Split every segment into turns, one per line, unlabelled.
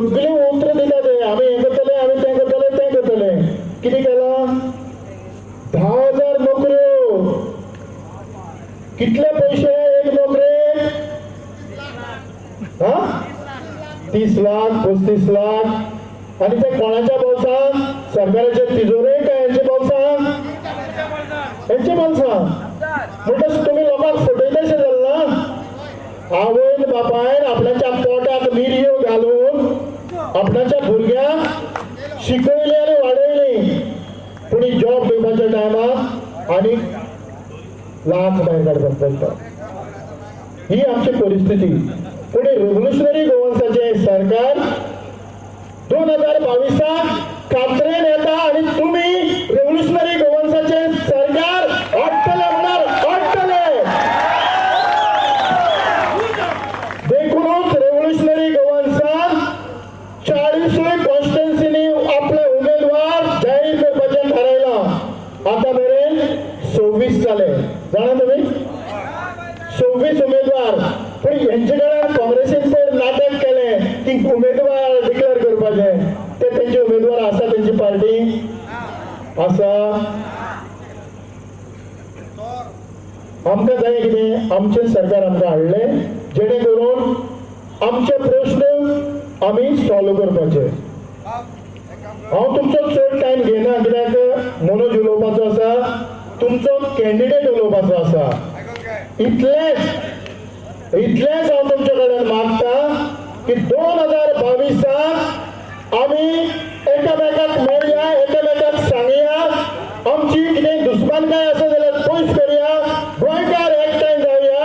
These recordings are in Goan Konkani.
सगळीं उतरां दिता ते, आमी हें करतले, आमी तें करतले, तें करतले. कितें केलां? 10,000 नोकऱ्यो. कितले पयशे एक नोकरेक? हा, 30 लाख 35 लाख. आनी ते कोणाच्या बोल्सान? सरकाराच्या तिजोरेक काय हेंच्या बोल्सान? हेंच्या बोल्सान. म्हणटच तुमी लोकांक फटयतशें जालें ना? आवयन बापायन आपल्याच्या पोटाक मिरयो घालून आपणाच्या भुरग्यांक शिकयली आनी वाडयली, पूण जॉब दिवपाच्या टायमाक आनी लाख भायर काडपाक पडटा. ही आमची परिस्थिती. पूण रेव्होल्युशनरी गोवन्साचें सरकार 2022 खात्रेन येता आनी तुमी रेव्होल्युशनरी गोवन्साचें सरकार हाडटले म्हळ्यार हाडटले. देखूनच रेव्होल्युशनरी गोवन्सान 40 कॉन्स्टिट्युएन्सीनी आपले उमेदवार जाहीर करपाचें थारायलां. आतां मेरेन 26 जाले, जाणा तुमी? 26 उमेदवार. पूण हेंचे कडेन काँग्रेसीन पयर नाटक केलें की उमेदवार डिक्लेअर करपाचे. ते तेंचे उमेदवार आसा तेंची पार्टी आसा. आमकां जाय कितें? आमचें सरकार आमकां हाडलें जेणे करून आमचे प्रश्न आमी सॉल्व करपाचे. हांव तुमचो चड टायम घेना, कित्याक मनोज उलोवपाचो आसा, तुमचो कॅन्डिडेट उलोवपाचो आसा. इतलेंच इतलेंच हांव तुमचे कडेन मागता की 2022 आमी एकामेकाक मेळया, एकामेकाक सांगया, आमची कितें दुस्मानकाय आसा जाल्यार पयस करुया, गोंयकार एकठांय जावया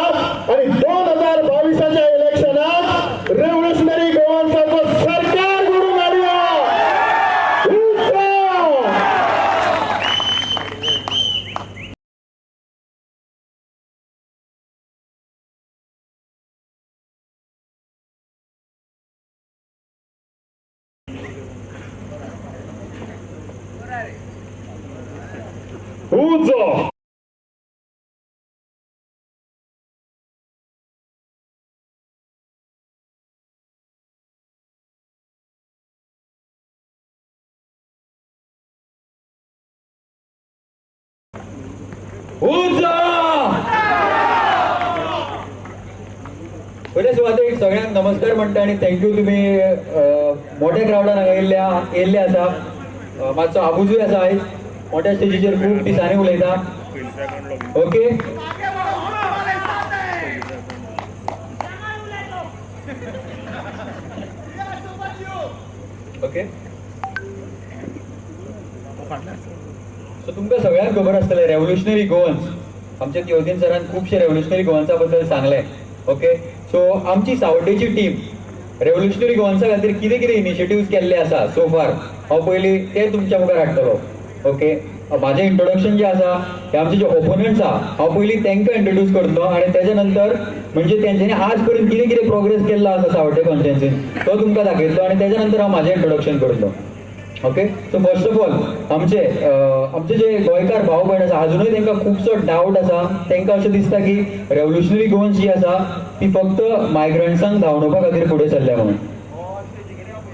आनी 2022 इलेक्शनाक रेव्होल्युशनरी गोवन्साचो सरकार घडोवन हाडया.
उजो उजो. पयले सुरवातेक सगळ्यांक नमस्कार म्हणटा आनी thank you तुमी मोठ्या क्रावडान हांगा येयल्ले आसा. मातसो आबुजूय आसा आयज, मोठ्या स्टेजीचेर खूब दिसांनी उलयता. Okay, okay. सो तुमकां सगळ्यांक खबर आसतलें रेव्होल्युशनरी गोवन्स, आमच्या तियोदीन सरान खुबशे रेव्होल्युशनरी गोवन्सा बद्दल सांगलें. ओके, सो आमची सावड्डेची टीम रेव्होल्युशनरी गोवन्सा खातीर कितें कितें इनिशिएटिव्स केल्ले आसा सो फार, हांव पयलीं ते तुमच्या मुखार हाडटलो. ओके, म्हाजें इंट्रोडक्शन जें आसा हे आमचे जे ओपोनंट्स आहा हांव पयलीं तांकां इंट्रोड्यूस करतलो आनी तेच्या नंतर म्हणजे तेंच्यांनी आज पर्यंत कितें कितें प्रोग्रेस केल्लो आसा सावड्डे कॉन्स्टिट्युएन्सीन तो तुमकां दाखयतलो आनी तेच्या नंतर हांव म्हाजें इंट्रोडक्शन करतलो. Okay, so first of all आमचे आमचे जे गोंयकार भाव भयण आसा अजुनूय तांकां खुबसो डावट आसा. तांकां अशें दिसता की रेव्होल्युशनरी गोवन्स जी आसा ती फक्त मायग्रंट्सांक धांवडोवपा खातीर फुडें सरल्या म्हणून.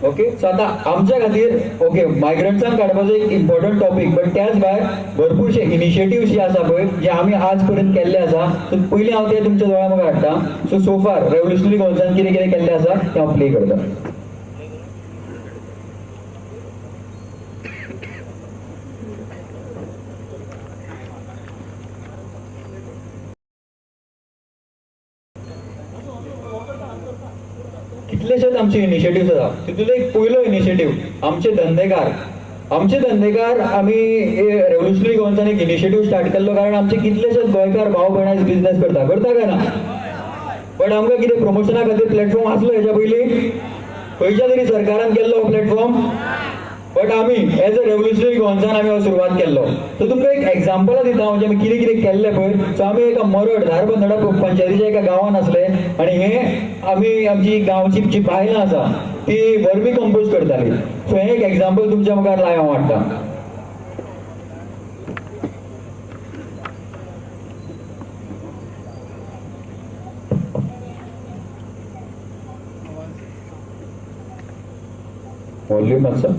ओके, सो आतां आमच्या खातीर ओके मायग्रंट्सांक काडपाचो एक इम्पॉर्टंट टॉपीक, बट त्याच भायर भरपूरशे इनिशिएटिव्स जे आसा पळय जे आमी आज पर्यंत केल्ले आसा. सो पयलीं हांव ते तुमच्या दोळ्या मुखार हाडटा. सो सो फार रेव्होल्युशनरी गोवन्सान कितें कितें केल्लें आसा तें हांव प्ले करता. कितलेशेच आमचे इनिशिएटिव्स आसा. तितूंत एक पयलो इनिशिएटीव आमचे धंदेकार. आमचे धंदेकार आमी रेव्होल्युशनरी गोवन्सान एक इनिशिएटीव स्टार्ट केल्लो, कारण आमचे कितलेशेच गोंयकार भाव भयण आयज बिजनेस करता. करता काय ना? बट आमकां कितें प्रमोशना खातीर प्लॅटफॉर्म आसलो हेच्या पयलीं? खंयच्या तरी सरकारान केल्लो हो प्लॅटफॉर्म? बट आमी एज अ रेव्होल्युशनरी गोवन्सान आमी हो सुरवात केल्लो. सो तुमकां एक एग्जाम्पल दिता म्हणजे आमी कितें कितें केल्लें पळय. सो आमी एका मरड धारबंदोडा पंचायतीच्या एका गांवान आसले आनी हे आमी आमची गांवची जी बायलां आसा ती वर्मी कंपोज करताली. सो हें एक एग्जाम्पल तुमच्या मुखार लायव हांव हाडटा. वॉल्यूम मातसो.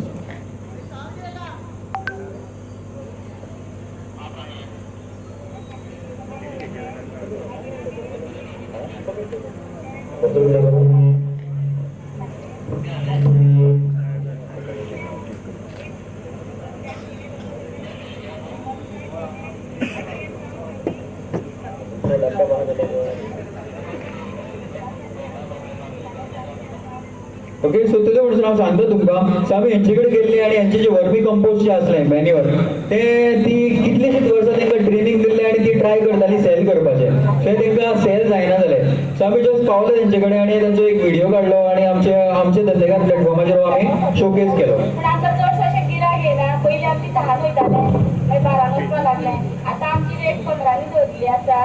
ओके, सो तेजे म्हणून हांव सांगता तुमकां. सो आमी हेंचे कडेन गेल्ली आनी हेंचे जे वर्मी कंपोस्ट जे आसले मॅन्युअर ते ती कितलीशींच वर्सां तांकां ट्रेनींग दिल्लें आनी ती ट्राय करताली सेल करपाचें. सो तांकां सेल जायना जालें. सो आमी जस्ट पावले तेंचे कडेन आनी तांचो एक व्हिडियो काडलो आनी आमचे आमचे धंदेकार प्लॅटफॉर्माचेर आमी शोकेस केलो.
पूण आमकां चडशें अशें गिरायक येना. पयलीं आमची 10 वयताले, मागीर 12 वचपाक लागले. आतां आमची रेट 15 दवरिल्ली आसा.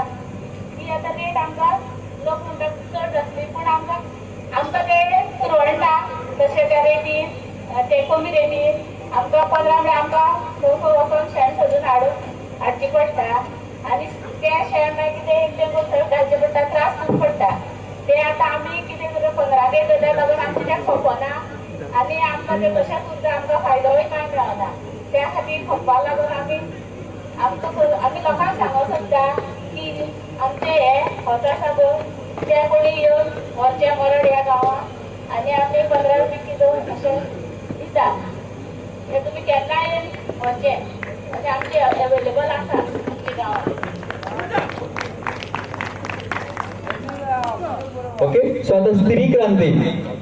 ती आतां रेट आमकां लोक म्हणटात चड जातली, पूण आमकां आमकां ते पुरवणना तशें त्या रेटीन, ते कमी रेटीन आमकां 15 म्हळ्यार आमकां खंय वचोन शेण सोदून हाडून हाडची पडटा आनी तें शेण मागीर कितें एक दोन घालचें पडटा, त्रास खूब पडटा. ते आतां आमी कितें करता 15 रेट दवरल्या लागून आमचें तें खपना आनी आमकां तें तशेंच उरता, आमकां फायदोय कांय मेळना. त्या खातीर खपपाक लागून आमी आमकां आमी लोकांक सांगूंक सोदता की आमचें हें खत आसा पळय ते कोणी येवन व्हरचें मरड ह्या गांवांत आनी आमी 15 रुपया किलो अशें दिता. हे तुमी केन्नाय येवन व्हरचें, अशें आमचें अवेलेबल आसा आमच्या गांवांत.
ओके, सो आतां स्त्री क्रांती,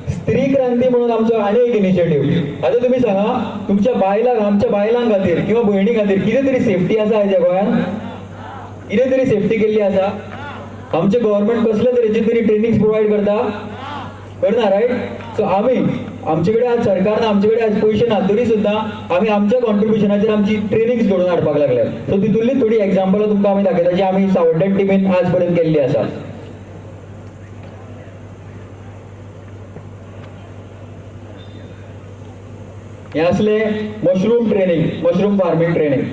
स्त्री क्रांती म्हणून आमचो आनी एक इनिशिएटीव. आतां तुमी सांगा, तुमच्या बायलांक, आमच्या बायलां खातीर किंवा भयणी खातीर कितें तरी सेफ्टी आसा आयच्या गोंयांत? कितें तरी सेफ्टी केल्ली आसा? आमचे गव्हर्मेंट कसले तरेची तरी ट्रेनिंग प्रोवायड करता? करना, रायट? सो आमी आमचे कडेन आज सरकार ना, आमचे कडेन आज पयशे ना, तरी सुद्दां आमी आमच्या कॉन्ट्रिब्युशनाचेर आमची ट्रेनिंग्स घडोवन हाडपाक लागले. सो तितूंतली थोडी एग्जाम्पलां तुमकां आमी दाखयता जी आमी सावड्ड्यान टिमीन आज पर्यंत केल्ली आसा. हे असले mushroom training, mushroom farming training.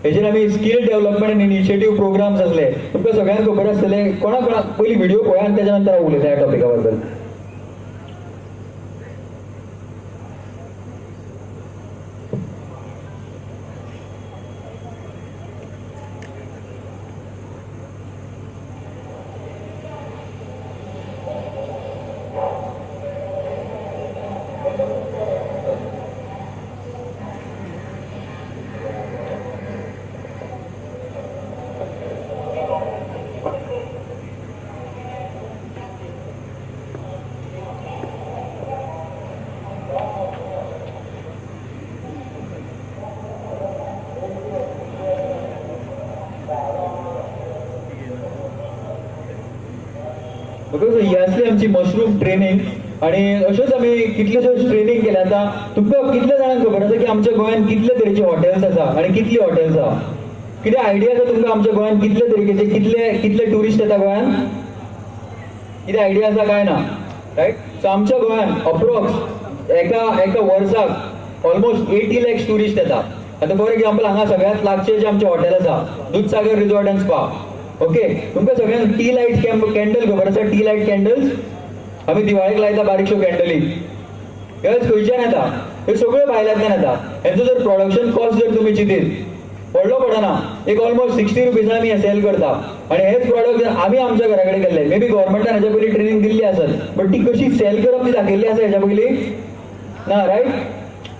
हेजेर आमी स्कील डेव्हलपमेंट आनी इनिशिएटीव प्रोग्राम्स आसले. तुमकां सगळ्यांक खबर आसतलें, कोणा कोणाक पयलीं व्हिडिओ पळया आनी तेच्या नंतर हांव उलयता ह्या टॉपिका बद्दल. ओके, सो ही आसली आमची मशरूम ट्रेनिंग आनी अश्योच आमी कितल्योश्योच ट्रेनिंग केल्या. आतां तुमकां कितल्या जाणांक खबर आसा की आमच्या गोंयांत कितले तरेचे हॉटेल्स आसा आनी कितली हॉटेल्स आसा? कितें आयडिया आसा तुमकां आमच्या गोंयांत कितले तरेचे, कितले कितले ट्युरिस्ट येता गोंयांत? कितें आयडिया आसा? काय ना, रायट? सो आमच्या गोंयांत अप्रोक्स एका एका वर्साक ऑलमोस्ट 80 लॅक्स ट्युरिस्ट येता. आतां फॉर एग्जाम्पल हांगा सगळ्यांत लागचें जें आमचें हॉटेल आसा, Dudhsagar resort and spa. Okay, तुमकां सगळ्यांक टी लायट कॅन्डल खबर आसा? टी लायट कॅन्डल्स आमी दिवाळेक लायता बारीकश्यो कॅन्डली. ह्योच खंयच्यान येता? ह्यो सगळ्यो भायल्यांतल्यान येता. हेंचो जर प्रोडक्शन कॉस्ट जर तुमी चिंतीत व्हडलो पडना, एक ऑलमोस्ट 60 रुपीजान आमी सेल करता. आनी हेच प्रोडक्ट जर आमी आमच्या घरा कडेन केल्ले, मे बी गव्हर्मेंटान हेच्या पयलीं ट्रेनींग दिल्ली आसत, बट ती कशी सेल करप ती दाखयल्ली आसा हेच्या पयलीं ना, रायट?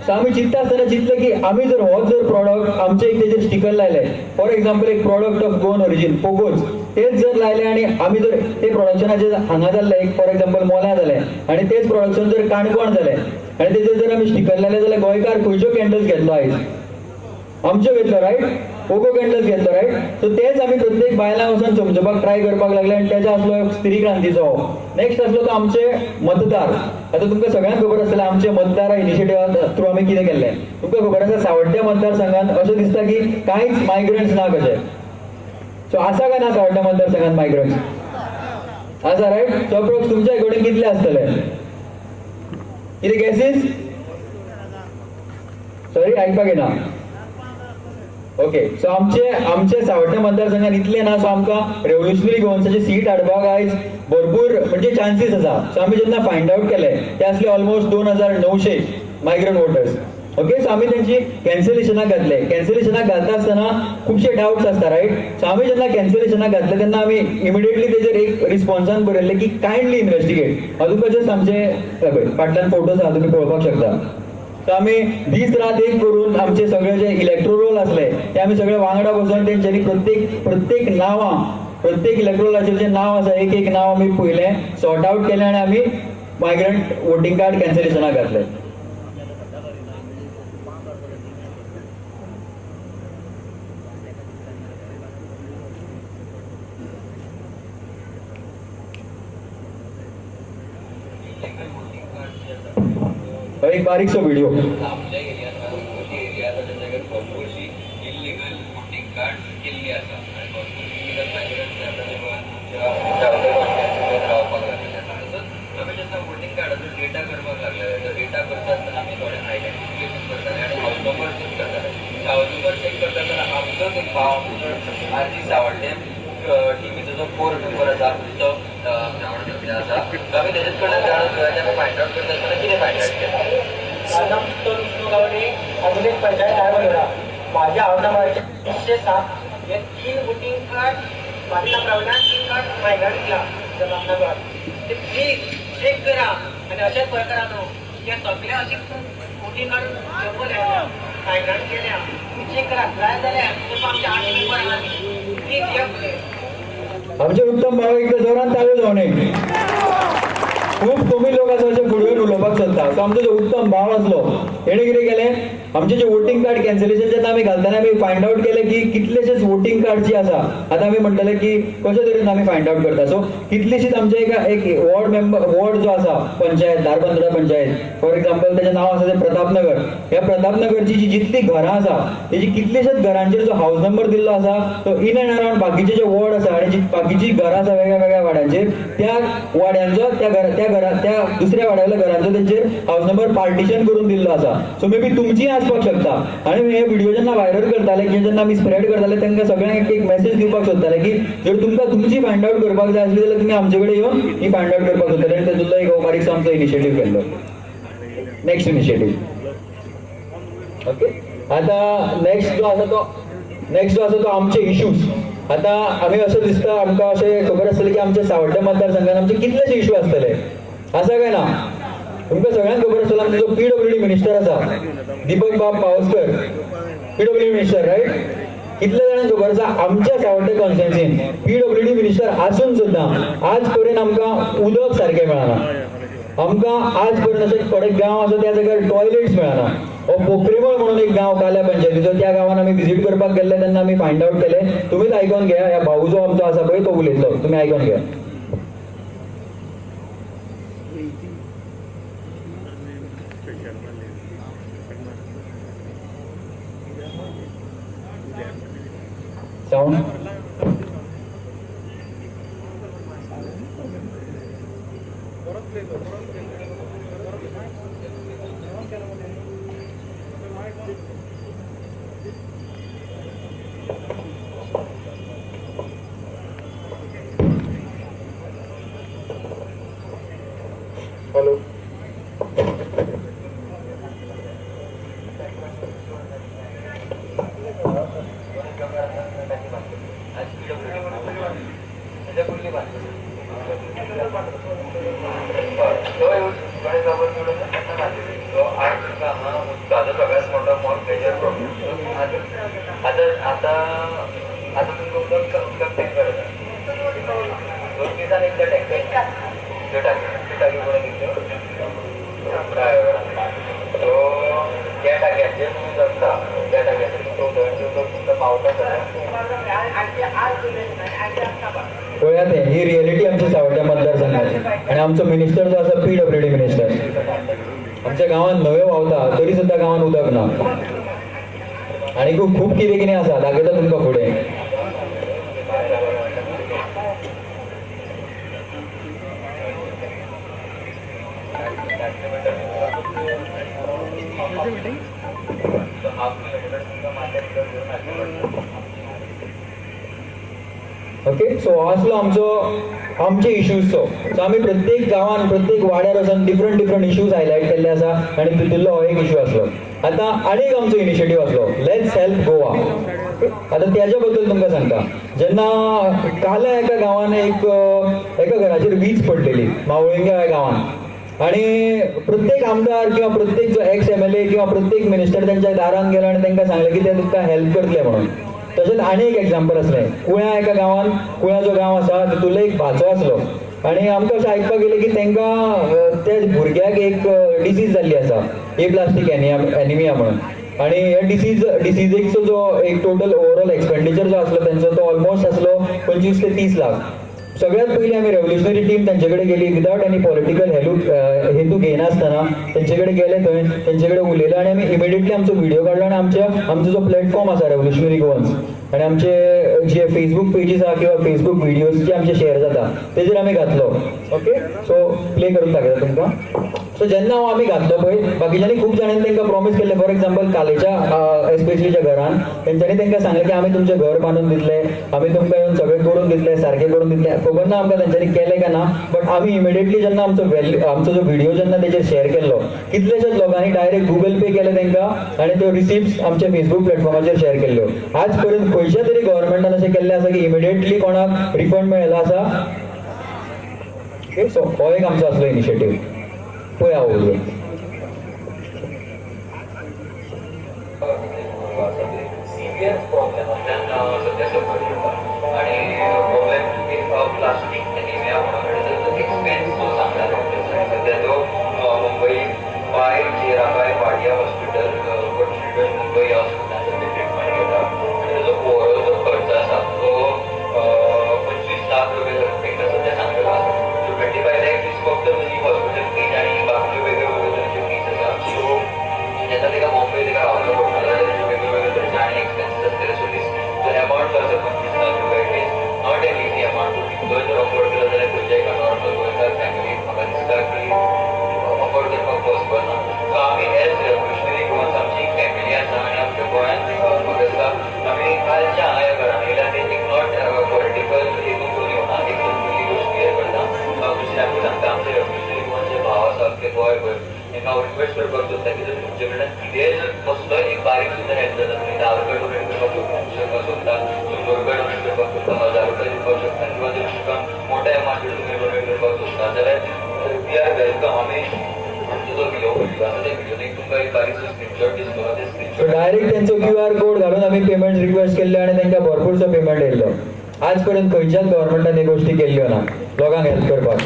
सो आमी चिंतता आसतना चिंतलें की आमी जर हो जर प्रोडक्ट आमचे एक तेजेर स्टिकर लायले, फॉर एग्जाम्पल एक प्रोडक्ट ऑफ गोवन ओरिजीन पोगोज, तेच जर लायले आनी आमी जर ते प्रोडक्शनाचेर हांगा जाल्लें, एक फॉर एग्जाम्पल मोला जालें आनी तेच प्रोडक्शन जर काणकोण जालें आनी तेजेर जर आमी स्टिकर लायले जाल्यार गोंयकार खंयच्यो कॅन्डल्स घेतलो आयज? आमच्यो घेतलो, रायट? पोगो कॅन्डल्स घेतलो, रायट? सो तेच आमी प्रत्येक बायलांक वचून समजोवपाक ट्राय करपाक लागले आनी तेजो आसलो एक स्त्री क्रांतीचो. नेक्स्ट आसलो तो आमचे मतदार. आतां तुमकां सगळ्यांक खबर आसतलें आमचे मतदार इनिशिएटिवा थ्रू आमी कितें केल्लें. तुमकां खबर आसा सावड्ड्या मतदारसंघांत अशें दिसता की कांयच मायग्रंट्स ना कशे. सो आसा काय ना सावड्ड्या मतदारसंघांत मायग्रंट्स? आसा, रायट? सो अप्रोक्स तुमच्या कडेन कितले आसतले? कितें गॅसीस? सॉरी, आयकपाक येना. ओके, सो आमचे आमचे सावड्डें मतदारसंघात इतले ना, सो आमकां रेव्होल्युशनरी गोवन्साची सीट हाडपाक आयज भरपूर म्हणजे चान्सीस आसा. सो आमी जेन्ना फायंड आवट केले ते आसले almost 2900 migrant voters. Okay, so आमी तेंची कॅन्सलेशनाक घातले. कॅन्सलेशनाक घालता आसतना खुबशे डावट्स आसता, रायट? सो आमी जेन्ना कॅन्सलेशनाक घातले तेन्ना आमी इमिडिएटली तेजेर एक रिस्पॉन्सान बरयल्लें की कायंडली इन्वेस्टिगेट. हांव तुमकां जस्ट आमचे फाटल्यान फोटोज आहा, तुमी पळोवपाक शकता. सो आमी दीस रात एक करून आमचे सगळे जे इलेक्ट्रोरोल आसले ते आमी सगळे वांगडा बसून तेंच्यांनी प्रत्येक प्रत्येक नांवां, प्रत्येक इलेक्ट्रोलाचेर जे नांव आसा एक एक नांव आमी पयलें सॉर्ट आवट केलें आनी आमी मायग्रंट वोटींग कार्ड कॅन्सलेशनाक घातलें. एक बारीकसो व्हिडिओ.
आमच्या एरियात भरपूरशी एरिया आसा तेंच्या भरपूरशी इल्लिगल वोटींग कार्ड केल्ली आसा आनी भरपूर इल्लिगल मायग्रंट्स आतां जे गोंयांत आमच्या कॉन्स्टिट्युएन्सीन रावपाक लागले. तसोच आमी जेन्ना वोटींग कार्डाचो डेटा करपाक लागले, तो डेटा करता आसतना आमी थोडे आयडेंटिफिकेशन करताले आनी हावस नंबर चॅक करताले. हावस नंबर चॅक करता आसतना आमचोच एक भाव आरजी सावड्डें टिमीचो जो कोर मेंबर आसा तो आमच्या वांगडा सद्या आसा. आमी तेजेच कडल्यान जाणून घेवया आनी आमी फायंड आवट करता आसतना कितें फायंड आवट केलें.
माझं नाव उत्तम विष्णू गावडे, अजून एक पंचायत धारबंदोडा. माझ्या हाऊस नंबर 307 हे 3 वोटिंग कार्ड माझ्या नंबरा 3 कार्ड मायग्रंट दिला नंबर, ते प्लीज चेक करा. आनी अशेंच पळय न्हू हे सगळे अशें वोटिंग कार्ड जंबल मायग्रंट केल्या, तुमी चेक करा. जाय जाल्यार आमचे 8 मेंबर आहा प्लीज हे.
आमचे उत्तम भाव एकदा जोरान ताळयो जावं. खूब कमी लोक आसा अशे फुडें येवन उलोवपाक सोदता. सो आमचो जो उत्तम भाव आसलो तेणें कितें केलें, आमचे जे वोटींग कार्ड कॅन्सलेशन जेन्ना आमी घालतना आमी फायंड आवट केलें की कितलेशेच वोटींग कार्ड जी आसा, आतां आमी म्हणटले की कशे तरेन आमी फायंड आवट करता. सो कितलीशीच आमचे एक वॉर्ड मेंबर, वॉर्ड जो आसा पंचायत, धारबंदोडा पंचायत फॉर एक्झाम्पल, तेजें नांव आसा तें प्रतापनगर. ह्या प्रतापनगरची जी जितली घरां आसा तेजी कितलेशेच घरांचेर जो हावस नंबर दिल्लो आसा तो इन एंड अरावंड बाकीचे जे वॉर्ड आसा आनी जी बाकीची घरां आसा वेगळ्या वेगळ्या वाड्यांचेर, त्या वाड्यांचो त्या घरा त्या घरा त्या दुसऱ्या वाड्यावयल्या घरांचो तेंचेर हावस नंबर पार्टिशन करून दिल्लो आसा. सो मे बी तुमची आसपाक शकता. आनी हे व्हिडिओ जेन्ना व्हायरल करताले की जेन्ना आमी स्प्रेड करताले तांकां सगळ्यांक एक मेसेज दिवपाक सोदताले की जर तुमकां तुमची फायंड आवट करपाक जाय आसली जाल्यार तुमी आमचे कडेन येवन ही फायंड आवट करपाक सोदताले. आनी तातूंतलो एक बारीकसो आमचो इनिशिएटीव केल्लो. नेक्स्ट इनिशिएटीव, ओके, आतां नेक्स्ट जो आसा तो नेक्स्ट जो आसा तो आमचे इश्यूज. आतां आमी अशें दिसता आमकां अशें खबर आसतलें की आमच्या सावड्डें मतदारसंघान आमचे कितलेशे इश्यू आसतले, आसा काय ना? तुमकां सगळ्यांक खबर आसतलें आमचो जो पीडब्ल्यूडी मिनिस्टर आसा दीपक बाब पावसकर, पीडब्ल्यूडी मिनिस्टर, रायट? कितले जाणांक खबर आसा आमच्या सावड्डें कॉन्स्टिट्युएन्सीन पीडब्ल्यूडी मिनिस्टर आसून सुद्दां आज पर्यंत आमकां उदक सारकें मेळना. आमकां आज पर्यंत अशें थोडे गांव आसा त्या जाग्यार टॉयलेट्स मेळना. हो पोखरीमळ म्हणून एक गांव काल्या पंचायतीचो, त्या गांवान आमी विजीट करपाक गेल्ले तेन्ना आमी फायंड आवट केलें. तुमीच आयकोन घेया, ह्या भाऊ जो आमचो आसा पळय तो उलयतलो, तुमी आयकोन घेया. साऊंड
हॅलो,
सगळ्यात मोठो मेजर प्रॉब्लेम. आतां आतां आतां तुमकां उदक उदक टँकर येता, 2 दिसान एकदा टँकर, त्यो टाकी त्यो टाकी कोणें दिल्ल्यो, सो त्या टाक्यांचेर तुमी जगता, त्या टाक्यांचेर तुमकां उदकाचें उदक तुमकां पावता जाल्यार
पळयात ही रियलिटी आमच्या सावड्ड्या मतदारसंघाची. आनी आमचो मिनिस्टर जो आसा पीडब्ल्यूडी मिनिस्टर, आमच्या गांवांत न्हंयो व्हांवता तरी सुद्दां गांवांत उदक ना. आनी खूब खूब कितें कितें आसा, दाखयता तुमकां फुडें.
हाफ किलोमिटर तुमकां माथ्यार उदक घेवन हाडचें पडटा.
ओके, सो असलो आमचो आमचे इश्यूजचो. सो आमी प्रत्येक गांवान प्रत्येक वाड्यार वचून डिफरंट डिफरंट इश्यूज हायलायट केल्ले आसा आनी तितूंतलो हो एक इश्यू आसलो. आतां आनीक आमचो इनिशिएटीव आसलो let's help Goa. आतां त्याच्या बद्दल तुमकां सांगता. जेन्ना काल्या एका गांवान एक एका घराचेर वीज पडलेली मावळिंग्या ह्या गांवान, आनी प्रत्येक आमदार किंवा प्रत्येक जो एक्स MLA किंवा प्रत्येक मिनिस्टर तेंच्या दारान गेलो आनी तांकां सांगलें की ते तुमकां हेल्प करतले म्हणून. तशेंच आनी एक एग्जाम्पल आसलें कुळ्या एका गांवान, कुळ्या जो गांव आसा तितूंतलो एक भाचो आसलो आनी आमकां अशें आयकपाक येयलें की तांकां त्या भुरग्याक एक डिसीज जाल्ली आसा, एप्लास्टीक एनिमिया म्हणून. आनी ह्या डिसीजेचो जो एक टोटल ओवरऑल एक्सपेंडिचर जो आसलो तेंचो तो ऑलमोस्ट आसलो 25 ते 30 लाख. सगळ्यात पयलीं आमी रेव्होल्युशनरी टीम तेंचे कडेन गेली विदावट एनी पॉलिटिकल हेतू घेयनासतना तेंचे कडेन गेले, थंय तेंचे कडेन उलयले आनी आमी इमिडिएटली आमचो व्हिडियो काडलो आनी आमचो जो प्लॅटफॉर्म आसा रेव्होल्युशनरी गोवन्स आनी आमचे जे फेसबूक पेजीस आहा किंवा फेसबूक व्हिडियोज जे आमचे शेअर जाता तेजेर आमी घातलो. ओके, सो प्ले करून दाखयता तुमकां. सो जेन्ना हो आमी घातलो पळय बाकीच्यांनी खूब जाणांनी तांकां प्रॉमीस केल्लें. फॉर एक्झाम्पल कालेच्या एस्पेशली घरान तेंच्यांनी तांकां सांगलें की आमी तुमचें घर बांदून दितले, आमी तुमकां येवन सगळें करून दितले, सारकें करून दितले. खबर ना आमकां तेंच्यांनी केलें काय ना, बट आमी इमिडिएटली जेन्ना आमचो आमचो जो व्हिडियो जेन्ना तेजेर शेअर केल्लो कितलेशेच लोकांनी डायरेक्ट गुगल पे केलें तांकां आनी त्यो रिसिप्ट्स आमच्या फेसबूक प्लॅटफॉर्माचेर शेअर केल्ल्यो. आज पर्यंत खंयच्या तरी गव्हर्मेंटान अशें केल्लें आसा की इमिडिएटली कोणाक रिफंड मेळिल्लो आसा? ओके, सो हो एक आमचो आसलो इनिशिएटीव. पळया हो व्हिडियो.
सिवियर प्रॉब्लेमांतल्यान सद्या सफर करता आनी प्रॉब्लेम एक प्लास्टीक एनिमिया म्हणून आनी ताचो एक्सपेन्स जो सांगला डॉक्टर्सांनी सद्या तो मुंबई बाय जेराबाय वाडिया हॉस्पिटल मुंबई ह्या हॉस्पिटलान सद्या ट्रिटमेंट घेता आनी ताचो ओवरऑल जो खर्च आसा तो 25 लाख रुपया तांकां सद्या सांगलेलो आसा. सो 25 लाख is फक्त तुजी हॉस्पिटल फीज आनी बाकीच्यो वेगळ्यो वेगळ्यो तरेच्यो फीज आसा. सो जेन्ना ताका बॉम्बे ताका रावचो पडटा जाल्यार ताचे वेगळे वेगळे तरेचे आनी एक्सपेन्सीस आसतले. सो दीस जो एमावंट जो आसा 25 लाख रुपया it is not an easy amount. तो तितलोय जर अफोर्ड केलो जाल्यार खंयच्या एका नॉर्मल गोंयकार फॅमिलीक म्हाका दिसता की अफोर्ड करपाक पॉसिबल ना. सो आमी एज रेव्होल्युशनरी गोवन्स आमची एक फॅमिली आसा आनी आमच्या गोंयांत म्हाका दिसता आमी कालच्या हांगा ह्या घरान येयल्या ते एक not political हेतू घेवन येवना, एक पयली गोश्ट क्लियर करता. दुसऱ्याकूय सांगता आमचे रेव्होल्युशनरी गोवन्स जे भाव आसात ते गोंयभर तांकां हांव रिक्वेस्ट करपाक सोदता की जर तुमचे कडल्यान कितेंय जर कसलोय एक बारीक सुद्दां हेल्प जाता, तुमी 10 रुपया डोनेट करपाक सोदता, 100 रुपया डोनेट करपाक सोदता, 1000 रुपया दिवपाक शकता किंवा जर तुमकां मोठ्या एमावंट तुमी डोनेट करपाक सोदता जाल्यार we are welcome. आमी आमचो जो व्हिडियो आसा त्या व्हिडियोन एक तुमकां एक बारीकसो स्क्रिनशॉट दिसतलो, ते स्क्रिनशॉट
डायरेक्ट तेंचो QR code घालून आमी पेमेंट रिक्वेस्ट केल्ले आनी तांकां भरपूरसो पेमेंट येयल्लो. आज पर्यंत खंयच्याच गव्हर्मेंटान ही गोश्टी केल्ल्यो ना लोकांक हेल्प करपाक.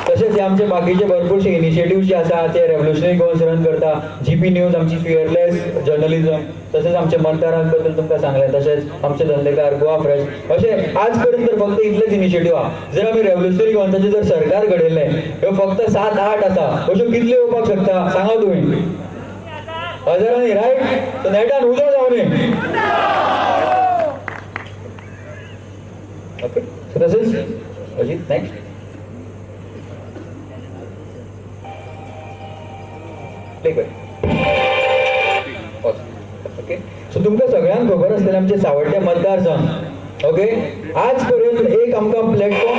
तशेंच हे आमचे बाकीचे भरपूरशे इनिशिएटीव जे आसा ते रेव्होल्युशनरी गोवन्स रन करता. GP news आमची फियरलेस जर्नलिझम, तशेंच आमचे मतदारां बद्दल तुमकां सांगलें, तशेंच आमचे धंदेकार गोवा फ्रेश, अशें आज पर्यंत तर फक्त इतलेच इनिशिएटीव आहा. जर आमी रेव्होल्युशनरी गोवन्साचें जर सरकार घडयलें ह्यो फक्त 7-8 आसा, अश्यो कितल्यो येवपाक शकता सांगा तुमी? हजारांनी, रायट? सो नेटान उजो जावनी. ओके, सो तशेंच अजीत नेक्स्ट प्ले कर. ओके, सो तुमकां सगळ्यांक खबर आसतलें आमचे सावड्डे मतदारसंघ. ओके, आज पर्यंत एक आमकां प्लॅटफॉर्म,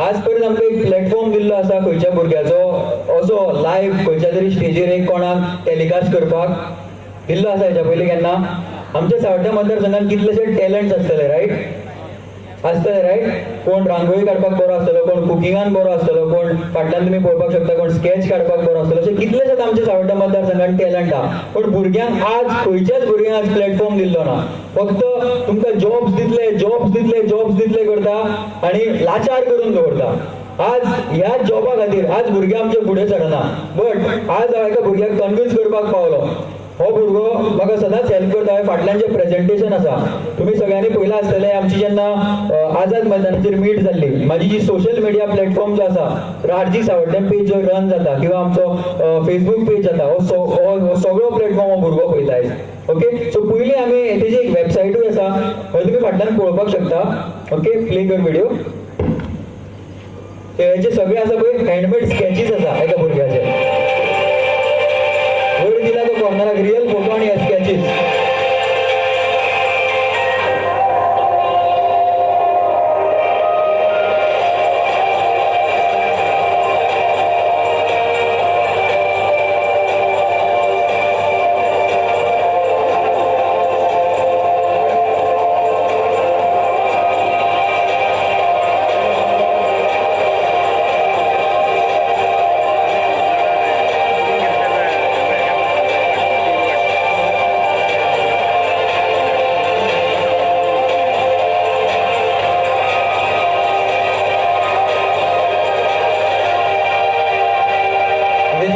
आज पर्यंत आमकां एक प्लॅटफॉर्म दिल्लो आसा खंयच्या भुरग्याचो असो लायव्ह खंयच्या तरी स्टेजीर एक कोणाक टेलिकास्ट करपाक दिल्लो आसा हेच्या पयलीं केन्ना? आमच्या सावड्डे मतदारसंघान कितलेशे टॅलंट्स आसतले, रायट? आसतले, रायट? कोण रांगोळी काडपाक बरो आसतलो, कोण कुकिंगान बरो आसतलो, कोण फाटल्यान तुमी पळोवपाक शकता कोण स्केच काडपाक बरो आसतलो. अशे कितलेशेच आमचे सावड्डे मतदारसंघान टॅलंट आहा, पूण भुरग्यांक आज खंयच्याच भुरग्यांक आज प्लॅटफॉर्म दिल्लो ना. फक्त तुमकां जॉब्स दितले, जॉब्स दितले, जॉब्स दितले करता आनी लाचार करून दवरता. आज ह्या जॉबा खातीर आज भुरगे आमचे फुडें सरना, बट आज हांव एका भुरग्याक कन्विन्स करपाक पावलो. हो भुरगो म्हाका सदांच हेल्प करता. हांवें फाटल्यान जें प्रेजेंटेशन आसा तुमी सगळ्यांनी पळयलां आसतलें. आमची जेन्ना आझाद मैदानाचेर मीट जाल्ली, म्हाजी जी सोशल मिडिया प्लॅटफॉर्म जो आसा आरजी सावड्डें पेज जो रन जाता किंवा आमचो फेसबूक पेज जाता, हो सगळो प्लॅटफॉर्म हो भुरगो पळयता आयज. ओके, सो पयलीं आमी तेजी एक वेबसायटूय आसा, हय तुमी फाटल्यान पळोवपाक शकता. ओके, प्ले कर व्हिडियो. हेजे सगळे आसा पळय हँडमेड स्केचीस आसा एका भुरग्याचे. कॉर्नराक रियल फोटो आनी स्कॅचीस.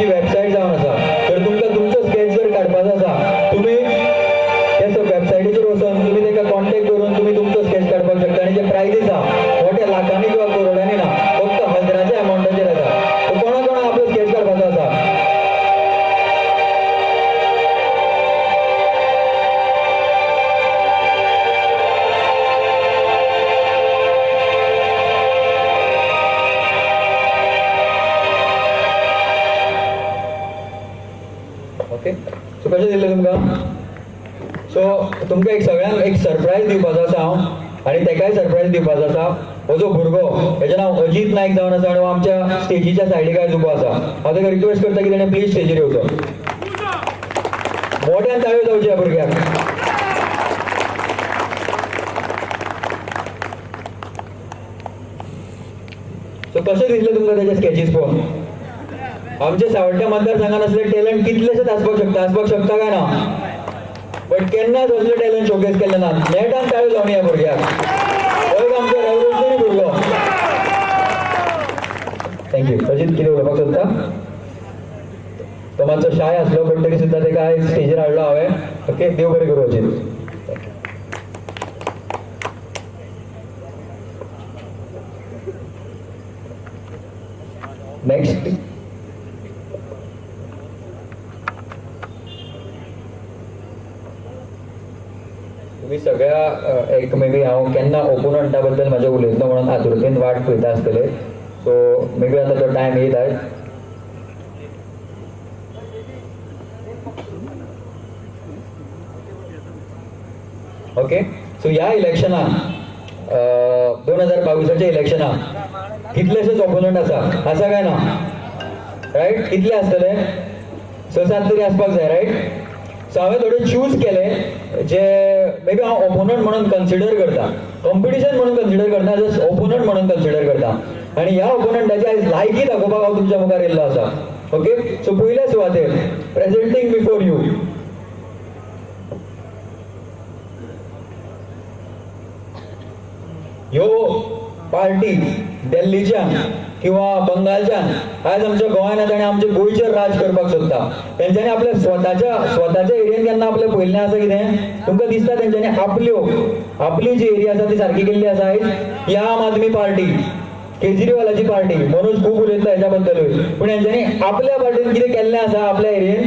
वेबसायट जावन आसा तर तुमकां तुमचो स्केच जर काडपाचो आसा तुमी त्या वेबसायटीचेर वचून तुमी ताका कॉन्टेक्ट करून तुमी तुमचो स्केच काडपाक शकता. आनी जे प्रायजीस आसा मोठ्या लाखांनी किंवा करोडांनी ना, फक्त हजराच्या अमावंटाचेर आसा. सो कोणा कोणा आपलो स्केच काडपाचो आसा ओके. सो कशें दिसलें तुमकां? सो तुमकां एक सगळ्यांक एक सरप्रायज दिवपाचो आसा हांव आनी तेकाय सरप्रायज दिवपाचो आसा. हो जो भुरगो हेजें नांव अजीत नायक जावन आसा आनी हो आमच्या स्टेजीच्या सायडीक आयज उबो आसा. हांव ताका रिक्वेस्ट करता की तेणें प्लीज स्टेजीर येवचो. मोट्यान ताळयो जावची ह्या भुरग्याक. सो कशें दिसलें तुमकां तेजे स्केचीस पळोवन? आमच्या सावड्ड्या मतदारसंघात असले टॅलंट कितलेशेच आसपाक शकता, आसपाक शकता काय ना? बट केन्नाच असले टॅलंट शोकेस केल्ले ना. नेटान ताळयो लावणी ह्या भुरग्याक. हो एक आमचो रेवोल्युशनरी भुरगो. Thank you. Ajit कितें उलोवपाक सोदता? तो मातसो शाय आसलो बट तरी सुद्दां ताका आयज स्टेजीर हाडलो हांवें. ओके, देव बरें करूं अजीत. नेक्स्ट तुमी सगळ्या एक मे बी हांव केन्ना ओपोनंटा बद्दल म्हज्या उलयतलो म्हणून आतुरतेन वाट पळयता आसतले. सो मे बी आतां तो टायम येयत आयज. ओके, सो ह्या इलेक्शनाक 2022 इलेक्शनाक कितलेशेच ओपोनंट आसा, आसा काय ना? रायट, कितले आसतले? 6-7 तरी आसपाक जाय, रायट? सो हांवें थोडे चूज केले जे मे बी हांव ओपोनंट म्हणून कन्सिडर करता, कॉम्पिटिशन म्हणून कन्सिडर करता, जस्ट ओपोनंट म्हणून कन्सिडर करता. आनी ह्या ओपोनंटाची आयज लायकी दाखोवपाक हांव तुमच्या मुखार येयल्लो आसा. ओके, सो पयल्या सुवातेर प्रेजेंटींग बिफोर you ह्यो पार्टी दिल्लीच्यान किंवा बंगालच्यान आयज आमच्या गोंयांत येता आनी आमच्या गोंयचेर राज करपाक सोदता. तेंच्यांनी आपल्या स्वताच्या एरियेन केन्ना आपलें पयलें आसा कितें तुमकां दिसता? तेंच्यांनी आपली जी एरिया आसा ती सारकी केल्ली आसा आयज. ही आम आदमी पार्टी, केजरीवालाची पार्टी, मनोज खूब उलयता हेच्या बद्दलूय, पूण हेंच्यांनी आपल्या पार्टीन कितें केल्लें आसा आपल्या एरियेन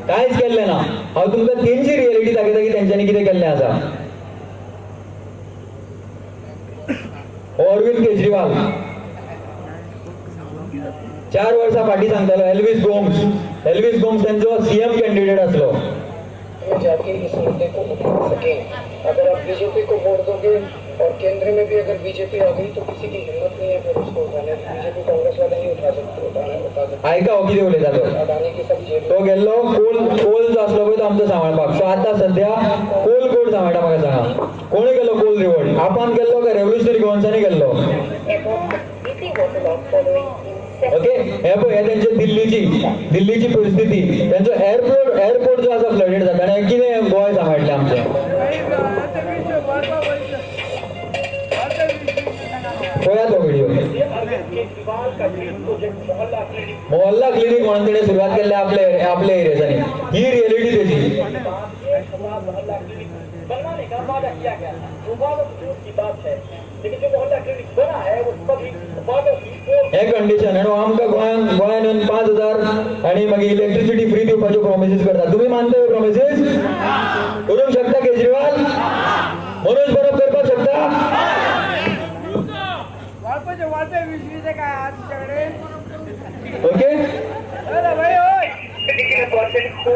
कांयच केल्लें ना. हांव तुमकां तेंची रियलिटी दाखयता की तेंच्यांनी कितें केल्लें आसा. अरविंद केजरीवाल 4 वर्सां फाटीं सांगतालो एल्वीस गोम्स, एल्वीस गोम्स तेंचो सीएम कॅन्डिडेट आसलो.
जाके इस मुद्दे को उठा सके। अगर आप बीजेपी को वोट दोगे और केंद्र में भी अगर बीजेपी आ गई तो किसी की हिम्मत नहीं है फिर उसको उठाने। बीजेपी कांग्रेस वाले नहीं उठा सकते, उठा सकते।
आयका हो कितें उलयता तो
अदानी की सब जेल
तो गेल्लो कोल कोल जो आसलो पळय तो आमचो सांबाळपाक। सो आतां सद्या कोल कोण सांबाळटा म्हाका सांगा? कोणी केलो कोल रिवोल्ट? आपान केल्लो काय रेवोल्युशनरी गोवन्सांनी केल्लो? ओके, हे पळय हे तेंचे दिल्लीची परिस्थिती, तेंचो एअरपोर्ट जो आसा फ्लडेड जाता आनी कितें गोंय सांबाळटलें आमचें? पळयात हो व्हिडिओ. मोहल्ला क्लिनीक म्हणून तेणें सुरवात केल्ली आपले आपल्या एरियाजांनी. ही रियलिटी तेजी. हे कंडिशन आनी आमकां गोंयान येवन 5,000 आनी मागीर इलेक्ट्रिसिटी फ्री दिवपाच्यो प्रोमिसीस करता. तुमी मानता ह्यो प्रोमिसीस? करूंक शकता केजरीवाल? मनोज परब करपाक शकता? Okay.
person who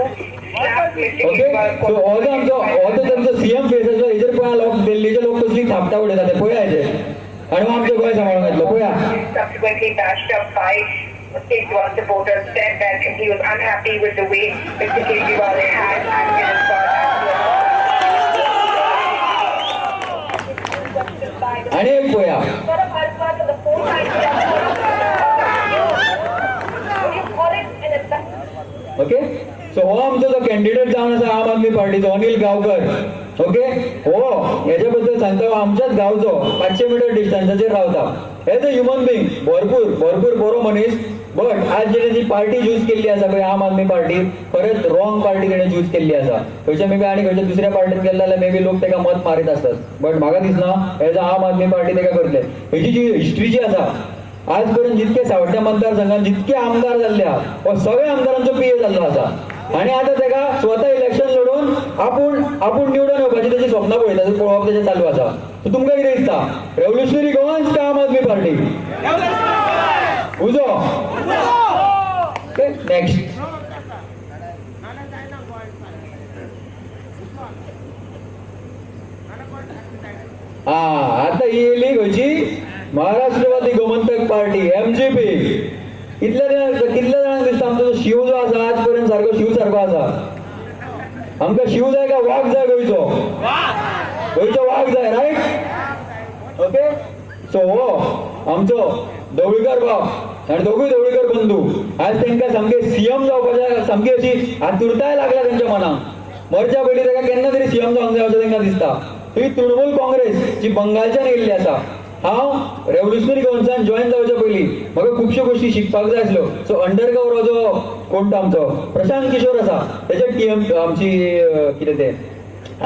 slapped Mr.
Okay
Kejriwal.
So हो जो आमचो हो जो तांचो सीएम फेस आसलो हेजेर पळया लोक दिल्लीचे लोक कसली थापटा उडयता ते पळया हेजेर आनी हो आमचें गोंय सांबाळून येतलो पळया.
Subsequently bashed up by Kejriwal supporters said that he was unhappy with the way Mr. Kejriwal had acted as far as
आनी एक पळया. ओके सो हो आमचो जो कॅन्डिडेट जावन आसा आम आदमी पार्टीचो अनिल गांवकर. ओके हो हेजे बद्दल सांगता, हो आमच्याच गांवचो 500 मिटर डिस्टन्साचेर रावता. एज अ ह्युमन बिंग भरपूर भरपूर बरो मनीस, बट आज जेणे जी पार्टी चूज केल्ली आसा पळय आम आदमी पार्टी, खरेंच रॉंग पार्टी तेणे चूज केल्ली आसा. खंयच्या मे बी आनी खंयच्या दुसऱ्या पार्टीन गेले जाल्यार मे बी लोक ताका मत मारीत आसत, बट म्हाका दिसना एज अ आम आदमी पार्टी ताका करतले. हेजी जी हिस्ट्री जी आसा आज पर्यंत जितके सावड्ड्या मतदारसंघात जितके आमदार जाल्ले आहा हो सगळ्या आमदारांचो पीए जाल्लो आसा आनी आतां ताका स्वता इलेक्शन लढोवन आपूण आपूण निवडून येवपाची तेजी स्वप्नां पळयता, पळोवप तेजें चालू आसा. सो तुमकां कितें दिसता, रेव्होल्युशनरी गोवन्स काय आम आदमी पार्टी? उजो. नेक्स्ट हा आतां ही येयली खंयची महाराष्ट्रवादी गोमंतक पार्टी एमजीपी. कितल्या जाणांक दिसता आमचो जो शिव जो आसा आज पर्यंत सारको शिव सारको आसा? आमकां शिव जाय काय वाग जाय? गोंयचो गोंयचो वाग जाय, रायट? ओके सो हो आमचो ढवळीकर बाब आनी दोगूय ढवळीकर बंधू आज तांकां सामके सीएम जावपाच्या सामकी अशी आतुरताय लागल्या तेंच्या मनाक. मरच्या पयलीं ताका केन्ना तरी सीएम जावंक जाय अशें तांकां दिसता. ही तृणमूल काँग्रेस जी बंगालच्यान येयल्ली आसा, हांव रेव्होल्युशनरी गोवन्सान जॉयन जावच्या पयलीं म्हाका खुबश्यो गोश्टी शिकपाक जाय आसल्यो. सो अंडरकवर हो जो कोण तो आमचो प्रशांत किशोर आसा तेजे टीएम आमची कितें तें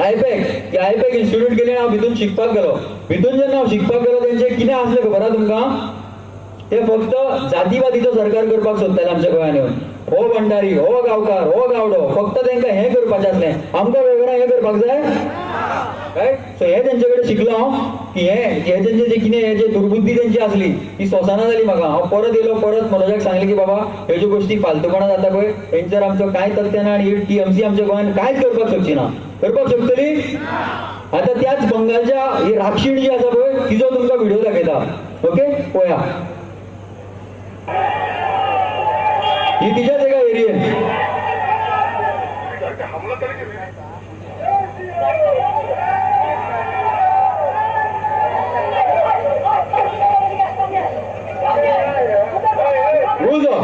आयपॅक, ही आयपॅक इन्स्टिट्यूट गेली आनी हांव भितून शिकपाक गेलो. भितून जेन्ना हांव शिकपाक गेलो तेंचें कितें आसलें खबर आसा तुमकां? ते फक्त जातीवादीचो सरकार करपाक सोदताले आमच्या गोंयांत येवन. हो भंडारी, हो गांवकार, हो गावडो, फक्त तांकां हें करपाचें आसलें. आमकां वेगळें हें करपाक जाय, रायट? सो हें तेंचे कडेन शिकलो हांव की हें हें तेंचें जें कितें हें जें दुर्बुद्धी तेंची आसली ती सोंसना जाली म्हाका. हांव परत येयलो, परत मनोजाक सांगलें की बाबा ह्यो ज्यो गोश्टी फालतूपणा जाता पळय हेंचेर आमचो कांय तथ्य ना आनी ही टीएमसी आमच्या गोंयांत कांयच करपाक शकची ना. करपाक शकतली? आतां त्याच बंगालच्या ही राक्षीण जी आसा पळय तिजो तुमकां व्हिडिओ दाखयता. ओके पळया, ही तिच्याच एका एरियेन. उजो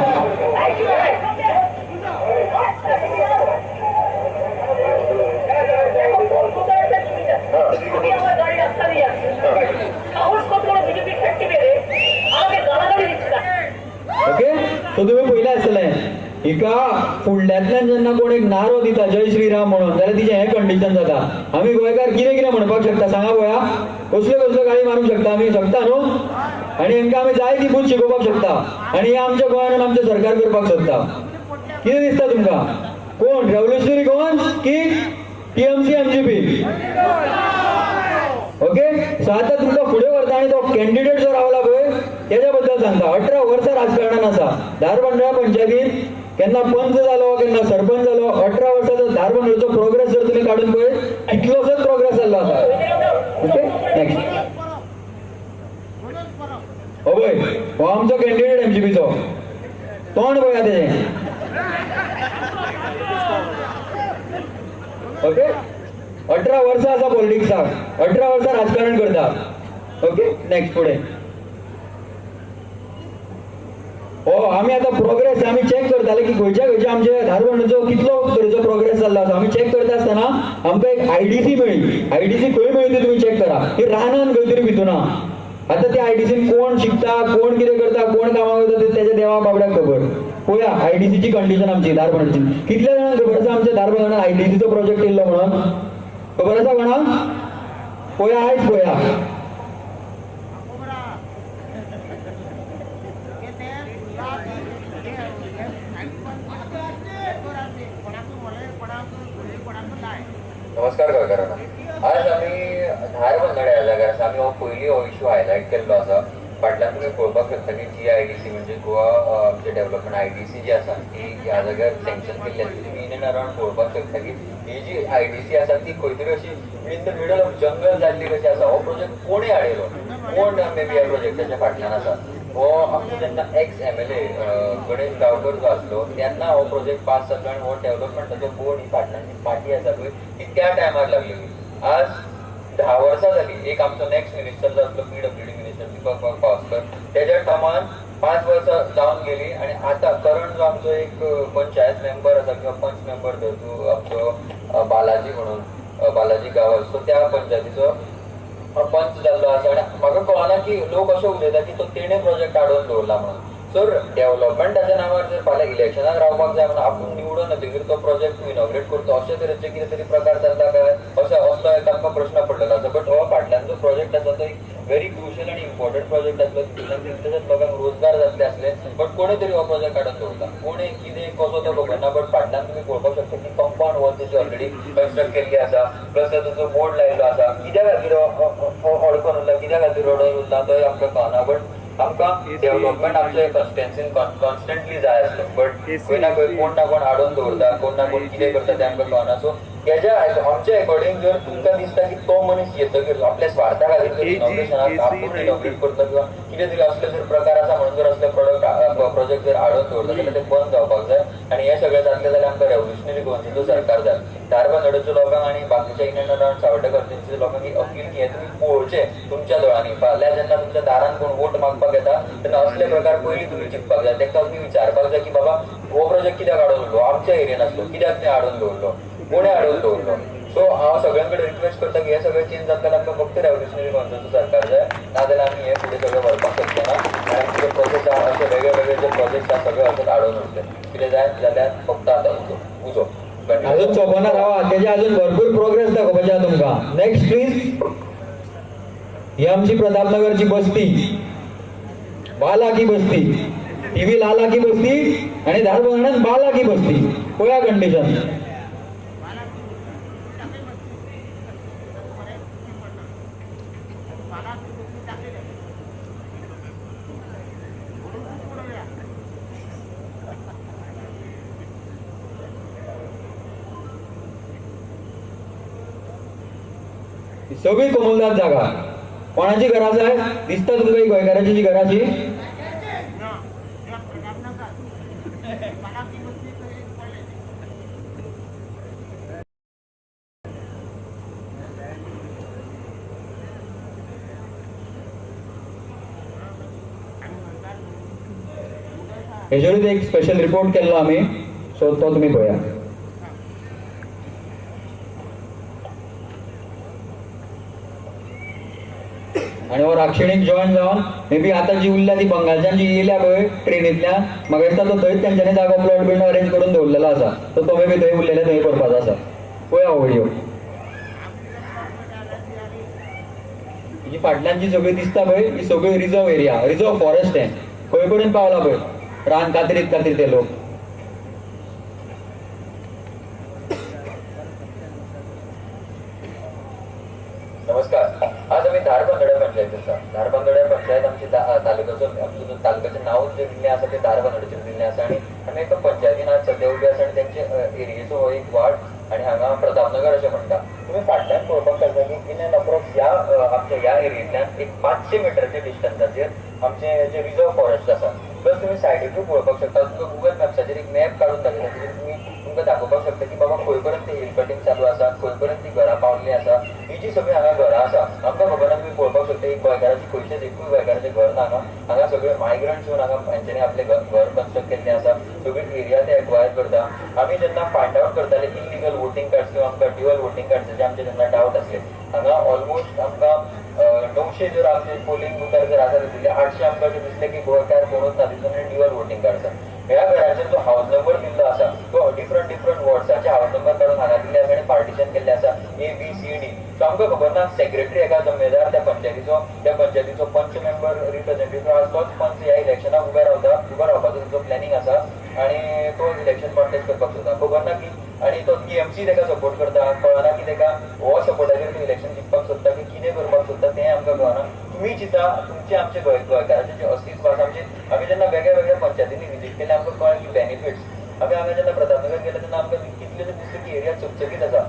ओके सो तुमी पयलें आसतलें हिका फुडल्यांतल्यान जेन्ना कोण एक नारो दिता जय श्रीराम म्हणून जाल्यार तिचें हें कंडिशन जाता. आमी गोंयकार कितें कितें म्हणपाक शकता सांगा पळया? कसल्यो कसल्यो गाळी मारूंक शकता आमी? शकता न्हू? आनी हेंकां आमी जाय ती बूथ शिकोवपाक शकता आनी हें आमच्या गोंयान आमचें सरकार करपाक सोदता. कितें दिसता तुमकां? कोण रेव्होल्युशनरी गोवन्स की टीएमसी एमजीपी? ओके सो आतां तुमकां फुडें व्हरता आनी तो कॅन्डिडेट जो रावला पळय तेज्या बद्दल सांगता. 18 वर्सां राजकारणान आसा. धारबांदोड्या पंचायतीन केन्ना पंच जालो केन्ना सरपंच जालो. 18 वर्सांचो धारबांदोड्याचो प्रोग्रेस जर तुमी काडून पळय कितलोसोच प्रोग्रेस जाल्लो आसा. ओके नेक्स्ट हो पळय हो आमचो कॅन्डिडेट एमजीपीचो तोंड पळया तेजें. ओके 18 वर्सां आसा पॉलिटिक्साक, 18 वर्सां राजकारण करता. ओके नेक्स्ट फुडें हो आमी आतां प्रोग्रेस आमी चॅक करताले की खंयच्या खंयच्या आमच्या धारबांदोड्याचो कितलो तरेचो प्रोग्रेस जाल्लो आसा. आमी चॅक करता आसतना आमकां एक आयडीसी मेळ्ळी. आयडीसी खंय मेळ्ळी ती तुमी चॅक करा. ही रानान खंय तरी भितून आहा. आतां त्या आयडीसीन कोण शिकता, कोण कितें करता, कोण कामाक वता तें तेज्या देवा बाबड्याक खबर. पळया आयडीसीची कंडिशन आमची धारबांदोड्याची. कितल्या जाणांक खबर आसा आमच्या धारबांदोड्यान आयडीसीचो प्रोजेक्ट येयल्लो म्हणून? खबर आसा कोणाक? पळया आयज पळया.
नमस्कार गोंयकारांनो, आज आमी धारबांदोड्या ह्या जाग्यार आसा. आमी हो पयलीं हो इशू हायलायट केल्लो आसा. फाटल्यान तुमी पळोवपाक शकता की GIDC म्हणजे गोवा आमचे डेव्हलपमेंट IDC जी आसा ती ह्या जाग्यार सँक्शन केल्ली आसा. तुमी इन एंड अरावंड पळोवपाक शकता की ही जी IDC आसा ती खंय तरी अशी in the middle of jungle जाल्ली कशी आसा. हो प्रोजेक्ट कोणें हाडयलो, कोण मे बी ह्या प्रोजेक्टाच्या फाटल्यान आसा. हो आमचो जेन्ना एक्स MLA Ganesh गांवकर जो आसलो तेन्ना हो प्रोजेक्ट पास जालो आनी हो डेव्हलपमेंटाचो बोर्ड ही फाटल्यान जी पाटी आसा पळय ती त्या टायमार लागलेली. आज 10 वर्सां जाली. एक आमचो नेक्स्ट मिनिस्टर जो आसलो PWD minister Deepak Pawaskar तेज्या टर्मान 5 वर्सां जावन गेली आनी आतां करंट जो आमचो एक पंचायत मेंबर आसा किंवा पंच मेंबर धर तूं आमचो बालाजी म्हणून बालाजी गांवस, सो त्या पंचायतीचो पंच जाल्लो आसा. आनी म्हाका कळना की लोक अशें उलयता की तो तेणें प्रोजेक्ट हाडून दवरला म्हणून. सर डेव्हलपमेंटाच्या नांवार जर फाल्यां इलेक्शनाक रावपाक जाय म्हणून आपूण निवडून येतकीर तो प्रोजेक्ट तूं इनॉग्रेट करता अशे तरेचे कितें तरी प्रकार चलता काय असो असलो एक आमकां प्रश्न पडलेलो आसा. बट हो फाटल्यान जो प्रोजेक्ट आसा तो एक व्हेरी क्रुशियल आनी इम्पॉर्टंट प्रोजेक्ट आसलो. तितूंतल्यान कितलेशेच लोकांक रोजगार जातले आसले. बट कोणें तरी हो प्रोजेक्ट काडून दवरला, कोणें कितें कसो तो खबर ना. बट फाटल्यान तुमी पळोवपाक शकता की कंपाउंड वॉल तेजी ऑलरेडी कन्स्ट्रक्ट केल्ली आसा, प्लस ताजो बोर्ड लायिल्लो आसा. कित्या खातीर हो अडकोन उरला, कित्या खातीर रडोन उरला तोय आमकां कळना. बट आमकां डेव्हलपमेंट आमच्या कॉन्स्टिट्युएन्सीन कॉन्स्टंटली जाय आसलो. बट खंय ना खंय कोण ना कोण हाडून दवरता, कोण ना कोण कितें करता तें आमकां कळना. सो हेज्या आमच्या एकॉर्डिंग जर तुमकां दिसता की तो मनीस येतकीर आपल्या स्वार्था खातीर जर इनॉग्रेशनाक आपूण इनॉग्रेट करता किंवा कितें तरी असले जर प्रकार आसा म्हणून जर असले प्रोजेक्ट जर हाडून दवरता जाल्यार ते बंद जावपाक जाय. आनी हें सगळें जातलें जाल्यार आमकां रेव्होल्युशनरी गोवन्सचो सरकार जाय. धारबांदोडेच्या लोकांक आनी बाकीच्या इन एंड अरावंड सावड्डे कॉन्स्टिट्युएन्सीच्या लोकांक ही अपील की हें तुमी पळोवचें तुमच्या दोळ्यांनी. फाल्यां जेन्ना तुमच्या दारान कोण वोट मागपाक येता तेन्ना असले प्रकार पयलीं तुमी चिंतपाक जाय. ताका तुमी विचारपाक जाय की बाबा हो प्रोजेक्ट कित्याक हाडून दवरलो, आमच्या एरियेन आसलो कित्याक तें हाडून दवरलो, कोणें हाडून दवरलो. सो हांव सगळ्यां कडेन रिक्वेस्ट करता की हें सगळें चेंज जातलें आमकां फक्त रेव्होल्युशनरी गोवन्साचो सरकार जाय, नाजाल्यार आमी हें फुडें सगळें व्हरपाक शकचे ना. आनी आमचे जे प्रोजेक्ट आसा अशे वेगळे वेगळे जे प्रोजेक्ट आसा सगळे अशेच हाडून उरले. कितें जाय जाल्यार फक्त आतां उजो उजो
अजून सोंपना रावा, तेजे अजून भरपूर प्रोग्रेस दाखोवपाचे आसा तुमकां. Next please. ही आमची प्रतापनगरची बस्ती, बालाकी बस्ती, ही बी लालाकी बस्ती आनी धारबांदोड्यान बालाकी बस्ती. पळया कंडिशन. सगळी कोमुलदाद जागा. कोणाची घरां जाय दिसता तुमकां ही गोंयकाराची जी घराची? हेजेरूच एक स्पेशल रिपोर्ट केल्लो आमी, सो तो तुमी पळया. आनी हो राक्षिणीक जॉयन जावन मे बी आतां जी उरल्या ती बंगालच्यान जी येयल्या पळय ट्रेनींतल्यान, म्हाका दिसता तो थंयच तेंच्यांनी जागो प्लॉट बीन अरेंज करून दवरलेलो आसा. सो तो मे बी थंय उरलेले थंय करपाचो आसा. पळया हो व्हिडियो. ही फाटल्यान जी सगळी दिसता पळय ही सगळी रिजर्व एरिया, रिजर्व फॉरेस्ट हें. खंय पर्यंत पावला पळय रान कातरीत कातरीत ते लोक.
नमस्कार. आज आमी धारबांदोड्या पंचायत आसा. धारबांदोड्या पंचायत आमची तालुक्याचो आमचो तालुक्याचें नांव जें दिल्लें आसा तें धारबांदोड्याचेर दिल्लें आसा. आनी आमी एका पंचायतीन आज सद्या उबे आसा आनी तेंचे एरियेचो हो एक वार्ड आनी हांगा प्रतापनगर अशें म्हणटा. तुमी फाटल्यान पळोवपाक शकता की इन एंड अप्रोक्स ह्या आमच्या ह्या एरियेंतल्यान एक 500 मिटराच्या डिस्टन्साचेर आमचें जें रिजर्व फॉरेस्ट आसा. प्लस तुमी सायडीकूय पळोवपाक शकता. तुमकां गुगल मॅप्साचेर एक मॅप काडून दाखयता, तेजेर तुमी तुमकां दाखोवपाक शकता की बाबा खंय पर्यंत हिल कटींग चालू आसा, खंय पर्यंत ती घरां पावल्लीं आसा. ही जी सगळीं हांगा घरां आसा आमकां खबर ना. तुमी पळोवपाक शकता एक गोंयकाराची खंयचेच एकूय गोंयकाराचें घर ना हांगा. हांगा सगळे मायग्रंट्स येवन हांगा हेंच्यांनी आपलें घर कन्स्ट्रक्ट केल्लें आसा. सगळी एरिया ते एक्वायर करता. आमी जेन्ना फायंड आवट करताले इलिगल वोटींग कार्ड्स किंवा आमकां ड्युअल वोटींग कार्ड्साचे आमचे जेन्ना डावट आसले, हांगा ऑलमोस्ट आमकां 900 जर आमचे पोलिंग बुथार जर आसा जाल्यार 800 आमकां अशें दिसलें की गोंयकार कोणूच ना, तितून ड्युअल वोटींग कार्ड्स आसा. ह्या घराचेर जो हावस नंबर दिल्लो आसा तो डिफरंट डिफरंट वॉर्ड्साचे हावस नंबर काडून हांगा दिल्ले आसा आनी पार्टिशन केल्लें आसा A B C D. So आमकां खबर ना सेक्रेटरी एका जमेदार त्या पंचायतीचो पंच मेंबर रिप्रेझेंटेटिव्ह आसा, तोच पंच ह्या इलेक्शनाक उबे रावपाचो तांचो प्लॅनिंग आसा आनी तो इलेक्शन कॉन्टेस्ट करपाक सोदता. खबर ना की आनी तो TMC ताका सपोर्ट करता, कळना की ताका हो सपोर्टाचेर तो इलेक्शन जिखपाक सोदता की कितें करपाक सोदता तें आमकां कळना. तुमी चिंता तुमचे आमचे गोंयकाराचें जें अस्तित्व आसा आमचे आमी जेन्ना वेगळ्या वेगळ्या पंचायतींनी विजीट केले आमकां कळ्ळें की बेनिफिट्स आमी हांगा जेन्ना प्रतापनगर गेले तेन्ना आमकां कितलेशें दिसलें की एरिया चकचकीत आसा,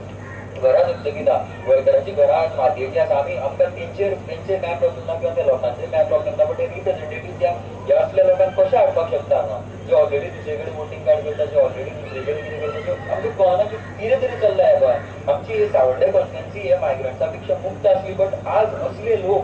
घरां चकचकीत आसा, गोंयकाराचीं घरां आज मातयेचीं आसा. आमी आमकां तेंचेर तेंचेर कांय प्रॉब्लम ना किंवा त्या लोकांचेर कांय प्रॉब्लम ना, बट ते रिप्रेझेंटेटीव ज्या ह्या असल्या लोकांक कशें हाडपाक शकता हांगा जे ऑलरेडी दुसरे कडेन वोटींग कार्ड करता, जे ऑलरेडी दुसरे कडेन कितें करता, ज्यो आमकां कळना की कितें तरी चल्लां ह्या गोंयांत. आमची सावड्डे कॉन्स्टिट्युएन्सी हे मायग्रंट्सा पेक्षा मुक्त आसली, बट आज असले लोक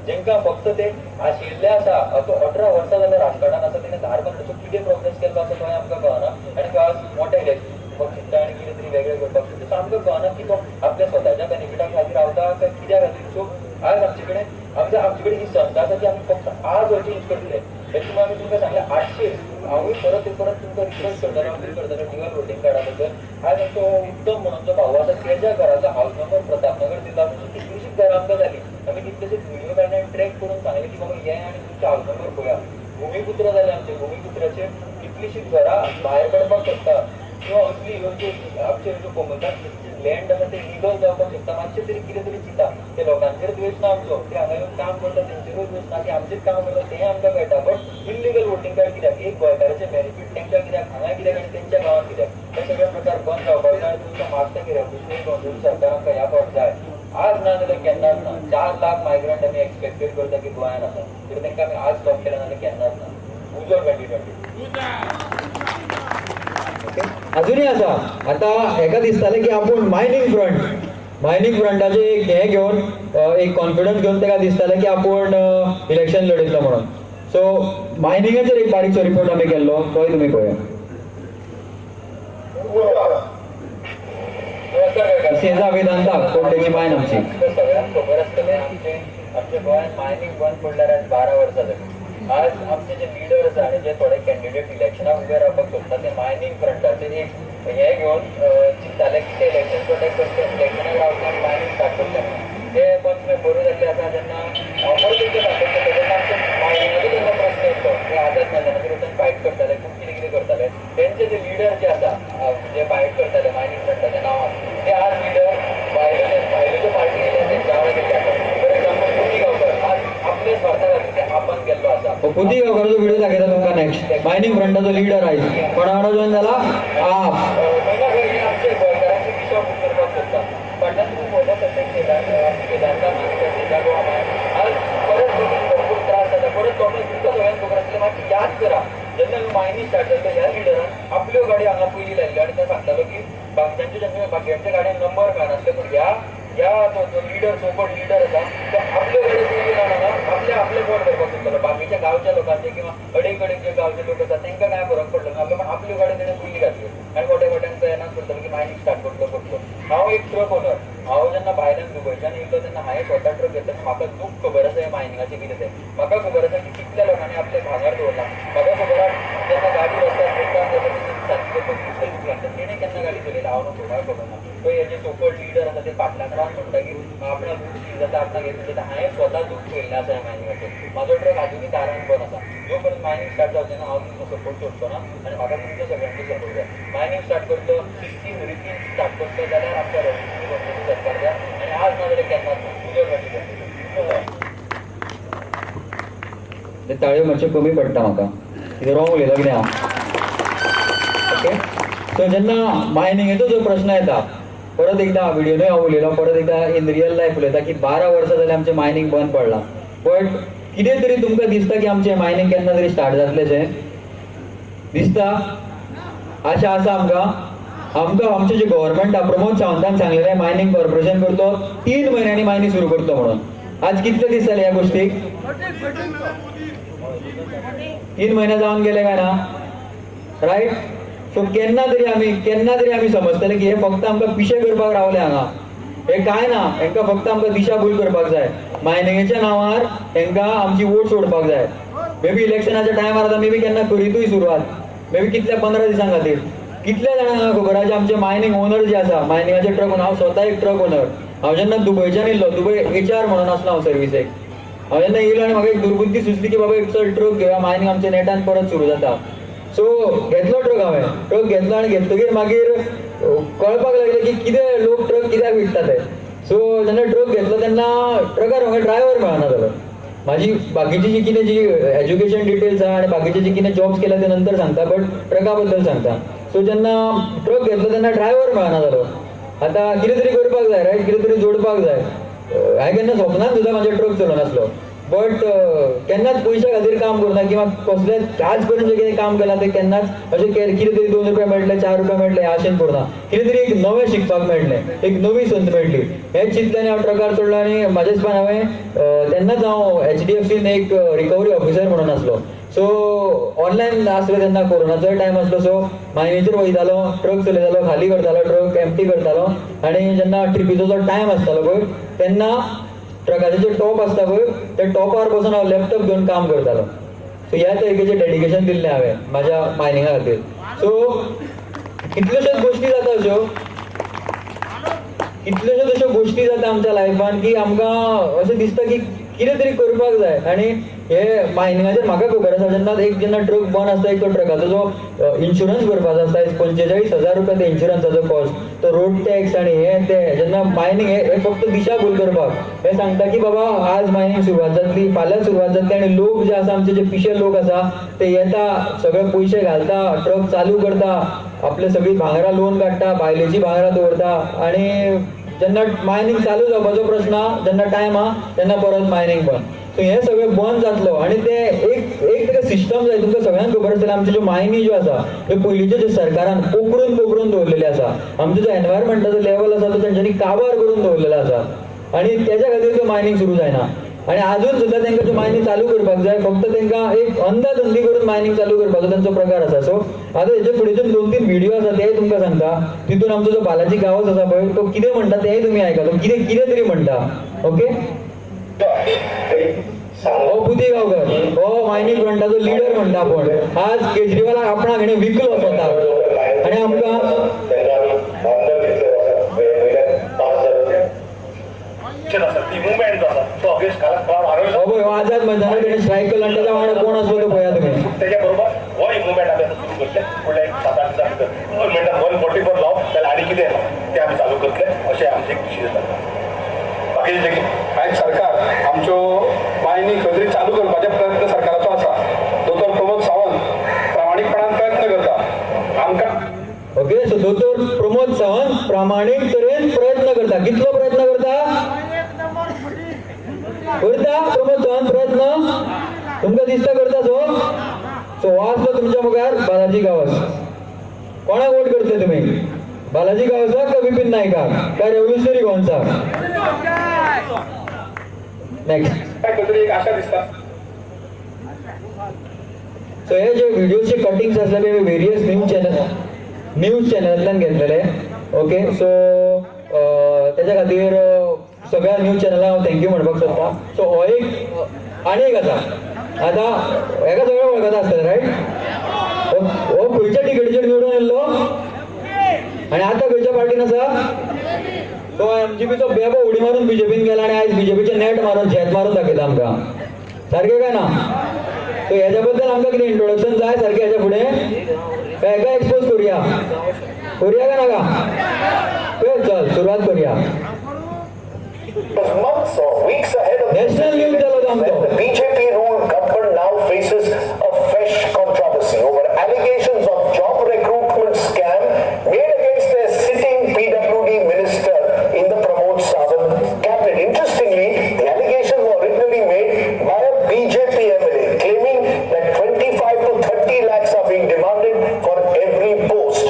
जेंकां फक्त ते आशिल्ले आसा, तो 18 वर्सां जाल्यार राजकारणान आसा, तेणें धारबंदराचो कितें प्रोग्रेस केल्लो आसा तोय आमकां कळना. आनी तो आज मोठे इलेक्शन चिंता आनी कितें तरी वेगळें करपाक शकता. सो आमकां कळना की तो आपल्या स्वताच्या बेनिफिटा खातीर रावता काय कित्या खातीर. सो आज आमचे कडेन आमचे कडेन ही संद आसा की आमी फक्त आज हो चेंज करतले. हें तुमकां आमी तुमकां सांगलें 800 हांवूय परत परत तुमकां रिक्वेस्ट करतालो, अपील करतालो ड्युअल वोटींग कार्डा बद्दल. आज आमचो उत्तम म्हणून जो भाऊ आसा तेज्या घराचो हावस नंबर प्रतापनगर दिला, कितलीशीच घरां आमकां जाली. आमी कितलेशेच व्हिडियो काडले आनी ट्रॅक करून सांगलें की बाबा हें आनी तुमचें हावस नंबर पळया. भुमीपुत्र जाले आमचे, भुमीपुत्राचेर कितलीशीच घरां भायर पडपाक शकता किंवा असली ह्यो ज्यो आमचे ज्यो कोमलदार लँड आसा ते लिगल जावपाक शकता. मातशें तरी कितें तरी चिंता, ते लोकांचेर द्वेश ना आमचो, ते हांगा येवन काम करता तेंचेरूय द्वेश ना, की आमचेच काम करता तें आमकां कळटा. बट इल्लिगल वोटींग कार्ड कित्याक, एक गोंयकाराचें बेनिफीट तेंकां कित्याक, हांगा कित्याक आनी तेंच्या गांवांत कित्याक, हे सगळे प्रकार बंद जावपाक जाय. आनी तुमकां मागता की रेव्होल्युशनरी गोवन्स सरकार आमकां ह्या फावट जाय, आज ना जाल्यार केन्नाच ना. 4 लाख मायग्रंट आमी एक्सपेक्टेड करता की गोंयांत आसा, तरी तांकां आमी आज स्टॉप केला नाजाल्यार केन्नाच ना. उजो 2020
अजूनय आसा. आतां हेका दिसतालें की आपूण मायनींग फ्रंट, मायनींग फ्रंटाचें एक हें घेवन एक कॉन्फिडन्स घेवन ताका दिसतालें की आपूण इलेक्शन लढयतलो म्हणून. सो मायनिंगाचेर एक बारीकसो रिपोर्ट आमी केल्लो, तोय तुमी पळया. सेजा वेदांता कोण मायन आमची
सगळ्यांक खबर आसतलें आमचे आमच्या गोंयांत मायनींग बंद पडल्यार आज 12 वर्सां जाली. आज आमचे जे लिडर आसा आनी जे थोडे कॅन्डिडेट इलेक्शनाक उबे रावपाक सोदता ते मायनींग फ्रंटाचेर एक हें घेवन चिंतताले की ते इलेक्शन प्रोटेक्ट करचे, इलेक्शनाक रावचे आनी मायनींग स्टार्ट करतले. ते पंच बरो जाल्ले आसा जेन्ना परत एकदां सांगता तेन्ना आमचे मायनिंगाचो जेन्ना प्रश्न येतलो ते आझाद मैदानाचेर वचून फायट करताले, खूब कितें कितें करताले. तेंचे जे लिडर जे आसा जे फायट करताले मायनींग फ्रंटाच्या नांवान, ते आज लिडर भायले भायले पार्टी येयल्या तेंच्या वांगडा गेल्ले आसा. फॉर एक्झाम्पल पुती गांवकर आज आपल्या स्वार्था खातीर ते आपण गेल्लो आसा.
पुती गांवकराचो व्हिडिओ दाखयता तुमकां नेक्स्ट. मायनींग फ्रंटाचो लिडर आयज कोणा वांगडा जॉयन जाला आप
आमचे गोंयकारांची दिशा भूल करपाक सोदता. फाटल्यान तुमी पळोवपाक शकता वेदांता मायन गोवा मायन आज परत भरपूर त्रास जाता. परत तुमकां सगळ्यांक खबर आसलें, मातशें याद करा जेन्ना मायनी स्टार्ट जाल्लो ह्या लिडरान आपल्यो गाडी हांगा पयलीं लायल्ल्यो आनी ते सांगतालो की बाकीच्यांचे जेन्ना बाकीच्यांच्या गाडयांक नंबर मेळनासले, पूण ह्या ह्या जो लिडर सोबत लिडर आसा तो आपल्यो गाडयो पयलीं लावन हांगा आपले आपले बोट करपाक सोदतालो. बाकीच्या गांवच्या लोकांचे किंवा अडेकडेक जे गांवचे लोक आसा तांकां कांय फरक पडलो ना, पण आपल्यो गाडयो तेणें पयलीं घातल्यो आनी मोठ्या मोठ्यान तो एनावन्स करतालो की मायनींग स्टार्ट करतलो करतलो. हांव एक ट्रक ओनर, हांव जेन्ना भायल्यान दुबयच्यान येयलो तेन्ना हांवें स्वता ट्रक घेतलो. म्हाका दूख खबर आसा हें मायनिंगाचें कितें तें, म्हाका खबर आसा की कितल्या लोकांनी आपलें भांगर दवरलां, म्हाका खबर आसा जेन्ना गाडी रस्त्यार ब्रेकडावन जाता तेन्ना सारकी कितले दूख लागता, तेणें केन्ना गाडी चलयली हांव न्हू, म्हाका खबर ना. तो हे जे सोकॉल्ड लिडर आसा ते फाटल्यान रावन म्हणटा की आपणाक दूख फील जाता, आपणाक हें जाता. हांवें स्वता दूख पळयल्लें आसा ह्या मायनिंगाचें. म्हाजो ट्रक आजुनूय दारान बंद आसा. जो पर्यंत मायनींग स्टार्ट जावचें ना हांव तुमचो सपोर्ट सोडचो ना आनी म्हाका तुमचो सगळ्यांचो सपोर्ट जाय. मायनींग स्टार्ट करतलो, सिस्टीम रितीन स्टार्ट करतलो जाल्यार आमच्या रेव्होल्युशनरी गोवन्साचें सरकार जाय आनी आज ना जाल्यार केन्नाच ना. उजो 2020.
ते ताळयो मातश्यो कमी पडटा म्हाका, कितें रॉंग उलयता कितें हांव. ओके, सो जेन्ना मायनिंगेचो जो प्रश्न येता, परत एकदां व्हिडियोनूय हांव उलयलो, परत एकदां इन रियल लायफ उलयता की 12 वर्सां जाल्यार आमचें मायनींग बंद पडलां, बट कितें तरी तुमकां दिसता की आमचें मायनींग केन्ना तरी स्टार्ट जातलें दिसता? आशा आसा आमकां. आमकां आमचें जें गव्हर्मेंट प्रमोद सावंतान सांगलेलें मायनींग कॉर्पोरेशन करतो 3 म्हयन्यांनी मायनींग सुरू करतो म्हणून, आज कितले दीस जाले ह्या गोश्टीक? 3 म्हयने जावन गेले काय ना, रायट? सो केन्ना तरी आमी समजतले की हे फक्त आमकां पिशे करपाक रावले हांगा, हे कांय ना, हेंकां फक्त आमकां दिशाभूल करपाक जाय. मायनिंगेच्या नांवार हेंकां आमची वोट सोडपाक जाय. मे बी इलेक्शनाच्या टायमार आतां मे बी केन्ना करीतूय सुरवात, मे बी कितल्या 15 दिसां खातीर. कितल्या जाणांक खबर आसा आमचे मायनींग ओनर जे आसा, मायनिंगाचे ट्रक ओनर, हांव स्वता एक ट्रक ओनर. हांव जेन्ना दुबयच्यान येयल्लो, दुबय एच आर म्हणून आसलो हांव सर्विसेक, हांव जेन्ना येयलो आनी म्हाका एक दुर्बुद्धी सुचली की बाबा एक चल ट्रक घेवया, मायनींग आमच्या नेटान परत सुरू जाता. सो घेतलो ट्रक हांवें, ट्रक घेतलो आनी घेतकीर मागीर कळपाक लागलें की कितें लोक ट्रक कित्याक विकता ते. सो जेन्ना ट्रक घेतलो तेन्ना ट्रकार म्हाका ड्रायव्हर मेळना जालो. माझी बाकीची जी कितें जी एज्युकेशन डिटेल्स आहा आनी बाकीचे जे कितें जॉब्स केल्या ते नंतर सांगता, बट ट्रका बद्दल सांगता. सो जेन्ना ट्रक घेतलो तेन्ना ड्रायव्हर मेळना जालो. आतां कितें तरी करपाक जाय, रायट, कितें तरी जोडपाक जाय. हांवें केन्ना स्वप्नान सुद्दां म्हाजे ट्रक चलोनासलो, बट केन्नाच पयशा खातीर काम करना किंवा कसलेच आज पर्यंत जें कितें काम केलां तें केन्नाच अशें कितें तरी 2 रुपया मेळटले, 4 रुपया मेळटले ह्या आशेन करना. कितें तरी एक नवें शिकपाक मेळटलें, एक नवी संद मेळटली हें चिंतलें आनी हांव ट्रकार चडलो. आनी म्हाज्या हिसपान हांवें तेन्नाच हांव HDFCन एक रिकवरी ऑफिसर म्हणून आसलो. सो ऑनलायन आसलो तेन्ना, कोरोनाचोय टायम आसलो. सो मायनीचेर वयतालो, ट्रक चलयतालो, खाली करतालो ट्रक, एम्प्टी करतालो. आनी जेन्ना ट्रिपीचो जो टायम आसतालो पळय तेन्ना ट्रकाचे जे टॉप आसता पळय त्या टॉपार बसून हांव लॅपटॉप घेवन काम करतालो. सो ह्या तरेचें डेडिकेशन दिल्लें हांवें म्हाज्या मायनिंगा खातीर. सो कितल्योश्योच गोश्टी जाता अश्यो, कितल्योश्योच अश्यो गोश्टी जाता आमच्या लायफान की आमकां अशें दिसता की कितें तरी करपाक जाय. आनी हे मायनिंगाचेर म्हाका खबर आसा, जेन्ना एक जेन्ना ट्रक बंद आसता, एक तो ट्रकाचो जो इन्शुरन्स भरपाचो आसता 45,000 रुपया ते इन्शुरन्साचो कॉस्ट, तो रोड टॅक्स आनी हे ते. जेन्ना मायनींग हे फक्त दिशाभूल करपाक हे सांगता की बाबा आज मायनींग सुरवात जातली, फाल्यां सुरवात जातली. आनी लोक जे आसा आमचे जे पिशे लोक आसा ते येता, सगळे पयशे घालता, ट्रक चालू करता, आपले सगळीं भांगरां लोन काडटा, बायलेची भांगरां दवरता. आनी जेन्ना मायनींग चालू जावपाचो प्रश्न आहा, जेन्ना टायम आहा तेन्ना परत मायनींग बंद. सो हें सगळें बंद जातलो. आनी ते एक एक ताका सिस्टम जाय. तुमकां सगळ्यांक खबर आसतलें आमच्यो ज्यो मायनी ज्यो आसा त्यो पयलींच्यो ज्यो सरकारान पोखरून पोखरून दवरलेले आसा, आमचो जो एनवायरमेंटाचो लेवल आसा तो तेंच्यांनी काबार करून दवरलेलो आसा. आनी तेज्या खातीर त्यो मायनींग सुरू जायना. आनी आजून सुद्दां तेंकां त्यो मायनी चालू करपाक जाय, फक्त तेंकां एक अंदाधंदी करून मायनींग चालू करपाचो तेंचो प्रकार आसा. सो आतां हेजे फुडें 2-3 व्हिडियो आसा तेय तुमकां सांगता. तितून आमचो जो बालाजी गांवस आसा पळय तो कितें म्हणटा तेय तुमी आयका, तो कितें कितें तरी म्हणटा. ओके, हो बुद्धी गांवकर हो मायनींग फ्रंटाचो लिडर म्हणटा आपूण. आज केजरीवालाक आपणाक हेणें विकलो स्वताक. आनी आमकां हो आझाद मैदानार तेणें स्ट्रायक केलो आनी तेच्या वांगडा कोण आसलो तो पळया तुमी.
तेच्या बरोबर हो मुवमेंट आमी आतां सुरू करतले फुडल्या एक 7-8 दिसां भितर. गव्हर्मेंटान 144 लाव जाल्यार आनी कितें येना तें आमी चालू करतले अशें आमचें एक डिसिजन जाता. बाकीचें जे
आयज सरकार आमच्यो मायनी खंय तरी चालू करपाचे प्रयत्न सरकाराचो आसा. दोतोर प्रमोद सावंत प्रामाणीकपणान प्रयत्न करता आमकां.
ओके, सो दोतोर प्रमोद सावंत प्रामाणीक तरेन प्रयत्न करता. कितलो प्रयत्न करता? करता प्रमोद सावंत प्रयत्न? तुमकां दिसता करता? सो सो हो आसलो तुमच्या मुखार बालाजी गांवस. कोणाक वोट करतले तुमी? बालाजी गांवसाक काय विपीन नायकाक काय रेव्होल्युशनरी गोवन्साक? नेक्स्ट
खंय एक आशा दिसता.
सो हे जे व्हिडिओचे कटिंग्स आसले ते वेरियस न्यूज चॅनलांतल्यान घेतलेले. ओके, सो तेच्या खातीर सगळ्या न्यूज चॅनलांक हांव thank you म्हणपाक सोदता. सो हो एक आनी एक आसा, आतां हेका सगळे वळखता आसतले, रायट? हो खंयच्या टिकेटीचेर निवडून येयल्लो आनी आतां खंयच्या पार्टीन आसा? तो MGPचो बेबो उडी मारून बीजेपीन गेला आनी आयज बीजेपीचें नेट मारून झेत मारून दाखयता आमकां. सारकें काय ना? सो हेज्या बद्दल आमकां कितें इंट्रोडक्शन जाय सारकें हेज्या फुडें? काय हेका एक्सपोज करुया? करुया काय नाका? चल सुरवात करुया.
Months or weeks ahead of
national news जालो तो आमचो.
The BJP ruled government now faces a fresh controversy over allegations of job recruitment scam made against their sitting PWD minister in the Pramod Sawant cabinet. Interestingly, the allegations were originally made by a BJP MLA claiming that 25 to 30 lakhs are being demanded for every post.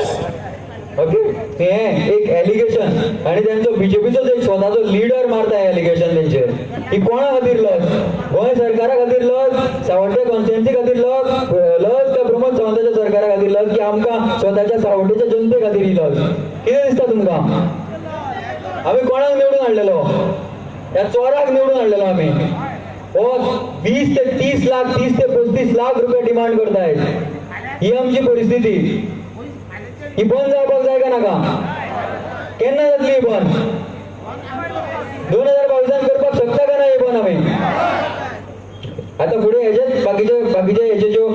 Okay, हें एक एलिगेशन आनी तेंचो बीजेपीचोच एक स्वताचो लिडर मारता हें एलिगेशन तेंचेर. ही कोणा खातीर लज? गोंय सरकारा खातीर लज, सावड्डे कॉन्स्टिट्युएन्सी खातीर लज, लज काय प्रमोद सावंताच्या सरकारा खातीर लज की आमकां स्वताच्या सावड्डेच्या जनते खातीर ही लज? कितें दिसता तुमकां? आमी कोणाक निवडून हाडलेलो? ह्या चोराक निवडून हाडलेलो आमी. हो 20 ते 30 लाख, 30 ते 35 लाख रुपया डिमांड करताय. ही आमची परिस्थिती. ही बंद जावपाक जाय काय नाका? केन्ना जातली ही बंद? 2022 करपाक शकता काय ना ही बंद आमी? आतां फुडें हेजेच बाकीचे बाकीचे हेजे ज्यो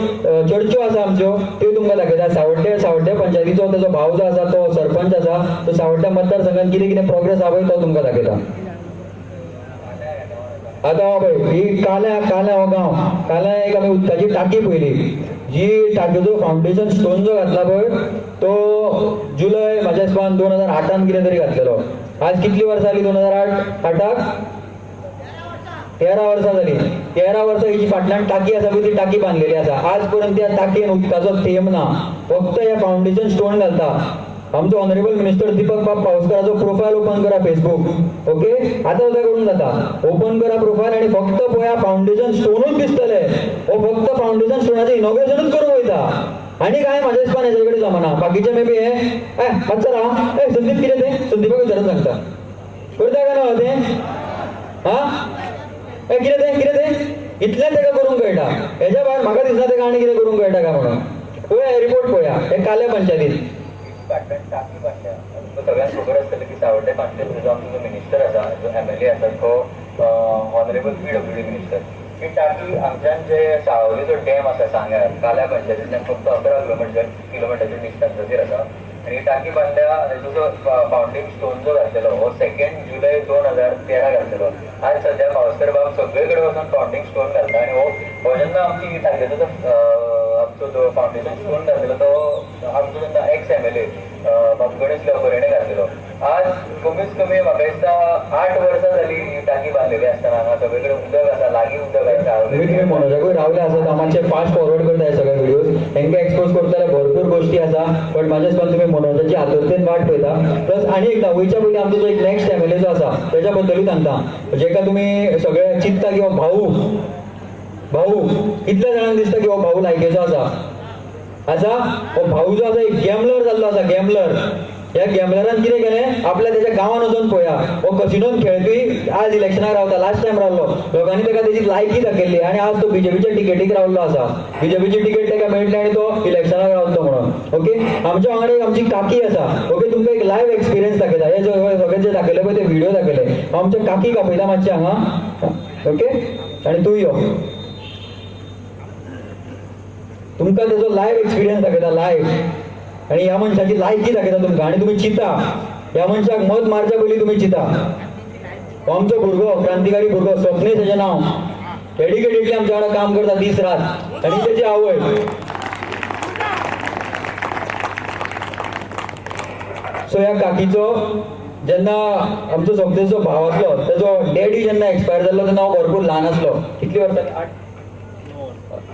चर्चो आसा आमच्यो त्यो तुमकां दाखयता. सावड्डे सावड्डे पंचायतीचो तेजो भाव जो आसा तो सरपंच आसा, तो सावड्ड्या मतदारसंघात कितें कितें प्रोग्रेस आहा पळय तो तुमकां दाखयता. आतां पळय ही काल्या काल्या हो गांव, काल्या एक आमी उदकाची टाकी पळयली, जी टाकयेचो फावंडेशन स्टोन जो घातला पळय तो जुलय म्हाज्या हिसपान 2008 कितें तरी घातलेलो. आज कितली वर्सां जाली 2008 13 वर्सां जाली. 13 वर्सां ही जी फाटल्यान टाकी आसा पळय ती टाकी बांदलेली आसा. आज पर्यंत त्या टाकयेन उदकाचो थेंब ना, फक्त हे फावंडेशन स्टोन घालता. आमचो ऑनरेबल मिनिस्टर दीपक बाब पावसकराचो प्रोफायल ओपन करा फेसबूक, ओके आतां सुद्दां करूंक जाता, ओपन करा प्रोफायल आनी फक्त पळया फावंडेशन स्टोनूच दिसतले. हो फक्त फावंडेशन स्टोनाचें इनॉग्रेशनूच करूंक वयता आनी कांय म्हाज्या हिसपान हेजे कडेन जमना. बाकीचे मे बी हे मातसो राव, ए संदीप कितें तें संदीपाक विचारून सांगता, करता काय ना तें, हा ए कितें तें कितें तें इतलें ताका करूंक कळटा. हेज्या भायर म्हाका दिसना ताका आनी कितें करूंक कळटा काय म्हणून. पळया रिपोर्ट पळया हे काल्या पंचायतीन फाटल्यान टाकी बांदल्या. तुमकां सगळ्यांक खबर आसतलें की सावड्डे पंचायत जो आमचो जो मिनिस्टर आसा, जो एमएलए आसा, तो ऑनरेबल पीडब्ल्यूडी मिनिस्टर. ही टाकी हांगच्यान जे सावलीचो डॅम आसा सांग्यार, काल्या पंचायतींतल्यान फक्त 11 किलोमिटराच्या डिस्टन्साचेर आसा. आनी ही टाकी बांदल्या आनी जो फावंडेशन स्टोन जो घातलेलो हो 2 जुलय 2013 घातलेलो. आज सद्या पावसकर बाब सगळे कडेन वचून फावंडेशन स्टोन घालता आनी हो जेन्ना आमची ही टाकयेचो आमचो जो फावंडेशन स्टोन घातलेलो तो आमचो जेन्ना एक्स एमएलए बाब गणेश गावकर हेणें घातलेलो. आज कमीत कमी म्हाका दिसता 8 वर्सां जाली ही टाकी बांदलेली आसतना हांगा सगळे कडेन उदक आसा, लागीं उदक आसा. तुमी मनोजाकूय रावले आसत, हांव मातशें फास्ट फॉरवर्ड करता हे सगळे व्हिडियोज, हेंकां एक्सपोज करता जाल्यार भरपूर गोश्टी आसा, बट म्हाज्या हिसपान तुमी मनोजाची आतुरतेन वाट पळयता. प्लस आनी एकदां वयच्या पयलीं आमचो जो एक नेक्स्ट एमएलए जो आसा तेज्या बद्दलूय सांगता, जेका तुमी सगळे चिंतता की हो भाऊ, भाऊ कितल्या जाणांक दिसता की हो भाऊ लायकेचो आसा, आसा हो भाऊ जो आसा एक गॅमलर जाल्लो आसा, गॅमलर. ह्या गॅमलरान कितें केलें, आपल्या तेच्या गांवान वचून पळया, हो कसिनोन खेळपी आज इलेक्शनाक रावता, लास्ट टायम रावलो, लोकांनी ताका तेजी लायकी दाखयल्ली आनी आज तो बीजेपीच्या टिकेटीक रावल्लो आसा, बीजेपीची टिकेट ताका मेळटली आनी तो इलेक्शनाक रावतलो म्हणून. ओके, आमच्या वांगडा एक आमची काकी आसा, ओके तुमकां एक लायव्ह एक्सपिरियन्स दाखयता. हे सगळे जे दाखयले पळय ते व्हिडिओ दाखयले, आमच्या काकीक आपयता मातशें हांगा, ओके आनी तूं यो, तुमकां तेजो लायव्ह एक्सपिरियन्स दाखयता, लायव्ह. आनी ह्या मनशाची लायकी दाखयता तुमकां आनी तुमी चिंता, ह्या मनशाक मत मारच्या पयलीं तुमी चिंता. आमचो भुरगो क्रांतिकारी भुरगो स्वप्नेश हेजें नांव, डेडिकेटेडली आमच्या वांगडा काम करता दीस रात, आनी तेजी आवय. सो ह्या काकीचो जेन्ना आमचो स्वप्नेशचो भाव आसलो, तेजो डॅडी जेन्ना एक्सपायर जाल्लो तेन्ना हांव भरपूर ल्हान आसलो, कितली वर्सां, 8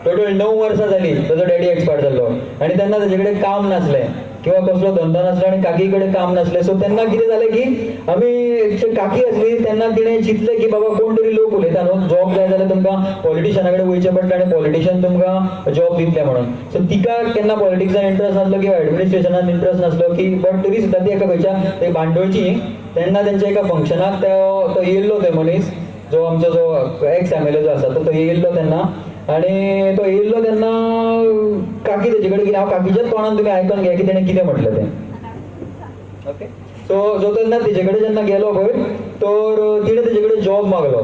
टोटल 9 वर्सां जाली ताजो डॅडी एक्सपायर जाल्लो. आनी तेन्ना ताजे कडेन काम नासलें किंवा कसलो धंदो नासलो आनी काकी कडेन काम नासलें. सो तेन्ना कितें जालें की आमी काकी आसली तेन्ना तिणें चिंतलें की बाबा कोण तरी लोक उलयता न्हू, जॉब जाय जाल्यार तुमकां पॉलिटिशना कडेन वयचें पडटा आनी पॉलिटिशन तुमकां जॉब दितले म्हणून. सो तिका केन्ना पॉलिटिक्सान इंट्रस्ट नासलो किंवा एडमिनिस्ट्रेशनान इंट्रस्ट नासलो की, बट तरी सुद्दां ती एका खंयच्या भांडोळची तेन्ना तेंच्या एका फंक्शनाक तो येयल्लो थंय मनीस जो आमचो जो एक्स एमएलए जो आसा तो येयल्लो तेन्ना, आनी तो येयल्लो तेन्ना काकी तेजे कडेन कितें, हांव काकीच्याच तोंडान तुमी आयकून घे की तेणें कितें म्हटलें तें. ओके, सो जो तेन्ना तेजे कडेन जेन्ना गेलो पळय तर तिणें तेजे कडेन जॉब मागलो.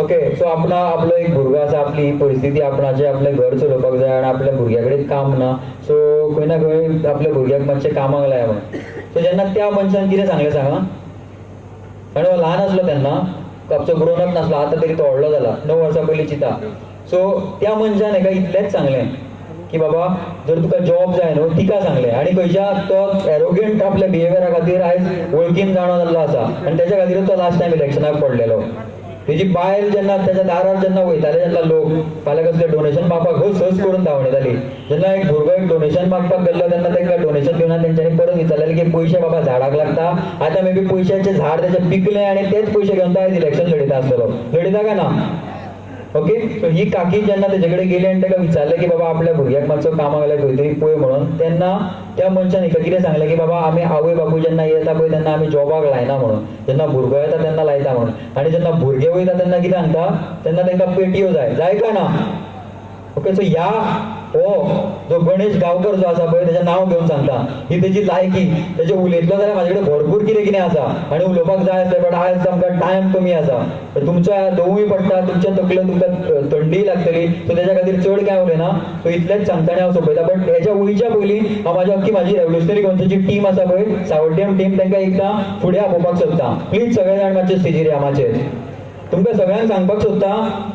ओके, सो आपणा आपलो एक भुरगो आसा, आपली परिस्थिती आपणाचें आपलें घर चलोवपाक जाय आनी आपल्या भुरग्या कडेन काम ना, सो खंय ना खंय आपल्या भुरग्याक मातशें कामाक लाय म्हणून. सो जेन्ना त्या मनशान कितें सांगलें सांगा, आनी हो ल्हान आसलो तेन्ना, आमचो ग्रोन अप नासलो, आतां तरी तो व्हडलो जाला, 9 वर्सां पयलीं चिंता. सो त्या मनशान हेका इतलेंच सांगलें की बाबा जर तुका जॉब जाय न्हू, तिका सांगलें, आनी खंयच्या तो एरोगेंट आपल्या बिहेवियरा खातीर आयज वळखीन जाणो जाल्लो आसा आनी तेच्या खातीर तो लास्ट टायम इलेक्शनाक पडलेलो. तेजी बायल जेन्ना तेच्या दारार जेन्ना वयताले जेन्ना लोक फाल्यां कसलें डोनेशन मागपाक हस हस करून धांवडयताली, जेन्ना एक भुरगो एक डोनेशन मागपाक गेल्लो तेन्ना तांकां डोनेशन दिवना तेंच्यांनी परत विचारलेलें की पयशे बाबा झाडाक लागता, आतां मे बी पयशाचें झाड तेचें पिकलें आनी तेच पयशे घेवन तो आयज इलेक्शन लडयता आसतलो, लडयता काय ना? ओके, सो ही काकी जेन्ना तेजे कडेन गेली आनी ताका विचारलें की बाबा आपल्या भुरग्याक मातसो कामाक लाय खंय तरी पळय म्हणून, तेन्ना त्या मनशान हिका कितें सांगलें की बाबा आमी आवय बापूय जेन्ना येता पळय तेन्ना आमी जॉबाक लायना म्हणून, जेन्ना भुरगो येता तेन्ना लायता म्हणून, आनी जेन्ना भुरगे वयता तेन्ना कितें सांगता, तेन्ना तांकां पेटयो जाय, जाय काय ना? ओके, सो ह्या हो जो गणेश गांवकर जो आसा पळय तेजें नांव घेवन सांगता, ही तेजी लायकी, तेजें उलयतलो जाल्यार म्हाजे कडेन भरपूर कितें कितें आसा आनी उलोवपाक जाय आसलें, बट आयज आमकां टायम कमी आसा, तुमच्या दोवूय पडटा, तुमच्या तकलेन तुमकां थंडी लागतली, सो तेज्या खातीर चड कांय उलयना, सो इतलेंच सांगता आनी हांव सोंपयता. बट हेज्या वयच्या पयलीं हांव म्हाज्या अख्खी म्हाजी रेवोल्युशनरी गोंयची टीम आसा पळय, सावड्डेम टीम, तांकां एकदां फुडें आपोवपाक सोदता. प्लीज सगळे जाण मातशे स्टेजीर या मातशे. तुमकां सगळ्यांक सांगपाक सोदता,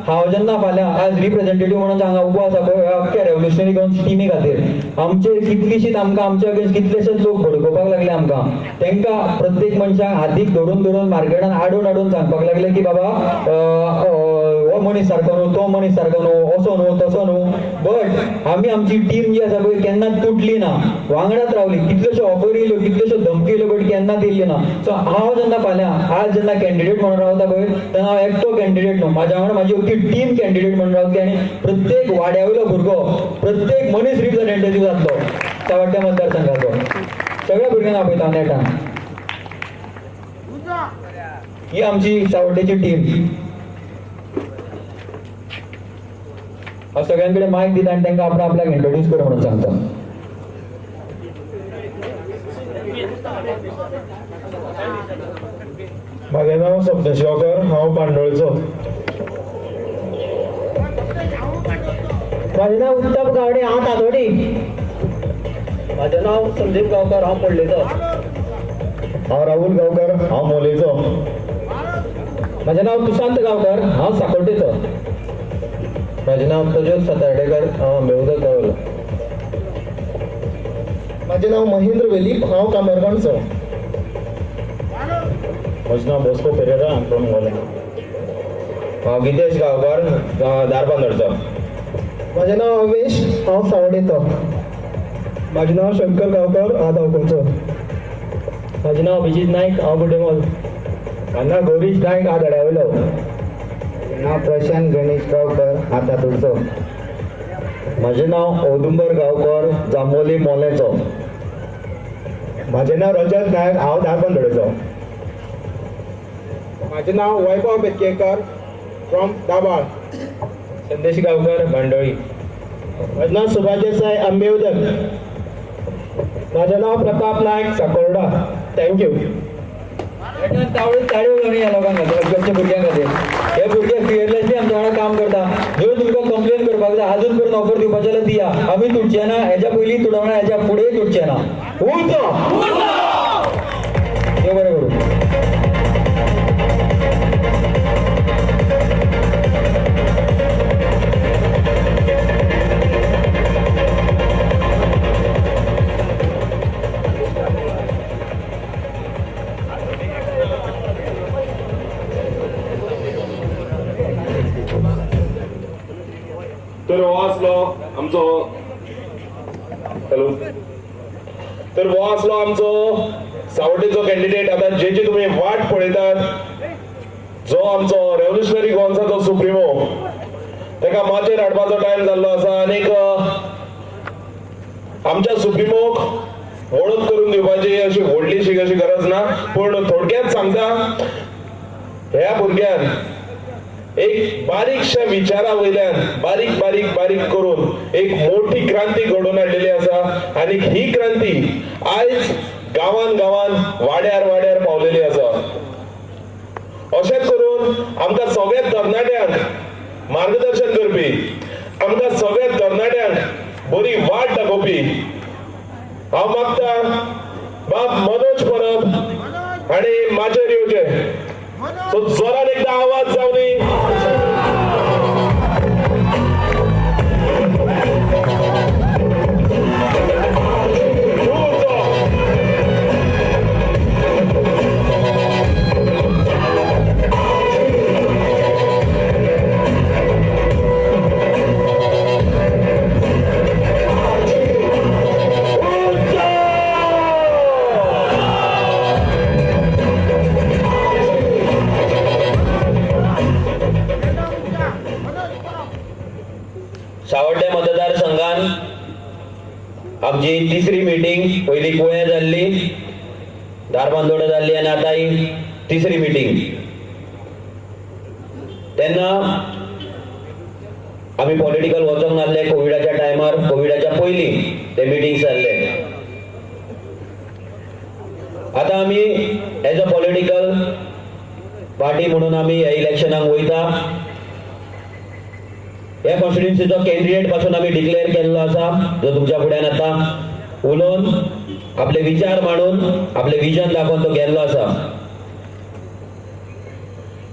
हांव जेन्ना फाल्यां आज रिप्रेझेंटेटीव म्हणून हांगा उबो आसा पळय, अख्ख्या रेव्होल्युशनरी गोवन्स टिमी खातीर आमचे कितलीशीच आमकां आमच्या अगेन्स्ट कितलेशेच लोक भडकोवपाक लागले आमकां. तांकां प्रत्येक मनशाक हातीक धरून धरून मार्केटान आडोवन आडोवन सांगपाक लागले की बाबा हो मनीस सारको न्हू, तो मनीस सारको न्हू, असो न्हू, तसो न्हू. बट आमी आमची टीम जी आसा पळय केन्नाच तुटली ना, वांगडाच रावली. कितल्योश्यो ऑफर येयल्यो, कितल्योश्यो धमकी येयल्यो, बट केन्नाच येयल्यो ना. सो हांव जेन्ना फाल्यां आज जेन्ना कॅन्डिडेट म्हणून रावता पळय तेन्ना हांव एकटो कॅन्डिडेट न्हू, म्हाज्या वांगडा म्हाजी अख्खी टीम कॅन्डिडेट म्हणून रावतली आनी प्रत्येक वाड्या वयलो भुरगो, प्रत्येक मनीस रिप्रेझेंटेटीव जातलो सावड्ड्या मतदारसंघाचो. सगळ्या भुरग्यांक आपयता नेटान. ही आमची सावड्डेची टीम. हांव सगळ्यांकडे मायक दिता आनी तांकां आपणा आपल्याक इंट्रोड्यूस कर म्हणून सांगता.
म्हाजें नांव सप्तश गांवकर, हांव बांडोळचो.
म्हाजें नांव उत्तम गावडे, हांव तातोडी. म्हाजें नांव संदीप गांवकर, हांव पोडलेचो.
हांव राहुल गांवकर, हांव मोलेचो.
म्हाजें नांव तुशांत गांवकर, हांव साकोड्डेचो. म्हाजें नांव प्रज्योत सातार्डेकर, हांव आंबेउदक गांवलो.
म्हाजें नांव महेंद्र वेलीप, हांव कामरगांवचो. म्हजें नांव बॉस्को पेरेरा, हांव फ्रॉम मोलें.
हांव गितेश गांवकर, धारबांदोडचो.
म्हाजें नांव अवेश, हांव सावडेचो. म्हाजें नांव शंकर गांवकर, हांव दावकोलचो.
म्हाजें नांव अभिजीत नायक, हांव गुडेमोल.
म्हाजें नांव गौरीश नायक, हांव धड्या वयलो.
नांव प्रशांत गणेश गांवकर, हांव तातोडचो.
म्हाजें नांव औदुंबर गांवकर, जांबोली मोलेंचो.
म्हाजें नांव रजत नायक, हांव धारबांदोडेचो.
म्हाजें नांव वैभव बेतकेकर फ्रॉम दाबाळ.
संदेश गांवकर, बांडोळी.
म्हाजें नांव सुभाष देसाय, आंबेउदक. म्हाजें नांव प्रताप नायक, साकोर्डा. Thank you.
तावळीत ताळयो जावनी ह्या लोकां खातीर, आमच्या भुरग्यां खातीर. हे भुरगे फियरलेसली आमच्या वांगडा काम करता. जर तुमकां कंप्लेन करपाक जाय, आजून पर्यंत ऑफर दिवपाचें जाल्यार दिया. आमी तुटचे ना, हेज्या पयलीं तुटवना, हेज्या फुडें तुटचे ना. उरचो देव बरें करूं.
तर हो आसलो आमचो हॅलो, तर हो आसलो आमचो सावड्डेचो कॅन्डिडेट. आतां जेची तुमी वाट पळयतात, जो आमचो रेव्होल्युशनरी गोवन्साचो सुप्रिमो, ताका माचयेर हाडपाचो टायम जाल्लो आसा. आनीक आमच्या सुप्रिमोक वळख करून दिवपाची अशी व्हडलीशी अशी गरज ना, पूण थोडक्यात सांगता, ह्या भुरग्यान एक बारीकशा विचारा वयल्यान बारीक बारीक बारीक करून एक मोठी क्रांती घडोवन हाडलेली आसा. आनी ही क्रांती आयज गांवान गांवान वाड्यार वाड्यार पावलेली आसा. अशेंच करून आमकां सगळ्या तरणाट्यांक मार्गदर्शन करपी, आमकां सगळ्या तरणाट्यांक बरी वाट दाखोवपी हांव मागता बाब मनोज परब आनी माचयेर येवचे. सो जोरान एकदा आवाज जावनी.
सावड्डे मतदारसंघान आमची तिसरी मिटींग, पयली कुळ्या जाल्ली, धारबांदोडा जाल्ली आनी आतां ही तिसरी मिटींग. तेन्ना आमी पॉलिटिकल वचोंक नासले कोविडाच्या टायमार, कोविडाच्या पयलीं ते मिटींग जाल्ले. आतां आमी एज अ पॉलिटिकल पार्टी म्हणून आमी ह्या इलेक्शनाक वयता. ह्या कॉन्स्टिट्युन्सीचो कॅन्डिडेट पासून आमी डिक्लेअर केल्लो आसा, जो तुमच्या फुड्यान आतां उलोवन आपले विचार मांडून आपले विजन दाखोवन तो गेल्लो आसा.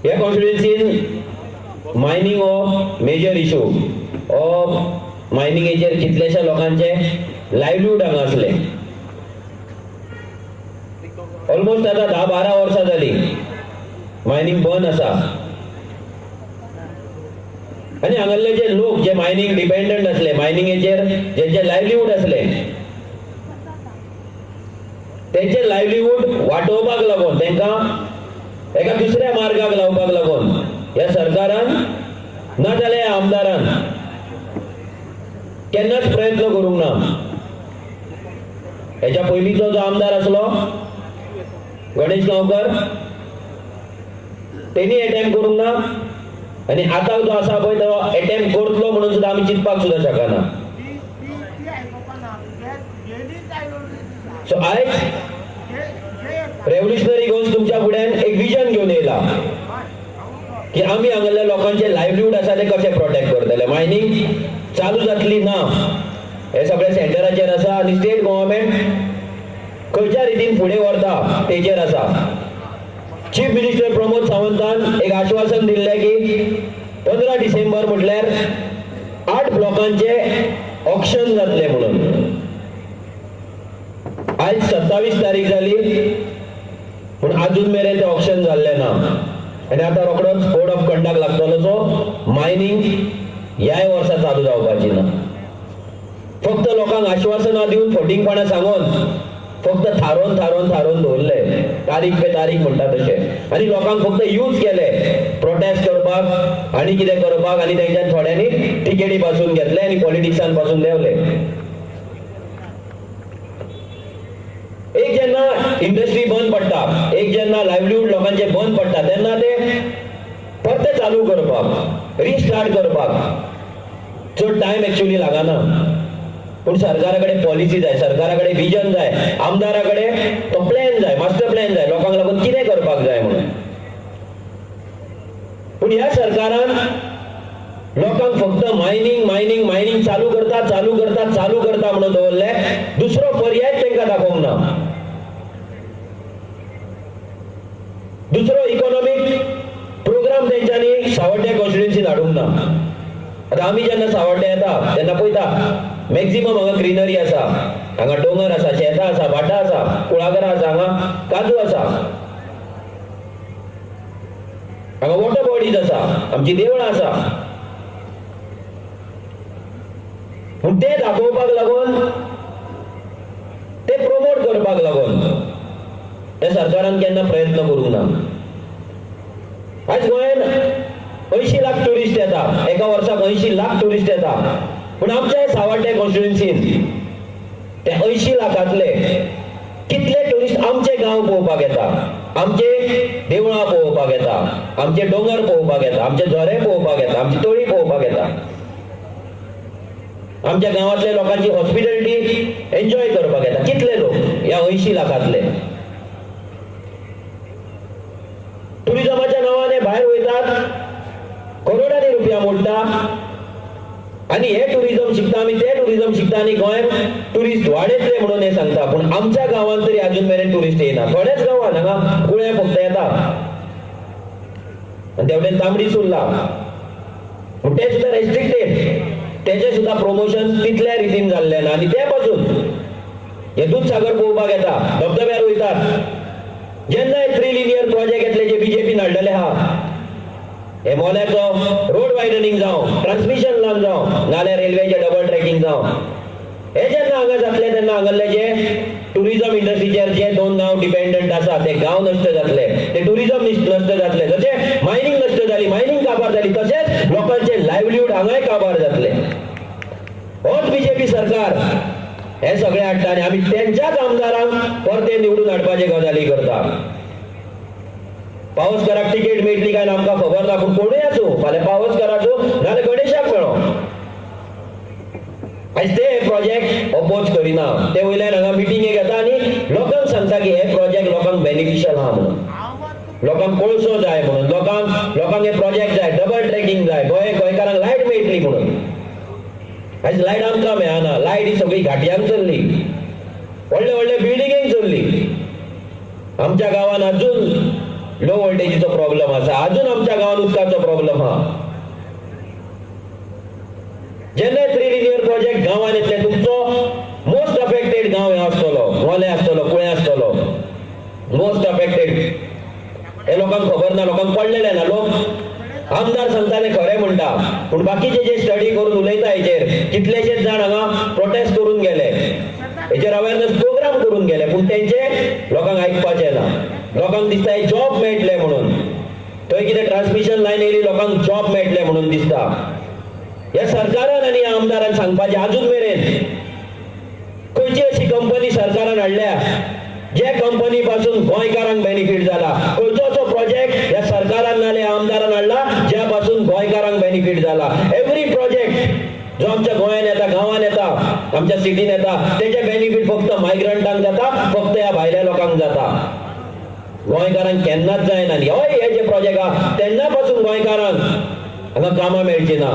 ह्या कॉन्स्टिट्युएन्सीन मायनींग हो मेजर इशू. हो मायनिंगेचेर कितल्याश्या लोकांचे लायवलीहूड हांगा आसले. ऑलमोस्ट आतां 10-12 वर्सां जाली मायनींग बंद आसा आनी हांगासले जे लोक जे मायनींग डिपेंडंट आसले, मायनिंगेचेर जेंचे लायवलीहूड आसले, तेंचे लायवलीहूड वाटोवपाक लागून, तांकां एका दुसऱ्या मार्गाक लावपाक लागून ह्या सरकारान ना जाल्यार आमदारान केन्नाच प्रयत्न करूंक ना. हेच्या पयलींचो जो आमदार आसलो गणेश गांवकर, तेणी एटेम्प्ट करूंक ना आनी आतां जो आसा पळय तो एटेम्प्ट करतलो म्हणून सुद्दां आमी चिंतपाक सुद्दां शकना. सो आयज रेव्होल्युशनरी गोवन्स तुमच्या फुड्यान एक विजन घेवन येयला की आमी हांगासल्या लोकांचे लायवलीहूड आसा ते कशें प्रोटेक्ट करतले. मायनींग चालू जातली ना हे सगळे सेंटराचेर आसा आनी स्टेट गव्हर्मेंट खंयच्या रितीन फुडें व्हरता तेचेर आसा. चीफ मिनिस्टर प्रमोद सावंतान एक आश्वासन दिल्लें की 15 डिसेंबर म्हटल्यार 8 ब्लॉकांचे ऑक्शन जातलें म्हणून. आयज 27 तारीख जाली पूण आजून मेरेन तें ऑक्शन जाल्लें ना आनी आतां रोखडोच कोड ऑफ कंडक्ट लागतलो जो मायनींग ह्याय वर्सा चालू जावपाची ना. फक्त लोकांक आश्वासनां दिवन फटींगपणां सांगून फक्त थारोवन थारोवन थारोवन दवरले, तारीख पे तारीख म्हणटा तशें, आनी लोकांक फक्त यूज केले प्रोटेस्ट करपाक आनी कितें करपाक, आनी तेंच्यान थोड्यांनी टिकेटी पासून घेतले आनी पॉलिटिक्सान पासून देंवले. एक जेन्ना इंडस्ट्री बंद पडटा, एक जेन्ना लायवलीहूड लोकांचे बंद पडटा, तेन्ना ते परते चालू करपाक, रिस्टार्ट करपाक चड टायम एक्चुअली लागना. पूण सरकारा कडेन पॉलिसी जाय, सरकारा कडेन विजन जाय, आमदारा कडेन तो प्लॅन जाय, मास्टर प्लॅन जाय लोकांक लागून कितें करपाक जाय म्हणून. पूण ह्या सरकारान लोकांक फक्त मायनींग मायनींग मायनींग चालू करता चालू करता चालू करता म्हणून दवरले, दुसरो पर्याय तांकां दाखोवंक ना. दुसरो इकॉनॉमीक प्रोग्राम तेंच्यांनी सावड्ड्या कॉन्स्टिट्युएन्सीन हाडूंक ना. आतां आमी जेन्ना सावड्ड्या येता तेन्ना पळयता मॅक्झिमम हांगा ग्रिनरी आसा, हांगा दोंगर आसा, शेतां आसा, भाटां आसा, कुळागरां आसा, हांगा काजू आसा, हांगा वॉटर बॉडीज आसा, आमची देवळां आसा. पूण ते दाखोवपाक लागून, ते प्रोमोट करपाक लागून त्या सरकारान केन्ना प्रयत्न करूंक ना. आयज गोंयांत 80 लाख ट्युरिस्ट येता, एका वर्साक 80 लाख ट्युरिस्ट येता, पूण आमच्या सावड्ड्या कॉन्स्टिट्युएन्सीन ते 80 लाखांतले कितले ट्युरिस्ट आमचे गांव पळोवपाक येता, आमचे देवळां पळोवपाक येता, आमचे दोंगर पळोवपाक येता, आमचे झरे पळोवपाक येता, आमची तळी पळोवपाक येता, आमच्या गांवांतल्या लोकांची हॉस्पिटॅलिटी एन्जॉय करपाक येता, कितले लोक ह्या 80 लाखांतले टुरिजमाच्या नांवान हे भायर वयतात, करोडांनी रुपया मोडटा आनी हे टुरिजम शिकता आमी, ते टुरिजम शिकता आनी गोंयांत ट्युरिस्ट वाडयतले म्हणून हे सांगता. पूण आमच्या गांवांत तरी आजून मेरेन ट्युरिस्ट येना. थोड्याच गांवांत हांगा कुळें फक्त येता आनी तेवटेन तांबडी सुर्ला, पूण ते सुद्दां रेस्ट्रिक्टेड, तेजें सुद्दां प्रमोशन तितल्या रितीन जाल्लें ना. आनी ते पासून हे दूदसागर पळोवपाक येता, धबधब्यार वयतात. जेन्ना हे 3 लिनियर प्रोजेक्ट येतले जे बीजेपीन हाडलेले आहा, हे मोल्याचो रोड वायडनिंग जावं, ट्रान्समिशन लायन जावं, नाल्यार रेल्वेचे डबल ट्रॅकिंग जावं, हे जेन्ना हांगा जातले तेन्ना हांगासले जे टुरिजम इंडस्ट्रीचेर जे 2 गांव डिपेंडंट आसा ते गांव नश्ट जातले, ते टुरिजम नश्ट जातले. जशें मायनींग नश्ट जाली, मायनींग काबार जाली, तशेंच लोकांचे लायवलीहूड हांगाय काबार जातले. होच बीजेपी सरकार हे सगळे हाडटा आनी आमी तेंच्याच आमदारांक परते निवडून हाडपाचे गजाली करता. पावसकराक तिकेट मेळटली काय ना आमकां खबर ना, पूण कोणूय आसूं, फाल्यां पावसकर आसूं नाल्यार गणेशाक मेळो, आयज ते हे प्रोजेक्ट अपोज करिना. ते वयल्यान हांगा मिटिंगे घेता आनी लोकांक सांगता की हे प्रोजेक्ट लोकांक बेनिफिशियल आहा म्हणून, लोकांक कोळसो जाय म्हणून, लोकांक हे प्रोजेक्ट जाय, डबल ट्रॅकिंग जाय, गोंयकारांक लायट मेळटली म्हणून. आयज लायट आमकां मेळना, लायट ही सगळी घाटयांक चल्ली, व्हडले व्हडले बिल्डिंगेंक चल्ली. आमच्या गांवांत अजून लो वोल्टेजीचो प्रॉब्लम आसा, अजून आमच्या गांवांत उदकाचो प्रॉब्लम आहा. जेन्ना थ्री लिनियर प्रोजेक्ट गांवांत येतले तुमचो मोस्ट अफेक्टेड गांव हे आसतलो, मोलें आसतलो, कुळें आसतलो, मोस्ट अफेक्टेड. हे लोकांक खबर ना, लोकांक पडलेले ना. लोक आमदार सांगता ते खरें म्हणटा, पूण बाकीचे जे स्टडी करून उलयता हेचेर कितलेशेच जाण हांगा प्रोटेस्ट करून गेले, हेचेर अवेरनेस प्रोग्राम करून गेले, पूण तेंचे लोकांक आयकपाचें ना. लोकांक दिसता हे जॉब मेळटले म्हणून, थंय कितें ट्रान्समिशन लायन येयली लोकांक जॉब मेळटले म्हणून दिसता. ह्या सरकारान आनी ह्या आमदारान सांगपाचें अजून मेरेन खंयची अशी कंपनी सरकारान हाडल्या जे कंपनी पासून गोंयकारांक बेनिफीट जाला, खंयचो असो प्रोजेक्ट ह्या सरकारान नाल्यार आमदारान हाडला ज्या पासून गोंयकारांक बेनिफीट जाला. एवरी प्रोजेक्ट जो आमच्या गोंयांत येता, गांवांत येता, आमच्या सिटीन येता, तेजे बेनिफीट फक्त मायग्रंटांक जाता, फक्त ह्या भायल्या लोकांक जाता, गोंयकारांक केन्नाच जायना. आनी हय हे जे प्रोजेक्ट आहा तेन्ना पासून गोंयकारांक हांगा कामां मेळची ना.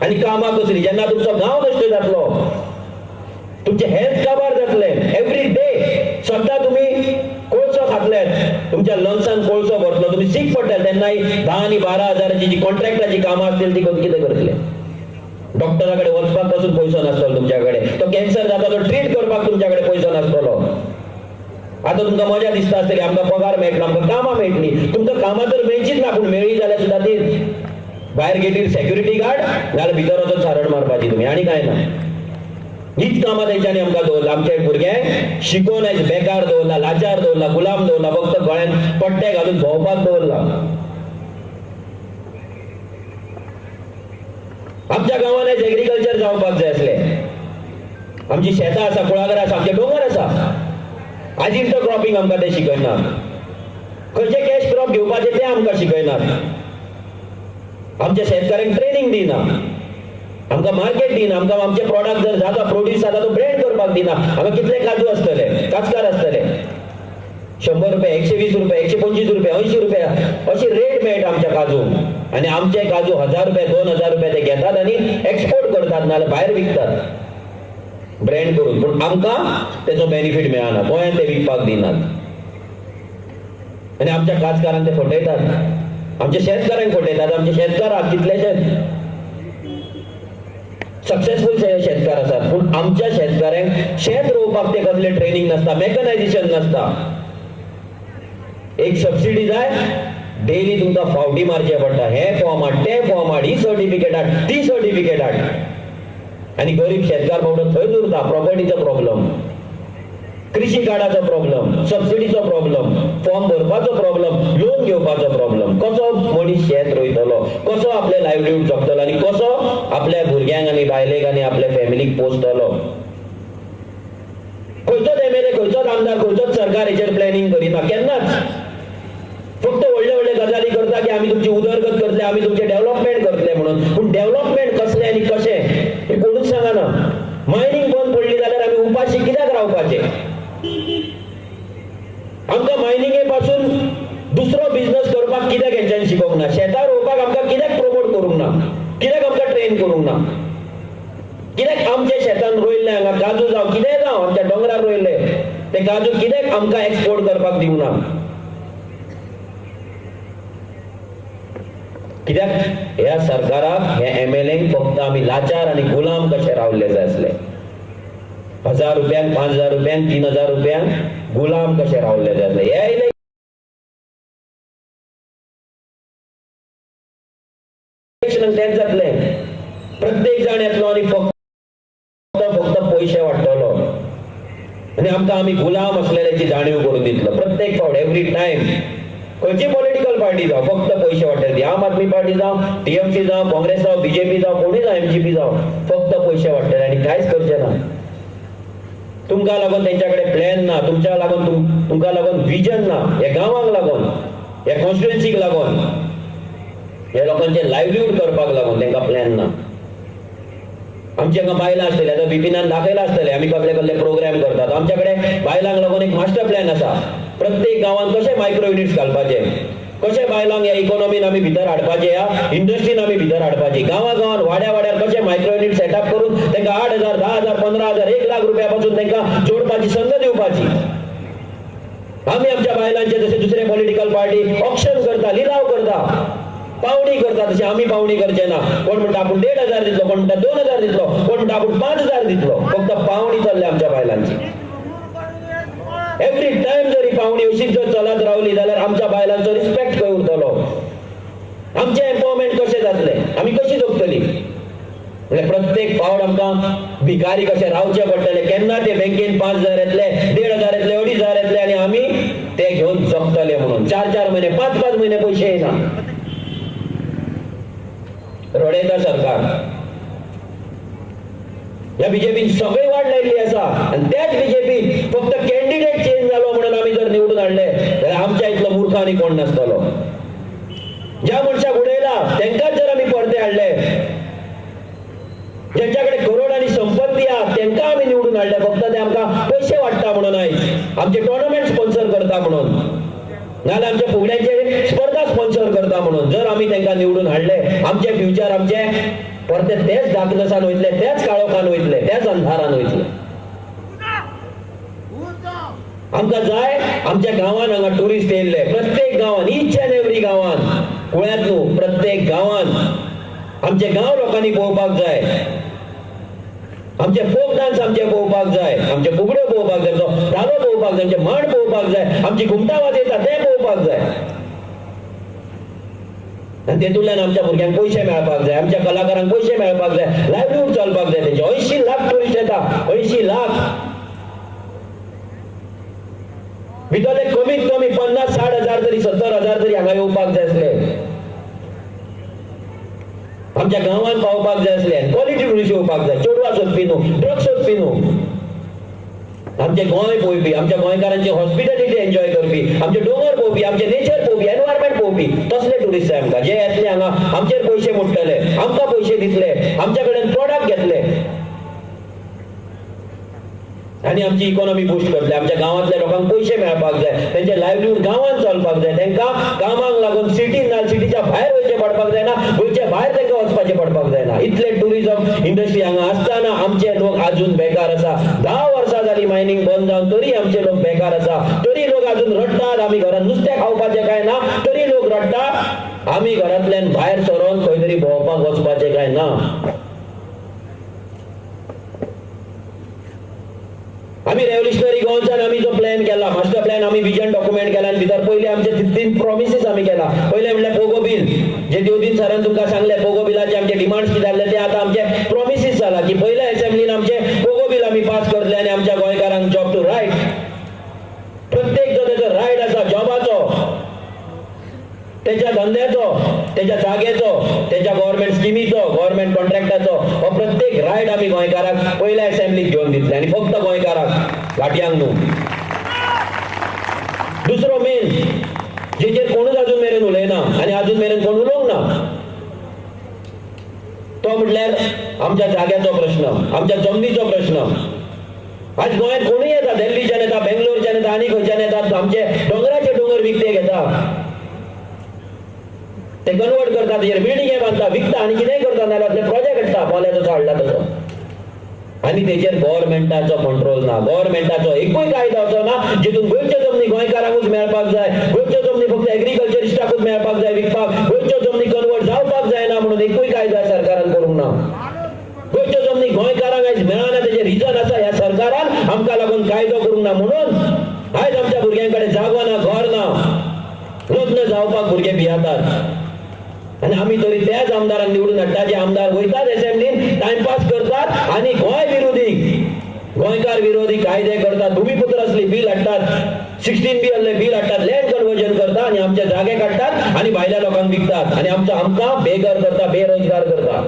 आनी कामां कसली, जेन्ना तुमचो गांव नश्ट जातलो, तुमचे हेल्थ काबार जातले. एवरी डे सद्दां तुमी कोळसो खातले, तुमच्या लंग्सान कोळसो भरतलो, तुमी सीक पडटले, तेन्नाय 10 आनी 12 हजाराची जी कॉन्ट्रॅक्टाची कामां आसतली ती कितें करतले. डॉक्टरा कडेन वचपाक पासून पयसो नासतलो तुमच्या कडेन, तो कॅन्सर जाता तो ट्रीट करपाक तुमच्या कडेन पयसो नासतलो. आतां तुमकां मजा दिसता आसतली, आमकां पगार मेळटलो, आमकां कामां मेळटली. तुमकां कामां तर मेळचीच ना, पूण मेळ्ळी जाल्यार सुद्दां ती भायर गेटीर सेक्युरिटी गार्ड नाल्यार भितर वचून सारण मारपाची तुमी, आनी कांय ना. हीच कामां तेंच्यांनी आमकां दवरला. आमचे भुरग्यांक शिकोवन आयज बेकार दवरला, लाचार दवरला, गुलाम दवरला, फक्त गळ्यांत पट्टे घालून भोंवपाक दवरला. आमच्या गांवांत आयज एग्रीकल्चर जावपाक जाय आसलें. आमची शेतां आसा, कुळागरां आसा, आमचे दोंगर आसा, आज इंटरक्रॉपिंग आमकां ते शिकयनात, खंयचे कॅश क्रॉप घेवपाचें तें आमकां शिकयनात, आमच्या शेतकाऱ्यांक ट्रेनिंग दिना, आमकां मार्केट दिना, आमकां आमचे प्रोडक्ट जर जाता प्रोड्यूस जाता तो ब्रँड करपाक दिना. हांगा कितले काजू आसतले, काजकार आसतले, 100 रुपया, 120 रुपया, 125 रुपया, 80 रुपया अशी रेट मेळटा आमच्या काजूक. आनी आमचे काजू 1000 रुपया, 2000 रुपया ते घेतात आनी एक्सपोर्ट करतात, नाल्यार भायर विकतात ब्रँड करून, पूण आमकां तेचो बेनिफीट मेळना, गोंयांत ते विकपाक दिनात. आनी आमच्या काजकारांक ते फटयतात, आमच्या शेतकारांक फटयतात. आमचे शेतकार कितलेशेच सक्सेसफूल शेतकार आसात, पूण आमच्या शेतकाऱ्यांक शेत रोवपाक ते कसले ट्रेनिंग नासता, मेकनायझेशन नासता. एक सबसिडी जाय, डेली तुमकां फावटी मारचे पडटा, हे फॉर्म हाड, ते फॉर्म हाड, ही सर्टिफिकेट हाड, ती सर्टिफिकेट हाड, आनी गरीब शेतकार बाबडो थंयच उरता. प्रॉपर्टीचो प्रॉब्लम, कृषी कार्डाचो प्रॉब्लम, सबसिडीचो प्रॉब्लम, फॉर्म भरपाचो प्रॉब्लम, लोन घेवपाचो प्रॉब्लम. कसो मनीस शेत रोयतलो, कसो आपले लायवलीहूड जगतलो आनी कसो आपल्या भुरग्यांक आनी बायलेक आनी आपल्या फॅमिलीक पोसतलो. खंयचोच एमएलए, खंयचोच आमदार, खंयचोच सरकार हेचेर प्लॅनिंग करिना केन्नाच. फक्त व्हडले व्हडले गजाली करता की आमी तुमची उदरगत करतले, आमी तुमचें डेव्हलपमेंट करतले म्हणून, पूण डेव्हलपमेंट कसलें आनी कशें हें कोणूच सांगना. मायनिंग बंद पडली जाल्यार आमी उपाशी कित्याक रावपाचें? आमकां मायनिंगे पासून दुसरो बिजनस करपाक कित्याक हेंच्यांनी शिकोवंक ना? शेतां रोवपाक आमकां कित्याक प्रमोट करूंक ना? कित्याक आमकां ट्रेन करूंक ना? कित्याक आमच्या शेतान रोयल्ले हांगा काजू जावं कितेंय जावं, आमच्या दोंगरार रोयल्ले ते काजू कित्याक आमकां एक्सपोर्ट करपाक दिवंक ना? कित्याक ह्या सरकाराक, ह्या एमएलएंक फक्त आमी लाचार आनी गुलाम कशे रावल्ले जाय आसले. 1000 रुपयांक, 5000 रुपयांक, 3000 रुपयांक गुलाम कशे रावल्ले जाय आसले. हे इलेक्शन तेंच जातलें, प्रत्येक जाण येतलो आनी फक्त फक्त पयशे वाडटलो आनी आमकां आमी गुलाम आसलेल्याची जाणीव करून दितलो. प्रत्येक फावट, एवरी टायम, खंयची पॉलिटिकल पार्टी जावं, फक्त पयशे वाडटले. आम आदमी पार्टी जावं, टीएमसी जावं, काँग्रेस जावं, बीजेपी जावं, कोणूय जावं, एमजीपी जावं, फक्त पयशे वाडटले आनी कांयच करचें ना. तुमकां लागून तेंच्या कडेन प्लॅन ना, तुमच्या लागून तुमकां लागून विजन ना, ह्या गांवांक लागून, ह्या कॉन्स्टिट्युएन्सीक लागून, ह्या लोकांचें लायवलीहूड करपाक लागून तांकां प्लॅन ना. आमच्या हांगा बायलां आसतलीं, आतां बिपिनान दाखयलां आसतलें आमी कसले कसले प्रोग्राम करतात. आमच्या कडेन बायलांक लागून एक मास्टर प्लॅन आसा, प्रत्येक गांवांत कशे मायक्रो युनिट्स घालपाचे, कशे बायलांक ह्या इकॉनॉमीन आमी भितर हाडपाचे, ह्या इंडस्ट्रीन आमी भितर हाडपाची, गांवा गांवांत वाड्या वाड्यार कशे मायक्रो युनिट सेटअप करून तांकां 8000, 10000, 15000, 1 लाख रुपया पासून तांकां जोडपाची संद दिवपाची. आमी आमच्या बायलांचे जशे दुसरे पॉलिटिकल पार्टी ऑक्शन करता, लिलाव करता, पावणी करता, तशें आमी पावणी करचे ना. कोण म्हणटा आपूण 1500 दितलो, कोण म्हणटा 2000 दितलो, कोण म्हणटा आपूण 5000 दितलो. फक्त पावणी चल्ल्या आमच्या बायलांची. एवरी टायम जरी पावणी अशीच जर चलत रावली जाल्यार आमच्या बायलांचो रिस्पेक्ट खंय उरतलो? आमचें एम्पावरमेंट कशें जातलें? आमी कशी जगतली? म्हणजे प्रत्येक फावट आमकां भिकारी कशें रावचें पडटलें. केन्ना ते बँकेन 5000 येतले, 1500 येतले, 2500 येतले आनी आमी ते घेवन जगतले म्हणून 4-4 म्हयने 5-5 म्हयने पयशे येना. रडयता सरकार. ह्या बीजेपीन सगळी वाट लायिल्ली आसा आनी त्याच बीजेपीन फक्त कॅन्डिडेट चेंज जालो म्हणून आमी जर निवडून हाडले जाल्यार आमच्या इतलो मूर्ख आनी कोण नासतलो. ज्या मनशाक उडयला तांकांच जर आमी परते हाडले, ज्यांच्या कडेन करोडांनी संपत्ती आहा तांकां आमी निवडून हाडले, फक्त ते आमकां पयशे वाडटा म्हणून, आयज आमचे टोर्नामेंट स्पॉन्सर करता म्हणून, नाजाल्यार आमच्या फुगड्यांचे स्पर्धा स्पॉन्सर करता म्हणून जर आमी तांकां निवडून हाडले, आमचे फ्युचर आमचे परते तेच डार्कनेसान वयतले, त्याच काळोखान वयतले, त्याच अंधारान वयतले. आमकां जाय आमच्या गांवान हांगा ट्युरिस्ट येयल्ले, प्रत्येक गांवान, इच एंड एवरी गांवान, कुळ्यांत न्हू, प्रत्येक गांवान आमचे गांव लोकांनी पळोवपाक जाय, आमचे फोक डान्स आमचे पळोवपाक जाय, आमचे फुगड्यो पळोवपाक जाय, धालो पळोवपाक जाय, आमचे मांड पळोवपाक जाय, आमची घुमटां वाजयता ते पळोवपाक जाय. आनी तेतूंतल्यान आमच्या भुरग्यांक पयशे मेळपाक जाय, आमच्या कलाकारांक पयशे मेळपाक जाय, लायवलीहूड चलपाक जाय. तेंचे 80 लाख ट्युरिस्ट येता, 80 लाख भितरले कमीत कमी 50-60 हजार तरी, 70 हजार तरी हांगा येवपाक जाय आसले, आमच्या गांवांत पावपाक जाय आसले. क्वॉलिटी ट्युरिस्ट येवपाक जाय, चेडवां सोदपी न्हू, ड्रग्स सोदपी न्हू, आमचे गोंय पळोवपी, आमच्या गोंयकारांची हॉस्पिटॅलिटी एन्जॉय करपी, आमचे दोंगर पळोवपी, आमचे नेचर पळोवपी, एनवायरमेंट पळोवपी, तसले ट्युरिस्ट जाय आमकां. जे येतले हांगा आमचेर पयशे मोडटले, आमकां पयशे दितले, आमच्या कडेन प्रोडक्ट घेतले आनी आमची इकॉनॉमी बुस्ट करतले. आमच्या गांवांतल्या लोकांक पयशे मेळपाक जाय, तेंचे लायवलीहूड गांवांत चलपाक जाय, तांकां कामाक लागून सिटीन ना सिटीच्या भायर वयचें पडपाक जायना, गोंयच्या भायर तांकां वचपाचें पडपाक जायना. इतले ट्युरिजम इंडस्ट्री हांगा आसतना आमचे लोक अजून बेकार आसा. 10 वर्सां जाली मायनींग बंद जावन तरी आमचे लोक बेकार आसा, तरी लोक अजून रडटात आमी घरांत नुस्तें खावपाचें काय ना, तरी लोक रडटात आमी घरांतल्यान भायर सरोन खंय तरी भोंवपाक वचपाचें काय ना. आमी रेव्होल्युशनरी गोवन्सान आमी जो प्लॅन केला, मास्टर प्लॅन, आमी विजन डॉक्युमेंट केला आनी भितर पयलीं आमचे 3 प्रॉमिसीस आमी केला. पयलें म्हणल्यार पोगो बील, जे देवदीन सरान तुमकां सांगलें, पोगो बिलाचे आमचे डिमांड्स कितें जाल्ले ते आतां आमचे प्रॉमिसीस जाला की पयल्या असेंब्लीन आमचे पोगो बील आमी पास करतले आनी आमच्या गोंयकारांक जॉब टू रायट, प्रत्येक जो तेजो रायट आसा जॉबाचो, तेच्या धंद्याचो, तेच्या जागेचो, तेच्या गव्हर्मेंट स्किमीचो, गव्हर्मेंट कॉन्ट्रॅक्टाचो, हो प्रत्येक रायट आमी गोंयकारांक पयल्या असेंब्लीक घेवन दितले आनी फक्त गोंयकारांक, घाटयांक न्हू. दुसरो मेन जेचेर कोणूच अजून मेरेन उलयना आनी अजून मेरेन कोण उलोवंक ना, तो म्हटल्यार आमच्या जाग्याचो प्रश्न, आमच्या जमनीचो प्रश्न. आज गोंयांत कोणूय येता, दिल्लीच्यान येता, बेंगलोरच्यान येता, आनी खंयच्यान येतात, आमचे दोंगराचे दोंगर विकते घेता, ते कन्वर्ट करता, तेजेर बिल्डिंगे बांदता, विकता आनी कितेंय करता, नाजाल्यार आपले प्रोजेक्ट हाडटा पोल्याचो जो हाडला तसो, आनी तेजेर गव्हर्मेंटाचो कंट्रोल ना. गव्हर्मेंटाचो एकूय कायदो असो ना जितून गोंयच्यो जमनी गोंयकारांकूच मेळपाक जाय, गोंयच्यो जमनी फक्त एग्रीकल्चरिस्टाकूच मेळपाक जाय विकपाक, गोंयच्यो जमनी कन्वर्ट जावपाक जायना म्हणून एकूय कायदो सरकारान करूंक ना. गोंयच्यो जमनी गोंयकारांक आयज मेळना तेजें रिजन आसा ह्या सरकारान आमकां लागून कायदो करूंक ना म्हणून आयज आमच्या भुरग्यां कडेन जागो ना, घर ना, लग्न जावपाक भुरगे भियेतात. आनी आमी तरी त्याच आमदारांक निवडून हाडटा जे आमदार वयतात असेंब्लीन टायमपास करतात आनी गोंय विरोधी, गोंयकार विरोधी कायदे करतात, भुमीपुत्र असली बील हाडटात, 16B असले बील हाडटात, लँड कन्वर्जन करता आनी आमचे जागे काडटात आनी भायल्या लोकांक विकतात आनी आमचो आमकां बेघर करता, बेरोजगार करता.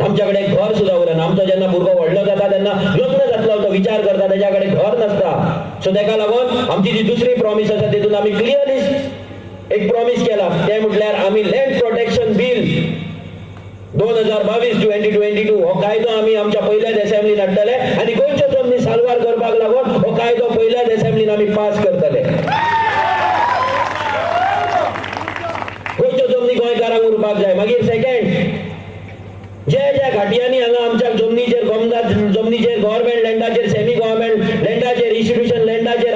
आमच्या कडेन घर सुद्दां उरना. आमचो जेन्ना भुरगो व्हडलो जाता तेन्ना लग्न जातलो तो विचार करता, तेज्या कडेन घर नासता. सो तेका लागून आमची जी दुसरी प्रॉमीस आसा तेतून आमी क्लियरली एक प्रॉमीस केला, ते म्हटल्यार आमी लँड प्रोटेक्शन बील 2022 2022 हो कायदो आमी आमच्या पयल्याच असेंब्लीन हाडटले आनी गोंयच्यो जमनी साल्वार करपाक लागून हो कायदो पयल्याच असेंब्लीन आमी पास करतले. गोंयच्यो जमनी गोंयकारांक उरपाक जाय. मागीर सेकंड, जे ज्या घाटयांनी हांगा आमच्या जमनीचेर, गोमदार जमनीचेर, गव्हर्मेंट लँडाचेर, सेमी गव्हर्मेंट लँडाचेर, इन्स्टिट्यूशन लँडाचेर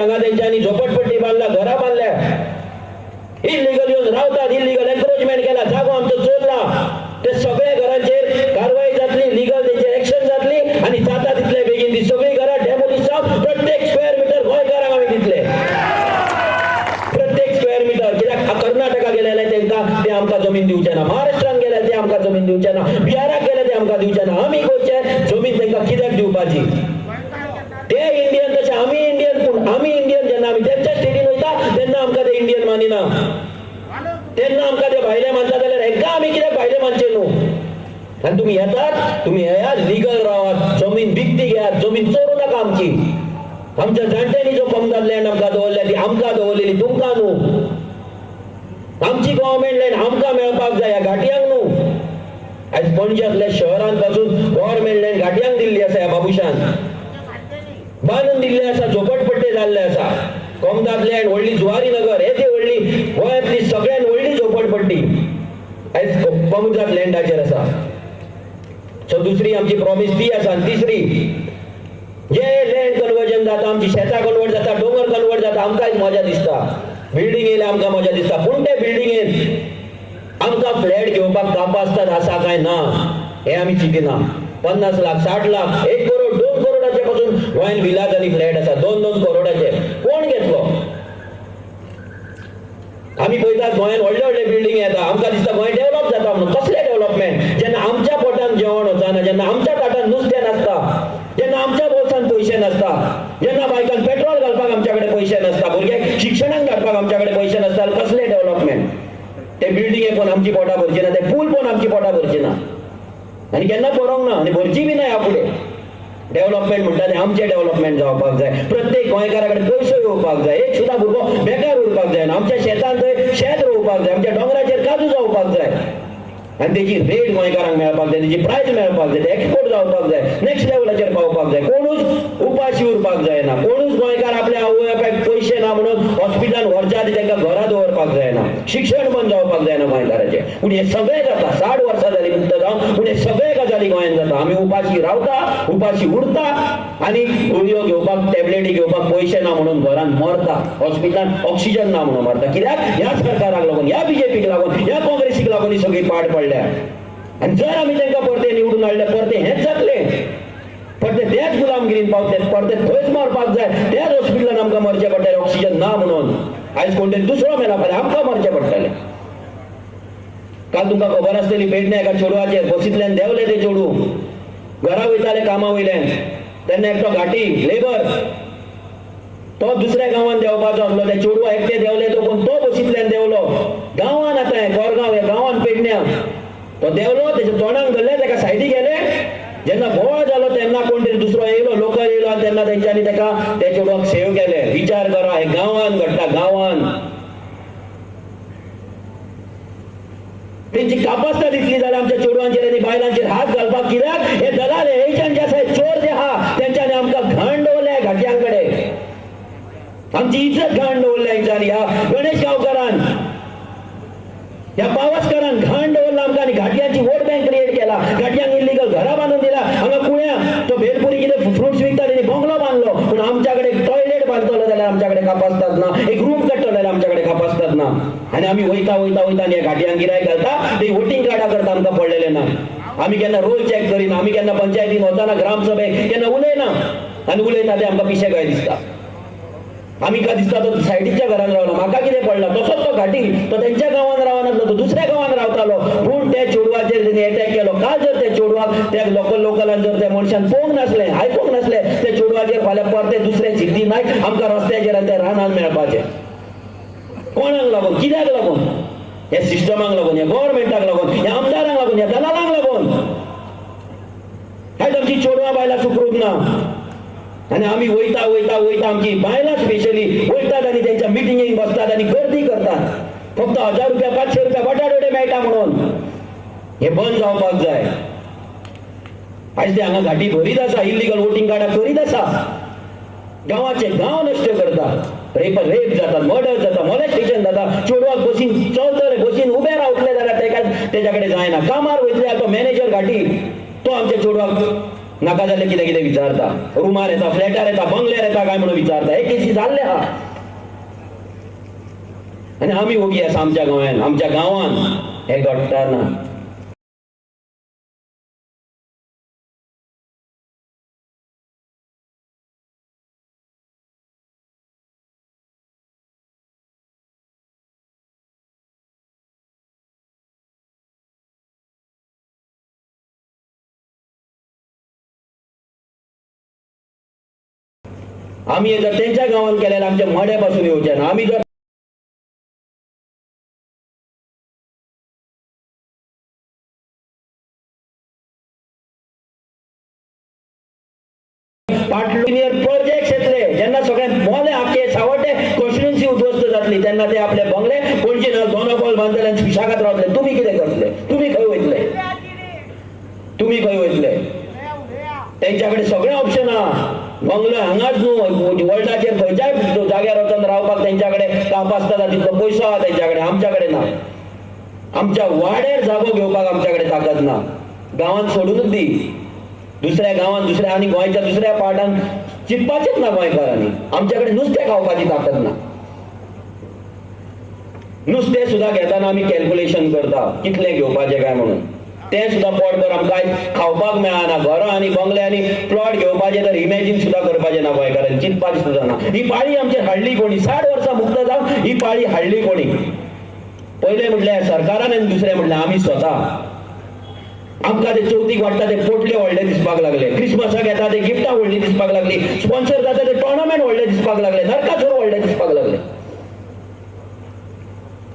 ते इंडियन तशे आमी इंडियन, पूण आमी इंडियन जेन्ना आमी तेंच्या स्टेटीन वयता तेन्ना आमकां ते इंडियन मानिना, तेन्ना आमकां ते भायले मानता. जाल्यार हेंकां आमी कित्याक भायले मानचे न्हू? आनी तुमी येतात, तुमी येयात, लिगल रावात, जमीन विकती घेयात, जमीन चोरू नाका आमची. आमच्या जाणट्यांनी जो कोमदार लँड आमकां दवरल्या ती आमकां दवरलेली, तुमकां न्हू. आमची गव्हर्मेंट लँड आमकां मेळपाक जाय, ह्या घाटयांक न्हू. आयज पणजेंतल्या शहरांत पासून गव्हर्मेंट लँड घाटयांक दिल्ली आसा, ह्या बाबुशान बांदून दिल्ले आसा, झोपडपट्टे जाल्ले आसा. कोमदार लँड व्हडली जुवारी नगर हे ती व्हडली गोंयांतली सगळ्यात व्हडली झोपडपट्टी आयज कोमदार लँडाचेर आसा. सो दुसरी आमची प्रॉमीस ती आसा. आनी तिसरी, जे लँड कन्वर्जन जाता, आमची शेतां कन्वर्ट जाता, दोंगर कन्वर्ट जाता, आमकां आयज मजा दिसता. बिल्डींग येयल्या आमकां मजा दिसता, पूण ते बिल्डिंगेन आमकां फ्लॅट घेवपाक कापास्ताद आसा काय ना हें आमी चिंतिना. 50 लाख, 60 लाख, 1 करोड, 2 करोडाचे पासून गोंयांत विलाज आनी फ्लॅट आसा, 2-2 करोडाचे. कोण घेतलो? आमी पळयतात गोंयांत व्हडले व्हडले बिल्डींग येता, आमकां दिसता गोंय डेव्हलप जाता म्हणून. कसलें डेव्हलपमेंट? जेन्ना आमच्या पोटान जेवण वचना, जेन्ना आमच्या ताटान नुस्तें नासता, जेन्ना आमच्या बोल्सान पयशे नासता, जेन्ना बायकान पेट्रोल घालपाक आमच्या कडेन पयशे नासता, भुरग्यांक शिक्षणाक धाडपाक आमच्या कडेन पयशे नासता, कसलें डेव्हलपमेंट? ते बिल्डिंगे पण आमची पोटां भरची ना, ते पूल पण आमची पोटां भरची ना, आनी केन्ना परोंक ना, आनी भरची बी ना ह्या फुडें. डेव्हलपमेंट म्हणटा तें आमचें डेव्हलपमेंट जावपाक जाय, प्रत्येक गोंयकारा कडेन पयसो येवपाक जाय, एक सुद्दां भुरगो बेकार उरपाक जायना. आमच्या शेतांत थंय शेत रोवपाक जाय, आमच्या दोंगराचेर काजू जावपाक जाय, आनी तेजी रेट गोंयकारांक मेळपाक जाय, तेजी प्रायस मेळपाक जाय, ते एक्सपोर्ट जावपाक जाय, नेक्स्ट लेवलाचेर पावपाक जाय. कोणूच उपाशी उरपाक जायना, कोणूच गोंयकार आपल्या आवय बापायक पयशे ना म्हणून हॉस्पिटलान व्हरच्या आदी तांकां घरा दवरपाक जायना, शिक्षण बंद जावपाक जायना गोंयकाराचें. पूण हें सगळें जाता, 60 वर्सां जालीं मुक्त जावन, पूण हें सगळें गजाली गोंयांत जाता. आमी उपाशी रावता, उपाशी उरता, आनी गुळयो घेवपाक, टॅबलेटी घेवपाक पयशे ना म्हणून घरान मरता, हॉस्पिटलान ऑक्सिजन ना म्हणून मरता. कित्याक? ह्या सरकाराक लागून, ह्या बीजेपीक लागून, ह्या काँग्रेसीक लागून ही सगळी पाड पडल्या. आनी जर आमी तांकां परते निवडून हाडले, परते हेंच जातलें, परते त्याच गुलामगिरीन पावतले, परते थंयच मरपाक जाय, त्याच हॉस्पिटलान आमकां मरचें पडटलें ऑक्सिजन ना म्हणून. आयज कोण तरी दुसरो मेला, फाल्यां आमकां मरचें पडटलें. काल तुमकां खबर आसतली, पेडण्या एका चेडवाचेर बसींतल्यान देंवले ते चेडूं, घरा वयताले कामा वयल्यान, तेन्ना एकटो घाटी लेबर तो दुसऱ्या गांवांत देंवपाचो आसलो, त्या चेडवा एकटे देंवले तो, पूण तो बसींतल्यान देंवलो गांवांत. आतां हें कोरगांव ह्या गांवांत पेडण्या तो देंवलो, तेच्या तोंडाक धरले, ताका सायडीक गेले. जेन्ना बोवाळ जालो तेन्ना कोण तरी दुसरो येयलो, लोकल येयलो, आनी तेन्ना तेंच्यांनी ताका त्या चेडवाक सेव केले. विचार करा, हें गांवांत घडटा, गांवांत. तेंची कापास्ता दिसली जाल्यार आमच्या चेडवांचेर आनी बायलांचेर हात घालपाक कित्याक? हे दलाल, हे एजंट जे आसा, चोर जे आहा, तेंच्यांनी आमकां घाण दवरल्या घाटयां कडेन, आमची इज्जत घाण दवरल्या हेंच्यांनी. ह्या गणेश गांवकारान, ह्या पावसकारान घाण दवरला आमकां, आनी घाटयांची वोट बँक क्रिएट केला, घाटयांक इल्लिगल घरां बांदून दिला. हांगा कुळ्यां तो भेलपुरी कितें फ्रुट्स विकता, तेणी बंगलो बांदलो, पूण आमच्या कडेन टॉयलेट बांदतलो जाल्यार आमच्या कडेन कापास्ताद ना, एक रूम काडटलो जाल्यार आमच्या कडेन कापास्ताद ना. आनी आमी वयता वयता वयता आनी ह्या घाटयांक गिरायक घालता, ते वोटींग कार्डां करता, आमकां पडलेलें ना. आमी केन्ना रोल चॅक करिना, आमी केन्ना पंचायतीन वचना, ग्रामसभेक केन्ना उलयना, आनी उलयता ते आमकां पिशे काय दिसता. आमी काय दिसता तो सायडीच्या घरान रावला, म्हाका कितें पडला, तसोच तो घाटी तो तेंच्या गांवान रावनासलो, तो दुसऱ्या गांवान रावतालो, पूण त्या चेडवाचेर तेणी एटॅक केलो. काल जर त्या चेडवाक त्या लोकलान जर त्या मनशान पळोवंक नासलें, आयकूंक नासलें, त्या चेडवाचेर फाल्यां परते दुसरे सिद्धी नायक आमकां रस्त्याचेर आनी त्या रानान मेळपाचें. कोणाक लागून? कित्याक लागून? ह्या सिस्टमाक लागून, ह्या गव्हर्मेंटाक लागून, ह्या आमदारांक लागून, ह्या दलालांक लागून. आयज आमची चेडवां बायलां सुखरूप ना, आनी आमी वयता वयता वयता, आमची बायलां स्पेशली वयतात आनी तेंच्या मिटिंगेक बसतात आनी गर्दी करतात, फक्त 1000 रुपया, 500 रुपया बटाटवडे मेळटा म्हणून. हे बंद जावपाक जाय. आयज ते हांगा घाटी भरीत आसा, इल्लिगल वोटींग कार्डां करीत आसा, गांवाचे गांव नश्ट करता, रेप जाता, मर्डर जाता, मोलेस्टेशन जाता. चेडवाक बसीन चलतले, बसीन उबे रावतले जाल्यार तेका तेच्या कडेन जायना. कामार वयतले तो मॅनेजर घाटी तो आमच्या चेडवाक नाका जाल्यार कितें कितें विचारता, रुमार येता, फ्लॅटार येता, बंगल्यार येता काय म्हणून विचारता. हे केसी जाल्ले आहा, आनी आमी ओगी आसा आमच्या गोंयांत, आमच्या गांवांत हें घडटा ना. आमी जर तेंच्या गांवांत केल्यार आमच्या मड्या पासून येवचें ना. आमी जर पाटलिनियर प्रोजेक्ट येतले जेन्ना सगळे मोले आख्खे सावड्डे कॉन्स्टिट्युएन्सी उद्ध्वस्त जातली तेन्ना ते आपले बंगले पणजे दोनोकॉल बांदतले आनी सुशेगाद रावतले. तुमी कितें करतले? तुमी खंय वयतले? तुमी खंय वयतले? तेंच्या कडेन सगळे ऑप्शन आहा. बंगलो हांगाच न्हू, वर्ल्डाचेर खंयच्याय जाग्यार वचून रावपाक तेंच्या कडेन काप आसता, तितलो पयसो आहा तेंच्या कडेन. आमच्या कडेन ना. आमच्या वाड्यार जागो घेवपाक आमच्या कडेन ताकद ना. गांवांत सोडूनच दी, दुसऱ्या गांवांत दुसऱ्या आनी गोंयच्या दुसऱ्या पार्टान चिंतपाचेच ना गोंयकारांनी. आमच्या कडेन नुस्तें खावपाची ताकद ना. नुस्तें सुद्दां घेतना आमी कॅल्क्युलेशन करता कितलें घेवपाचें काय म्हणून. तें सुद्दां पोटभर आमकां खावपाक मेळना. घरां आनी बंगले आनी प्लॉट घेवपाचें तर इमॅजीन सुद्दां करपाचें ना गोंयकारांनी, चिंतपाचें सुद्दां ना. ही पाळी आमचेर हाडली कोणी? 60 वर्सां मुक्त जावन ही पाळी हाडली कोणी? पयलें म्हटल्यार सरकारान आनी दुसरें म्हटल्यार आमी स्वता. आमकां ते चवथीक वाडटा ते पोटले व्हडले दिसपाक लागले, क्रिसमसाक येता ते गिफ्टां व्हडलीं दिसपाक लागली, स्पॉन्सर जाता ते टोर्नामेंट व्हडले दिसपाक लागले, नरकासूर व्हडले दिसपाक लागले.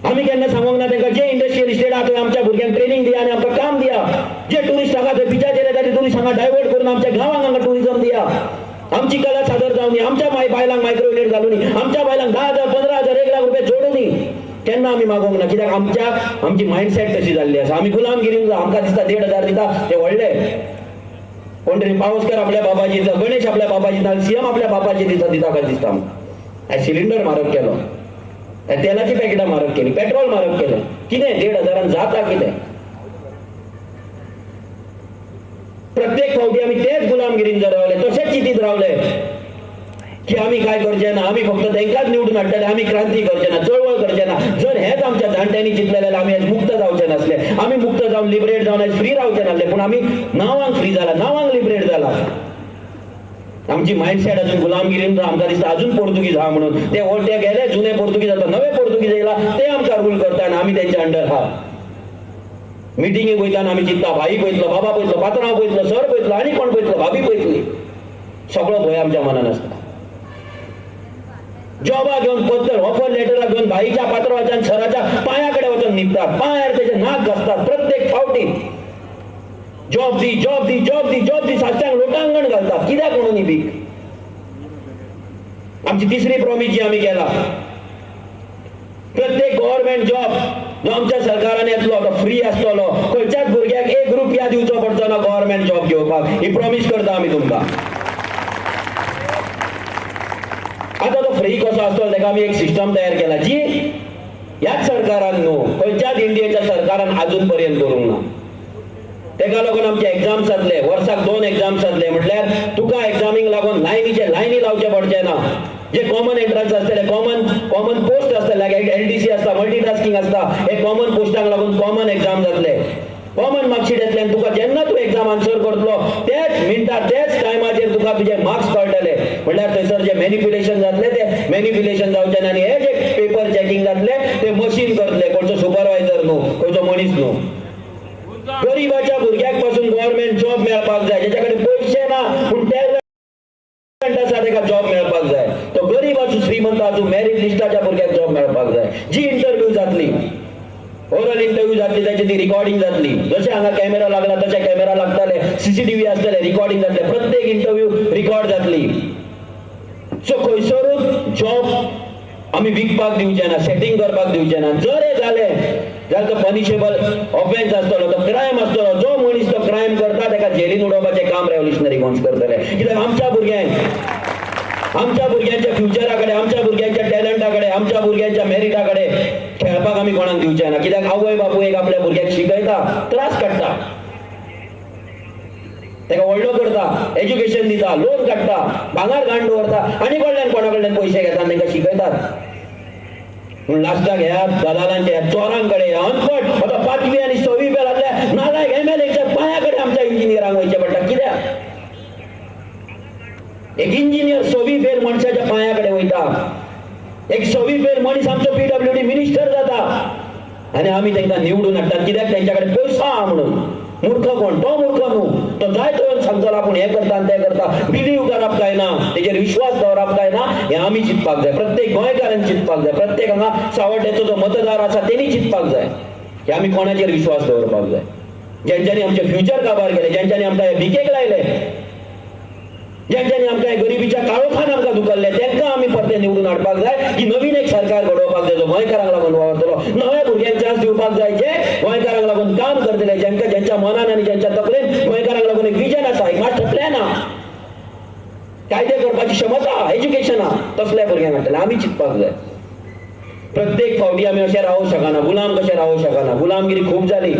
आमी केन्ना सांगूंक ना तांकां जे इंडस्ट्रियल इस्टेट आहा थंय आमच्या भुरग्यांक ट्रेनिंग दिया आनी आमकां काम दिया. जे ट्युरिस्ट हांगा थंय बिचाचेर येता ते ट्युरिस्ट हांगा डायवर्ट करून आमच्या गांवांक हांगा ट्युरिजम दिया. आमची कला सादर जावनी, आमच्या बायलांक मायक्रो युनिट घालुनी, आमच्या बायलांक 10,000 15,000 1 लाख रुपया जोडुनी. केन्ना आमी मागोवंक ना, कित्याक आमच्या आमची मायंडसेट तशी जाल्ली आसा. आमी गुलामगिरी, आमकां दिसता 1,500 दिता ते व्हडले. कोण तरी पावसकर आपल्या बाबाची दिता, गणेश आपल्या बाबाची दिता, सीएम आपल्या बाबाची दिता दिता काय दिसता आमकां. सिलिंडर म्हारग केलो, तेलाची पॅकेटां म्हारग केली, पेट्रोल म्हारग केलें. कितें 1,500 जाता कितें? प्रत्येक फावटी आमी तेच गुलामगिरीन जर रावले, तशेंच चिंतीत रावले की आमी काय करचे ना, आमी फक्त तेंकांच निवडून हाडटले, आमी क्रांती करचे ना, चळवळ करचे ना. जर हेच आमच्या जाणट्यांनी चिंतलें जाल्यार आमी आयज मुक्त जावचे नासले. आमी मुक्त जावन लिबरेट जावन आयज फ्री रावचे नासले. पूण आमी नांवांक फ्री जाला, नांवांक लिबरेट जाला. आमची मायंडसेट अजून गुलामगिरीन आमकां दिसता अजून पोर्तुगीज आहा म्हणून. ते ते गेले जुने पोर्तुगीज, आतां नवे पोर्तुगीज येयला, ते आमकां रूल करता आनी आमी तेंच्या अंडर आहा. मिटिंगेक वयताना आमी चिंतता भाई पळयतलो, बाबा पळयतलो, पात्रांव पळयतलो, सर पळयतलो, आनी कोण पळयतलो, भाभी पळयतली. सगळो भंय आमच्या मनान आसता. जॉबा घेवन पत्र ऑफर लेटरा घेवन भाईच्या पात्रावाच्या आनी सराच्या पांया कडेन वचून न्हिदतात, पांयार तेजे नाक घासतात प्रत्येक फावटी. जॉब दी, जॉब दी, जॉब दी, जॉब दी, सातशांक लोटांगण घालतात. कित्याक म्हणून ही भीक? आमची तिसरी प्रॉमीस जी आमी केला, प्रत्येक गव्हर्मेंट जॉब जो आमच्या सरकारान येतलो तो फ्री आसतलो. खंयच्याच भुरग्याक 1 रुपया दिवचो पडचो ना गव्हर्मेंट जॉब घेवपाक. ही प्रॉमीस करता आमी तुमकां. आतां तो फ्री कसो आसतलो तेका आमी एक सिस्टम तयार केला जी ह्याच सरकारान न्हू, खंयच्याच इंडियेच्या सरकारान आजून पर्यंत करूंक ना. तेका लागून आमचे एग्जाम्स जातले, वर्साक 2 एग्जाम्स जातले. म्हटल्यार तुका एग्जामींक लागून लायनीचे लायनी लावचे पडचे ना. जे कॉमन एंट्रन्स आसतले, कॉमन पोस्ट आसतले, LDC आसता, मल्टीटास्किंग आसता, हे कॉमन पोस्टांक लागून कॉमन एग्जाम जातले. कॉमन मार्कशीट येतले आनी तुका जेन्ना तूं एग्जाम आन्सर करतलो त्याच मिनटार त्याच टायमाचेर तुका तुजे मार्क्स कळटले. म्हणल्यार थंयसर जे मॅनिप्युलेशन जातले ते मॅनिप्युलेशन जावचें ना आनी हे जे पेपर चॅकिंग जातले ते मशीन करतले, खंयचो सुपरवायझर न्हू, खंयचो मनीस न्हू. गरिबाच्या भुरग्याक पासून गव्हर्मेंट जॉब मेळपाक जाय. जेच्या कडेन पयशे ना पूण टॅलंट आसा तेका जॉब मेळपाक जाय. तो गरीब आसूं श्रीमंत आसूं, मेरीट लिस्टाच्या भुरग्याक जॉब मेळपाक जाय. जी इंटरव्यू जातली, ओरल इंटरव्यू जातली, ताची ती रिकॉर्डिंग जातली. जशें हांगा कॅमेरा लागला तशें कॅमेरा लागतले, CCTV आसतले, रिकॉर्डिंग जातले, प्रत्येक इंटरव्यू रिकॉर्ड जातली. सो खंयसरूच जॉब आमी विकपाक दिवचे ना, सेटिंग करपाक दिवचे ना. जर हें जालें जाल्यार तो पनिशेबल ऑफेन्स आसतलो, तो क्रायम आसतलो. जो मनीस तो क्रायम करता ताका जेलीन उडोवपाचें काम रेव्होल्युशनरी गोवन्स करतले. कित्याक आमच्या भुरग्यांक, आमच्या भुरग्यांच्या फ्युचरा कडेन, आमच्या भुरग्यांच्या टॅलंटा कडेन, आमच्या भुरग्यांच्या मेरिटा कडेन खेळपाक आमी कोणाक दिवचे ना. कित्याक आवय बापूय एक आपल्या भुरग्याक शिकयता, त्रास काडटा, ताका व्हडलो करता, एज्युकेशन दिता, लोन काडटा, भांगर घाण दवरता आनी कडल्यान कोणा कडल्यान पयशे घेता आनी तांकां शिकयतात. पूण लास्टाक ह्या दलालांच्या, ह्या चोरां कडेन, ह्या अनपड आतां 5वी आनी 6वी फेलांतल्या नालायक MLAच्या पांया कडेन आमच्या इंजिनियरांक वयचें पडटा. कित्याक? एक इंजिनियर 6वी फेल मनशाच्या पांया कडेन वयता, एक 6वी फेल मनीस आमचो PWD minister जाता आनी आमी तांकां निवडून हाडटात. कित्याक? तेंच्या कडेन पयसो आहा म्हणून. मूर्ख कोण? तो मूर्ख न्हू, तो जाय तो सांगतलो आपूण हें करता आनी तें करता. बिलीव करप काय ना, तेजेर विश्वास दवरप काय ना, हें आमी चिंतपाक जाय. प्रत्येक गोंयकारान चिंतपाक जाय, प्रत्येक हांगा सावड्ड्याचो जो मतदार आसा तेणी चिंतपाक जाय की आमी कोणाचेर विश्वास दवरपाक जाय. ज्यांच्यांनी आमचें फ्युचर काबार केलें, ज्यांच्यांनी आमकां हे भिकेक लायले, ज्यांच्यांनी आमकां गरिबीच्या काळोखान आमकां धुकल्ले, तांकां आमी परते निवडून हाडपाक जाय की नवीन एक सरकार घडोवपाक जाय जो गोंयकारांक लागून वावरतलो, नव्या भुरग्यांक चान्स दिवपाक जाय जे गोंयकारांक लागून काम करतले, ज्यांकां ज्यांच्या मनान आनी ज्यांच्या तकलेन गोंयकारांक लागून एक विजन आसा, एक मास्टर प्लॅन आसा, कायदे करपाची क्षमता, एज्युकेशन आसा, तसल्या भुरग्यांक हाडटले. आमी चिंतपाक जाय. प्रत्येक फावटी आमी अशें रावूंक शकना, गुलाम कशें रावूंक शकना. गुलामगिरी खूब जाली.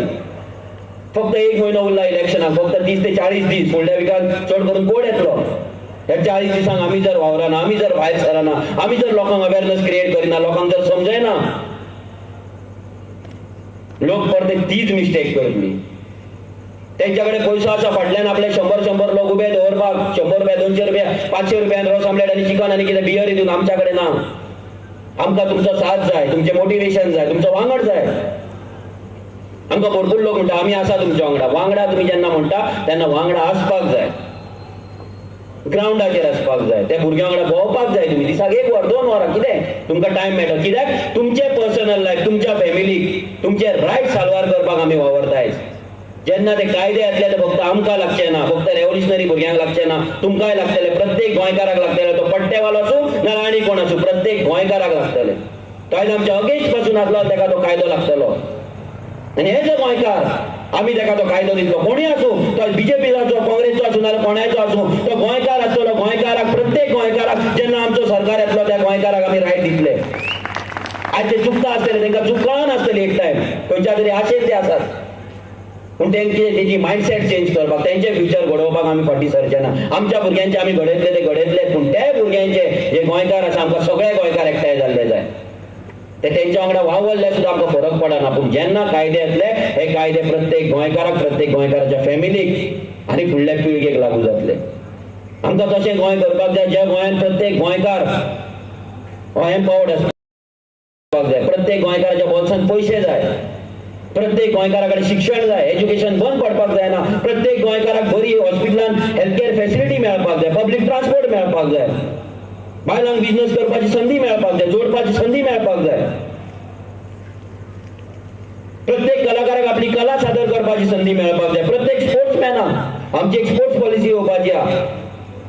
फक्त एक म्हयनो उरला इलेक्शनाक, फक्त 30 ते 40 दीस. फुडल्या विकान चड करून कोड येतलो. ह्या 40 दिसांक आमी जर वावरना, आमी जर भायर सरना, आमी जर लोकांक अवेरनस क्रिएट करिना, लोकांक जर समजयना, लोक परते तीच मिस्टेक करतली. तेंच्या कडेन पयसो आसा, फाटल्यान आपले 100-100 लोक उबे दवरपाक, 100 रुपया, 200 रुपया, 500 रुपयान रोस आमलेट आनी चिकन आनी कितें बियर दिवन. आमच्या कडेन ना. आमकां तुमचो साथ जाय, तुमचें मोटिवेशन जाय, तुमचो वांगड जाय. आमकां भरपूर लोक म्हणटा आमी आसा तुमच्या वांगडा. वांगडा तुमी जेन्ना म्हणटा तेन्ना वांगडा आसपाक जाय, ग्रावंडाचेर आसपाक जाय, त्या भुरग्यां वांगडा भोंवपाक जाय. तुमी दिसाक 1 वर 2 वरां कितें तुमकां टायम मेळटा, कित्याक तुमचें पर्सनल लायफ, तुमच्या फॅमिलीक, तुमचे रायट साल्वार करपाक आमी वावरताय. जेन्ना ते कायदे येतले ते फक्त आमकां लागचे ना, फक्त रेव्होल्युशनरी भुरग्यांक लागचे ना, तुमकांय लागतले, प्रत्येक गोंयकाराक लागतले. तो पट्टेवालो आसूं ना आनी कोण आसूं, प्रत्येक गोंयकाराक लागतले. तो आयज आमच्या अगेन्स्ट पासून आसलो ताका तो कायदो लागतलो. आनी हे जे गोंयकार आमी ताका तो कायदो दितलो, कोणूय आसूं, तो बीजेपीचो, काँग्रेसचो आसूं नाजाल्यार कोणायचो आसूं, तो गोंयकार आसतलो. गोंयकाराक, प्रत्येक गोंयकाराक जेन्ना आमचो सरकार येतलो त्या गोंयकाराक आमी रायट दितले. आयज ते चुकता आसतले, तांकां चूक कळनासतली एक टायम, खंयच्या तरी आशेन ते आसात, पूण तेंचे तेजी मायंडसेट चेंज करपाक, तेंचे फ्युचर घडोवपाक आमी फाटीं सरचे ना. आमच्या भुरग्यांचे आमी घडयतले ते घडयतले, पूण त्या भुरग्यांचे जे गोंयकार आसा, आमकां सगळे गोंयकार एकठांय जाल्ले जाय. ते तेंच्या वांगडा वावरल्यार सुद्दां आमकां फरक पडना. पूण जेन्ना कायदे येतले, हे कायदे प्रत्येक गोंयकाराक, प्रत्येक गोंयकाराच्या फॅमिलीक आनी फुडल्या पिळगेक लागू जातले. आमकां तशें गोंय करपाक जाय ज्या गोंयांत प्रत्येक गोंयकार हो एम्पावर्ड आसपाक जाय, प्रत्येक गोंयकाराच्या बोल्सान पयशे जाय, प्रत्येक गोंयकारा कडेन शिक्षण जाय, एज्युकेशन बंद पडपाक जायना, प्रत्येक गोंयकाराक बरी हॉस्पिटलान हेल्थ केअर फॅसिलिटी मेळपाक जाय, पब्लीक ट्रान्सपोर्ट मेळपाक जाय, बायलांक बिजनेस करपाची संदी मेळपाक जाय, जोडपाची संदी मेळपाक जाय, प्रत्येक कलाकाराक आपली कला सादर करपाची संदी मेळपाक जाय, प्रत्येक स्पोर्ट्समॅनाक आमची एक स्पोर्ट्स पॉलिसी येवपाची आहा.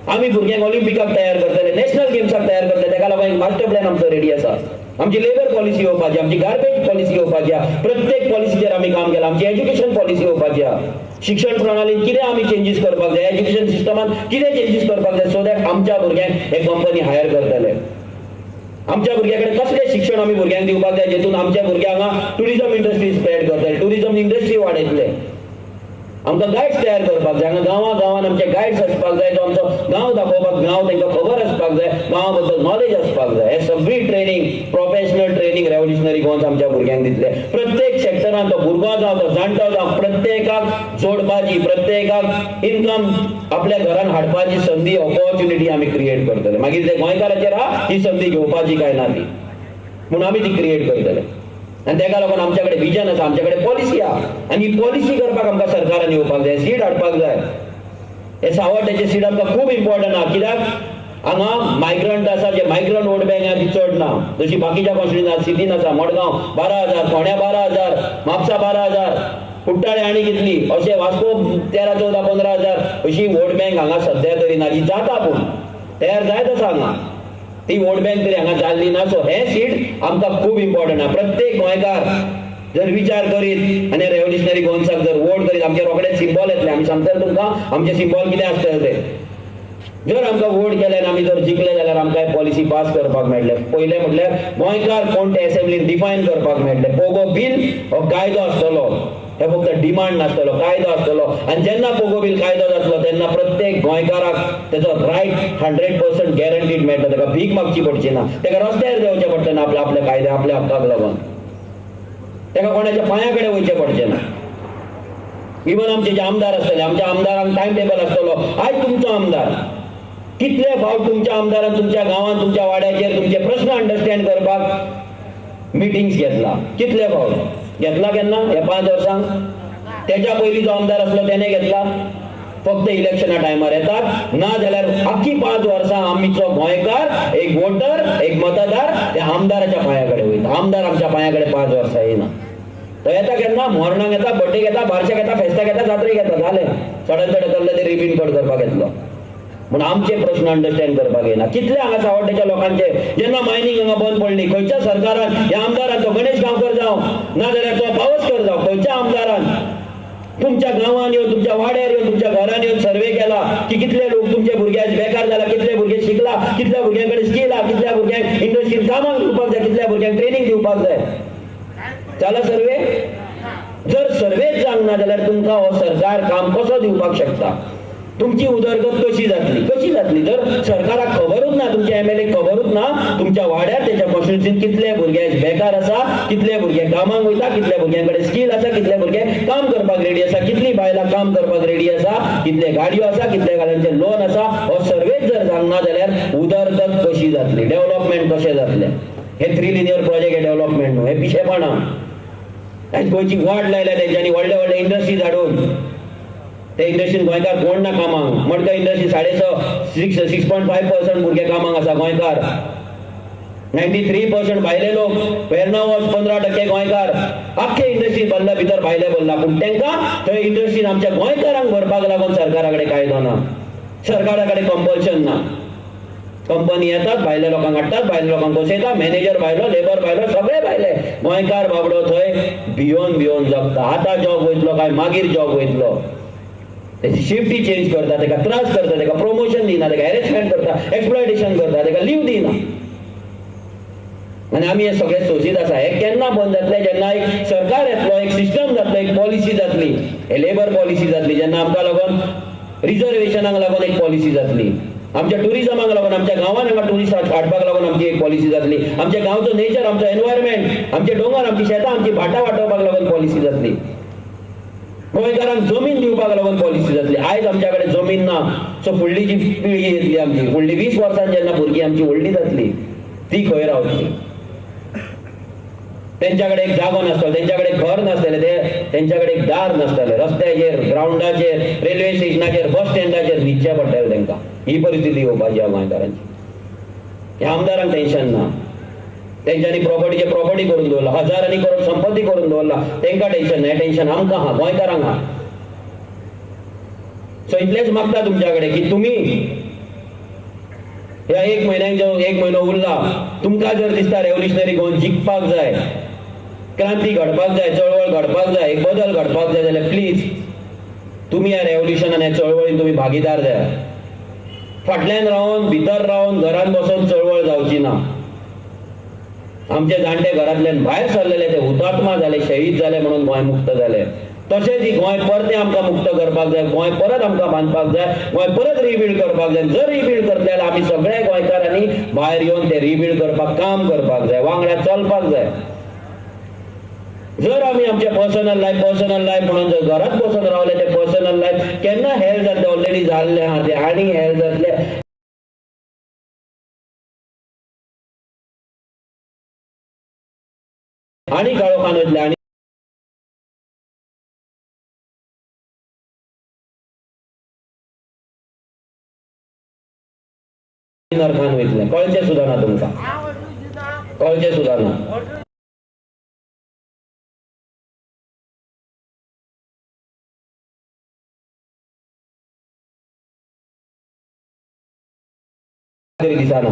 आमी भुरग्यांक ऑलिम्पिकाक तयार करतले, नॅशनल गेम्साक तयार करतले, ताका लागून एक मास्टर प्लॅन आमचो रेडी आसा. आमची लेबर पॉलिसी येवपाची, आमची गार्बेज पॉलिसी येवपाची आहा. प्रत्येक पॉलिसीचेर आमी काम केलां. आमची एज्युकेशन पॉलिसी येवपाची आहा. शिक्षण प्रणालीन कितें आमी चेंजीस करपाक जाय, एज्युकेशन सिस्टमान कितें चेंजीस करपाक जाय, सो that आमच्या भुरग्यांक हे कंपनी हायर करतले. आमच्या भुरग्या कडेन कसलें शिक्षण आमी भुरग्यांक दिवपाक जाय जेतून आमच्या भुरग्यांक हांगा टुरिजम इंडस्ट्री स्प्रेड करतले, टुरिजम इंडस्ट्री वाडयतले. आमकां गायड्स तयार करपाक जाय. हांगा गांवां गांवांत आमचे गायड्स आसपाक जाय, जो आमचो गांव दाखोवपाक, गांव तांकां खबर आसपाक जाय, गांवा बद्दल नॉलेज आसपाक जाय. हे सगळी training, professional training revolutionary Goans आमच्या भुरग्यांक दितले. प्रत्येक सेक्टरान, तो भुरगो जावं, तो जाणटो जावं, प्रत्येकाक जोडपाची, प्रत्येकाक इनकम आपल्या घरान हाडपाची संदी, ऑपॉर्च्युनिटी आमी क्रिएट करतले. मागीर ते गोंयकाराचेर आहा ही संदी घेवपाची काय ना ती, म्हूण आमी ती क्रिएट करतले. आनी ताका लागून आमच्या कडेन विजन आसा, आमच्या कडेन पॉलिसी आहा, आनी ही पॉलिसी करपाक आमकां सरकारान येवपाक जाय, सीट हाडपाक जाय. हे सावड्ड्याचे सीट आमकां खूब इम्पॉर्टंट आहा, कित्याक हांगा मायग्रंट आसा, जे मायग्रंट वोट बँक आहा ती चड ना, जशी बाकीच्या कॉन्स्टिट्युएन्सीन सिटीन आसा. मडगांव 12,000, फोंड्या 12,000, म्हापसा 12,000, कुट्टाळे आनी कितली, अशें वास्को 13, 14, 15,000 अशी वोट बँक हांगा सद्या तरी ना. जी जाता पूण तयार जायत आसा हांगा, ती वोट बँक तरी हांगा जाल्ली ना. सो हे सीट आमकां खूब इम्पॉर्टंट आहा. प्रत्येक गोंयकार जर विचार करीत आनी रेव्होल्युशनरी गोवन्साक जर वोट करीत, आमचे रोखडेच सिम्बॉल येतले. आमी सांगतले तुमकां आमचे सिम्बॉल कितें आसतले ते. जर आमकां वोट केले आनी आमी जर जिखले जाल्यार आमकां पॉलिसी पास करपाक मेळटले. पयलें म्हटल्यार गोंयकार कोण ते एसेंब्लीन डिफायन करपाक मेळटले. पोगो बील हो कायदो आसतलो, हे फक्त डिमांड नासतलो, कायदो आसतलो. आनी जेन्ना पोगो बील कायदो जातलो तेन्ना प्रत्येक गोंयकाराक तेजो रायट 100% गॅरंटीड मेळटलो. ताका भीक मागची पडची ना, ताका रस्त्यार देंवचें पडचें ना आपल्या आपल्या कायद्या आपल्या हक्काक लागून, ताका कोणाच्या पांया कडेन वयचें पडचें ना. इवन आमचे जे आमदार आसतले, आमच्या आमदारांक टायम टेबल आसतलो. आयज तुमचो आमदार कितले फावट तुमच्या आमदारान तुमच्या गांवांत, तुमच्या वाड्याचेर तुमचे प्रश्न अंडरस्टँड करपाक मिटिंग्स घेतला? कितले फावट घेतला? केन्ना? ह्या 5 वर्सांक तेच्या पयलीं जो आमदार आसलो तेणे घेतला. फक्त इलेक्शना टायमार येतात, ना जाल्यार आख्खी 5 वर्सां आमचो गोंयकार एक वोटर एक मतदार त्या आमदाराच्या पांया कडेन वयता. आमदार आमच्या पांया कडेन 5 वर्सां येना. तो येता केन्ना? मरणाक येता, बड्डेक येता, बारशाक येता, फेस्ताक येता, जात्रेक येता, जालें. चडान चड करले ते रिबीन कट करपाक येतलो. पूण आमचे प्रश्न अंडरस्टँड करपाक येना. कितले हांगा सावड्डेच्या लोकांचे जेन्ना मायनींग हांगा बंद पडली, खंयच्या सरकारान ह्या आमदारान, तो गणेश गांवकर जावं ना जाल्यार तो पावसकर जावं, खंयच्या आमदारान तुमच्या गांवान येवन, तुमच्या वाड्यार येवन, तुमच्या घरान येवन सर्वे केला की कितले लोक तुमचे भुरगे बेकार जाला, कितले भुरगे शिकला, कितल्या भुरग्यां कडेन स्कील आहा, कितल्या भुरग्यांक इंडस्ट्रीन कामाक दिवपाक जाय, कितल्या भुरग्यांक ट्रेनींग दिवपाक जाय. जाला सर्वे? जर सर्वेच जावंक ना जाल्यार तुमकां हो सरकार काम कसो दिवपाक शकता? तुमची उदरगत कशी जातली? कशी जातली जर सरकाराक खबरूच ना, तुमच्या एमएलए खबरूच ना तुमच्या वाड्यार त्याच्या कॉन्स्टिट्युन्सीत कितले भुरगे बेकार आसा, कितले भुरगे कामाक वयता, कितले भुरग्यां कडेन स्कील आसा, कितले भुरगे काम करपाक रेडी आसा, कितली बायलां काम करपाक रेडी आसा, कितले गाडयो आसा, कितले गाडयांचे लोन आसा. हो सर्वेच जर जावंक ना जाल्यार उदरगत कशी जातली? डेव्हलपमेंट कशें जातलें? हे 3 लिनियर प्रोजेक्ट हे डेव्हलपमेंट न्हू, हे पिशेपणां. गोंयची वाट लायल्या तेंच्यांनी, व्हडले व्हडले इंडस्ट्रीज हाडून. ते इंडस्ट्रीन गोंयकार कोण ना कामाक. मडगांव इंडस्ट्री 6.5 6.5% भुरगे कामाक आसा गोंयकार, 93% भायले लोक. वेर्ना वॉच 15% गोंयकार. आख्खे इंडस्ट्री भरल्या भितर भायले भरला, पूण तांकां थंय इंडस्ट्रीन आमच्या गोंयकारांक भरपाक लागून सरकारा कडेन कायदो ना, सरकारा कडेन कंपल्शन ना. कंपनी येतात, भायल्या लोकांक हाडटात, भायल्या लोकांक बसयता, मॅनेजर भायलो, लेबर भायलो, सगळे भायले. गोंयकार बाबडो थंय भियोन भियोन जगता. आतां जॉब वयतलो काय मागीर जॉब वयतलो, तेची शिफ्टी चेंज करता, तेका त्रास करता, तेका प्रमोशन दिना, तेका हॅरेसमेंट करता, एक्सप्लॉयटेशन करता, तेका लीव दिना. आनी आमी हे सगळे सोसीत आसा. हे केन्ना बंद जातले? जेन्ना एक सरकार येतलो, एक सिस्टम जातलो, एक पॉलिसी जातली, हे लेबर पॉलिसी जातली, जेन्ना आमकां लागून रिजर्वेशनाक लागून एक पॉलिसी जातली, आमच्या टुरिजमाक लागून, आमच्या गांवान हांगा टुरिस्ट हाडपाक लागून आमची एक पॉलिसी जातली, आमच्या गांवचो नेचर, आमचो एनवायरमेंट, आमचे दोंगर, आमची शेतां, आमची भाटां वाटोवपाक लागून पॉलिसी जातली, गोंयकारांक जमीन दिवपाक लागून पॉलिसी जातली. आयज आमच्या कडेन जमीन ना. सो फुडली जी पिळगी येतली आमची, फुडली 20 वर्सां जेन्ना भुरगीं आमची व्हडली जातली, ती खंय रावतली? तेंच्या कडेन एक जागो नासतलो, तेंच्या कडेन घर नासतलें, तेंच्या कडेन एक दार नासतलें. रस्त्याचेर, ग्रावंडाचेर, रेल्वे स्टेशनाचेर, बस स्टँडाचेर न्हिदचें पडटलें तांकां. ही परिस्थिती येवपाची आहा गोंयकारांची. ह्या आमदारांक टेन्शन ना, तेंच्यांनी प्रॉपर्टीचे प्रॉपर्टी करून दवरला, हजारांनी करोड संपत्ती करून दवरला, तेंकां टेन्शन ना. हें टेन्शन आमकां आहा, गोंयकारांक आहा. सो इतलेंच मागता तुमच्या कडेन की तुमी ह्या एक म्हयन्याक जो 1 म्हयनो उरला, तुमकां जर दिसता रेव्होल्युशनरी गोवन जिखपाक जाय, क्रांती घडपाक जाय, चळवळ घडपाक जाय, एक बदल घडपाक जाय, जाल्यार प्लीज तुमी ह्या रेव्होल्युशनान, ह्या चळवळीन तुमी भागीदार जाय. फाटल्यान रावन, भितर रावन, घरान बसून चळवळ जावची ना. आमचे जाणटे घरांतल्यान भायर सरलेले ते हुतात्मा जाले, शहीद जाले म्हणून गोंय मुक्त जाले. तशेंच ही गोंय परतें आमकां मुक्त करपाक जाय, गोंय परत आमकां बांदपाक जाय, गोंय परत रिबिल्ड करपाक जाय. जर रिबिल्ड करतले जाल्यार आमी सगळे गोंयकारांनी भायर येवन ते रिबिल्ड करपाक काम करपाक जाय, वांगडा चलपाक जाय. जर आमी आमचे पर्सनल लायफ पर्सनल लायफ म्हणून जर घरात बसून रावले, ते पर्सनल लायफ केन्ना हेल जातले? ऑलरेडी जाल्ले आहा ते आनी हेल जातले. आनी काळोखान वयतले आनी नरखान वयतले. कळचें सुद्दां ना तुमकां, कळचें सुद्दां ना. तरी दिसना.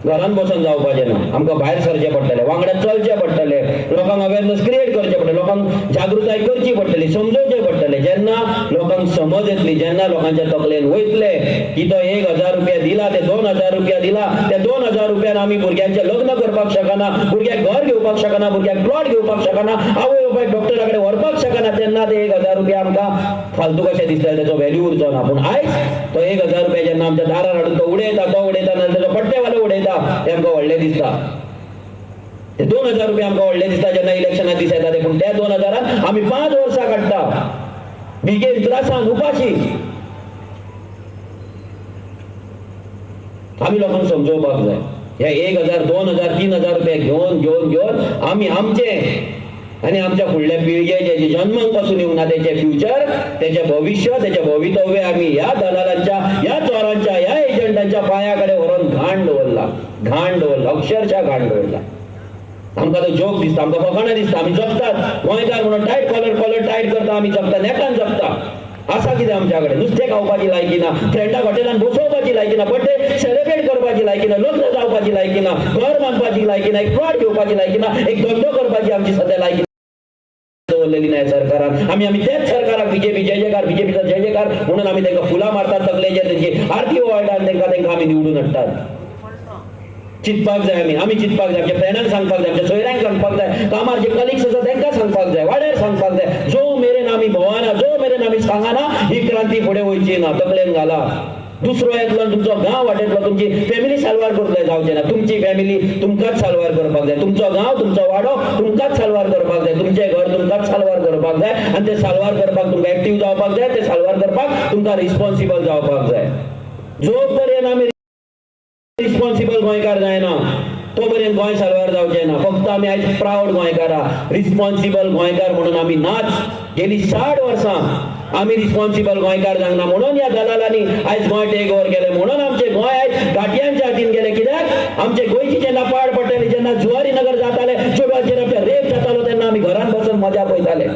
घरान बसून जावपाचें ना, आमकां भायर सरचें पडटलें, वांगडा चलचें पडटलें, लोकांक अवेरनस क्रिएट करचें पडटलें, लोकांक जागृताय करची पडटली, समजोवचें पडटलें. जेन्ना लोकांक समज येतली, जेन्ना लोकांच्या तकलेन वयतले की तो 1000 रुपया दिला, ते 2000 रुपया दिला, त्या 2000 रुपयान आमी भुरग्यांचें लग्न करपाक शकना, भुरग्याक घर घेवपाक शकना, भुरग्याक प्लॉट घेवपाक शकना, आवय बापायक डॉक्टरा कडेन व्हरपाक शकना, तेन्ना ते 1000 रुपया आमकां फालतू कशें दिसतले, तेचो व्हॅल्यू उरचो ना. पूण आयज तो 1000 रुपया जेन्ना आमच्या दारार हाडून तो उडयता, तो उडयता, नाजाल्यार तेचो पट्टेवालो उडयता, ते आमकां व्हडलें दिसता. ते 2000 रुपया आमकां व्हडलें दिसता जेन्ना इलेक्शना दीस येता ते, पूण त्या 2000 आमी 5 वर्सां काडटा भिगेन, त्रासान, उपाशी. आमी लोकांक समजोवपाक जाय. हे 1000, 2000, 3000 रुपया घेवन घेवन घेवन आमी आमचे आनी आमच्या फुडल्या पिळगेचे जे जन्माक पासून येवंक ना तेचे फ्युचर, तेचे भविश्य, तेचे भवितव्य आमी ह्या दलालांच्या, ह्या चोरांच्या, ह्या एजंटांच्या पांया कडेन व्हरून घाण दवरला, घाण दवरला, अक्षरशः घाण दवरला. आमकां तो जोक दिसता, आमकां फकाणां दिसता, आमी जगतात गोंयकार म्हणून टायट कॉलर कॉलर टायट करता, आमी जगता, नेटान जगता. आसा कितें आमच्या कडेन? नुस्तें खावपाची लायकी ना, फ्रेंडाक हॉटेलान बसोवपाची लायकी ना, बर्थडे सेलिब्रेट करपाची लायकी ना, लग्न जावपाची लायकी ना, घर बांदपाची लायकी ना, एक प्लॉट घेवपाची लायकी ना, एक धंदो करपाची आमची सद्या लायकी दवरलेली ना सरकारान. आमी आमी तेच सरकाराक बीजेपी जय जयकार, बीजेपीचो जय जयकार म्हणून आमी तांकां फुलां मारतात तकलेचेर, तेंची आरती ओवाळटात आनी तांकां तांकां आमी निवडून हाडटात. चिंतपाक जाय आमी, आमी चिंतपाक जाय, आमच्या फ्रेंडांक सांगपाक जाय, आमच्या सोयऱ्यांक सांगपाक जाय, कामार जे कलिग्स आसा तांकां सांगपाक जाय, वाड्यार सांगपाक जाय. जो मेरेन आमी भोंवना, जो मेरेन आमी सांगना, ही क्रांती फुडें वयची ना. तकलेन घाला. दुसरो येतलो तुमचो गांव वाटेतलो, तुमची फॅमिली साल्वार करतले, जावचें ना. तुमची फॅमिली तुमकांच साल्वार करपाक जाय, तुमचो गांव, तुमचो वाडो तुमकांच साल्वार करपाक जाय, तुमचें घर तुमकांच साल्वार करपाक जाय. आनी ते साल्वार करपाक तुमकां एक्टीव जावपाक जाय, ते साल्वार करपाक तुमकां रिस्पॉन्सिबल जावपाक जाय. जो पर्यंत आमी रिस्पॉन्सिबल गोंयकार जायना तो पर्यंत गोंय साल्वार जावचें ना. फक्त आमी आयज प्रावड गोंयकारा, रिस्पॉन्सिबल गोंयकार म्हणून आमी नाच. गेली 60 वर्सां आमी रिस्पॉन्सिबल गोंयकार जावंक ना म्हणून ह्या दलालांनी आयज गोंय टेक ओवर केलें, म्हणून आमचें गोंय आयज घाटयांच्या हातीन गेलें. कित्याक आमचे गोंयची जेन्ना पाड पडटाली, जेन्ना जुवारी नगर जाताले, चेडवांचेर आमच्या रेप जातालो, तेन्ना आमी घरान बसून मजा पळयताले,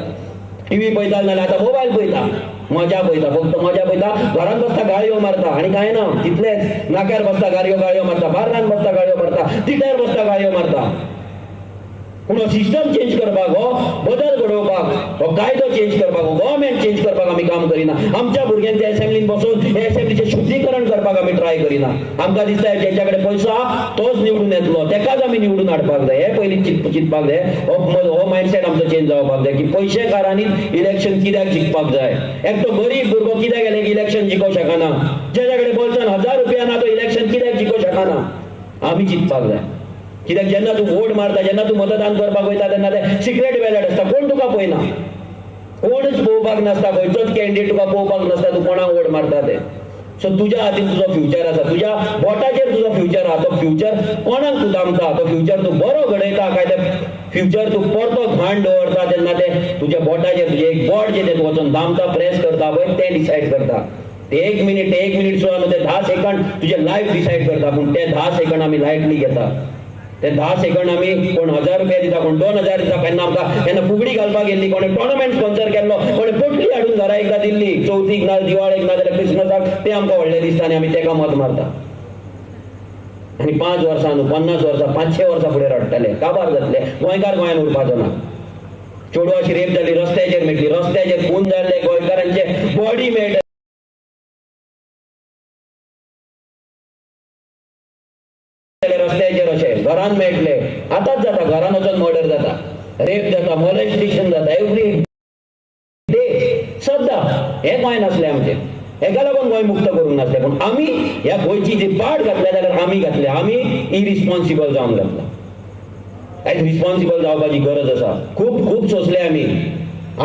टीव्ही पळयताले, नाल्यार आतां मोबायल पळयता, मजा पळयता, फक्त मजा पळयता. घरान बसता गाळयो मारता आनी कांय ना, तितलेंच. नाक्यार बसता गाळयो गाळयो मारता, बार्रान बसता गाळयो मारता, तिट्यार बसता गाळयो मारता. पूण हो सिस्टम चेंज करपाक, हो बदल घडोवपाक, हो कायदो चेंज करपाक, हो गव्हर्मेंट चेंज करपाक आमी काम करिना. आमच्या भुरग्यांच्या एसेंब्लीन बसून हे एसेंब्लीचें शुद्धीकरण करपाक आमी ट्राय करिना. आमकां दिसता ज्याच्या कडेन पयसो आहा तोच निवडून येतलो, तेकाच आमी निवडून हाडपाक जाय. हे पयलीं चिंतपाक जाय. हो मायंडसेट आमचो चेंज जावपाक जाय की पयशेकारांनी इलेक्शन कित्याक जिखपाक जाय. एकटो गरीब भुरगो कित्याक गेले इलेक्शन जिखोवंक शकना, ज्याच्या कडेन बोल्सान 1000 रुपया ना तो इलेक्शन कित्याक जिखोवंक शकना. आमी चिंतपाक जाय. कित्याक जेन्ना तूं वोट मारता, जेन्ना तूं मतदान करपाक वयता, तेन्ना ते सिक्रेट बॅलट आसता, कोण तुका पळयना, कोणच पळोवपाक नासता, खंयचोच कॅन्डिडेट तुका पळोवपाक नासता तूं कोणाक वोट मारता ते. सो तुज्या हातीन तुजो फ्युचर आसा, तुज्या बोटाचेर तुजो फ्युचर आहा. तो फ्युचर कोणाक तूं दामता, तो फ्युचर तूं बरो घडयता काय ते फ्युचर तूं परतो घाण दवरता, तेन्ना ते तुज्या बोटाचेर तुजें एक बोट जें तें वचोन दामता, प्रेस करता पळय, तें डिसायड करता. ते एक मिनीट, ते एक मिनीट सुद्दां न्हू, ते 10 सेकंड तुजें लायफ डिसायड करता. पूण ते 10 सेकंड आमी लायटली घेता. ते 10 सेकंड आमी कोण 1000 रुपया दिता, कोण 2000 दिता. केन्ना आमकां केन्ना फुगडी घालपाक गेल्ली, कोणे टोर्नामेंट स्पॉन्सर केल्लो, कोणे पोटली हाडून घरा एकदां दिल्ली, चवथीक ना दिवाळेक ना जाल्यार क्रिसमसाक, ते आमकां व्हडलें दिसता आनी आमी तेका मत मारता. आनी 5 वर्सां न्हू, 50 वर्सां, 500 वर्सां फुडें रडटले, काबार जातले, गोंयकार गोंयान उरपाचो ना. चेडवाची रेप जाली, रस्त्याचेर मेळटली, रस्त्याचेर खून जाल्ले गोंयकारांचे बॉडी मेळटले रस्त्याचेर, अशें घरान मेळटले. आतांच जाता, घरान वचून मर्डर जाता, रेप जाता, मॉलेस्टेशन जाता, एवरी डे सद्दां. हें गोंय नासलें आमचें, हेका लागून गोंय मुक्त करूंक नासलें. पूण आमी ह्या गोंयची जी पाट घातल्या जाल्यार आमी घातल्या, आमी इरिस्पॉन्सिबल जावन घातला. आयज रिस्पॉन्सिबल जावपाची गरज आसा. खूब खूब सोंसले आमी,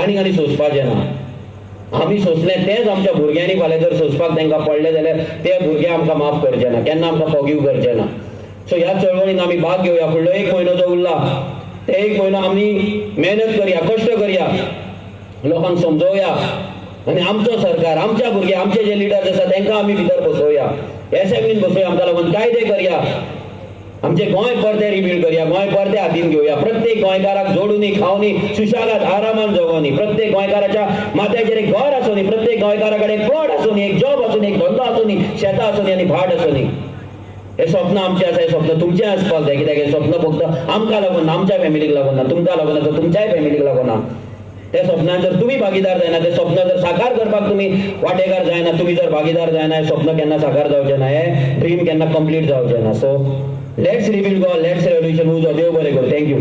आनी आनी सोंसपाचें ना. आमी सोंसले तेंच आमच्या भुरग्यांनी फाल्यां जर सोंसपाक तांकां पडलें जाल्यार ते भुरगे आमकां माफ करचे ना, केन्ना आमकां फॉरगीव करचे ना. सो ह्या चळवळीन आमी भाग घेवया. फुडलो 1 म्हयनो जो उरला ते 1 म्हयनो आमी मेहनत करया, कश्ट करया, लोकांक समजोवया आनी आमचो सरकार, आमच्या भुरगे, आमचे जे लिडर्स आसा तांकां आमी भितर बसोवया, एसेंब्लीन बसोवया, आमकां लागून कायदे करया, आमचे गोंय परतें रिबिल्ड करया, गोंय परतें हातीन घेवया. प्रत्येक गोंयकाराक जोडुनी खावनी सुशेगाद आरामान जगोनी, प्रत्येक गोंयकाराच्या माथ्याचेर एक घर आसूनी, प्रत्येक गोंयकारा कडेन एक प्लॉट आसूनी, एक जॉब आसूनी, एक धंदो आसूनी, शेतां आसूनी आनी भाट आसूनी. हे स्वप्न आमचें आसा, हे स्वप्न तुमचें आसपाक जाय. कित्याक हें स्वप्न फक्त आमकां लागून ना, आमच्या फॅमिलीक लागून ना, तुमकां लागून ना, तुमच्याय फॅमिलीक लागून ना. ते स्वप्नान जर तुमी भागीदार जायना, ते स्वप्न जर साकार करपाक तुमी वाटेकार जायना, तुमी जर भागीदार जायना, हें स्वप्न केन्ना साकार जावचें ना, हें ड्रीम केन्ना कंप्लीट जावचें ना. So let's rebuild Goa, let's revolution. उजो देव बरें करूं. Thank you.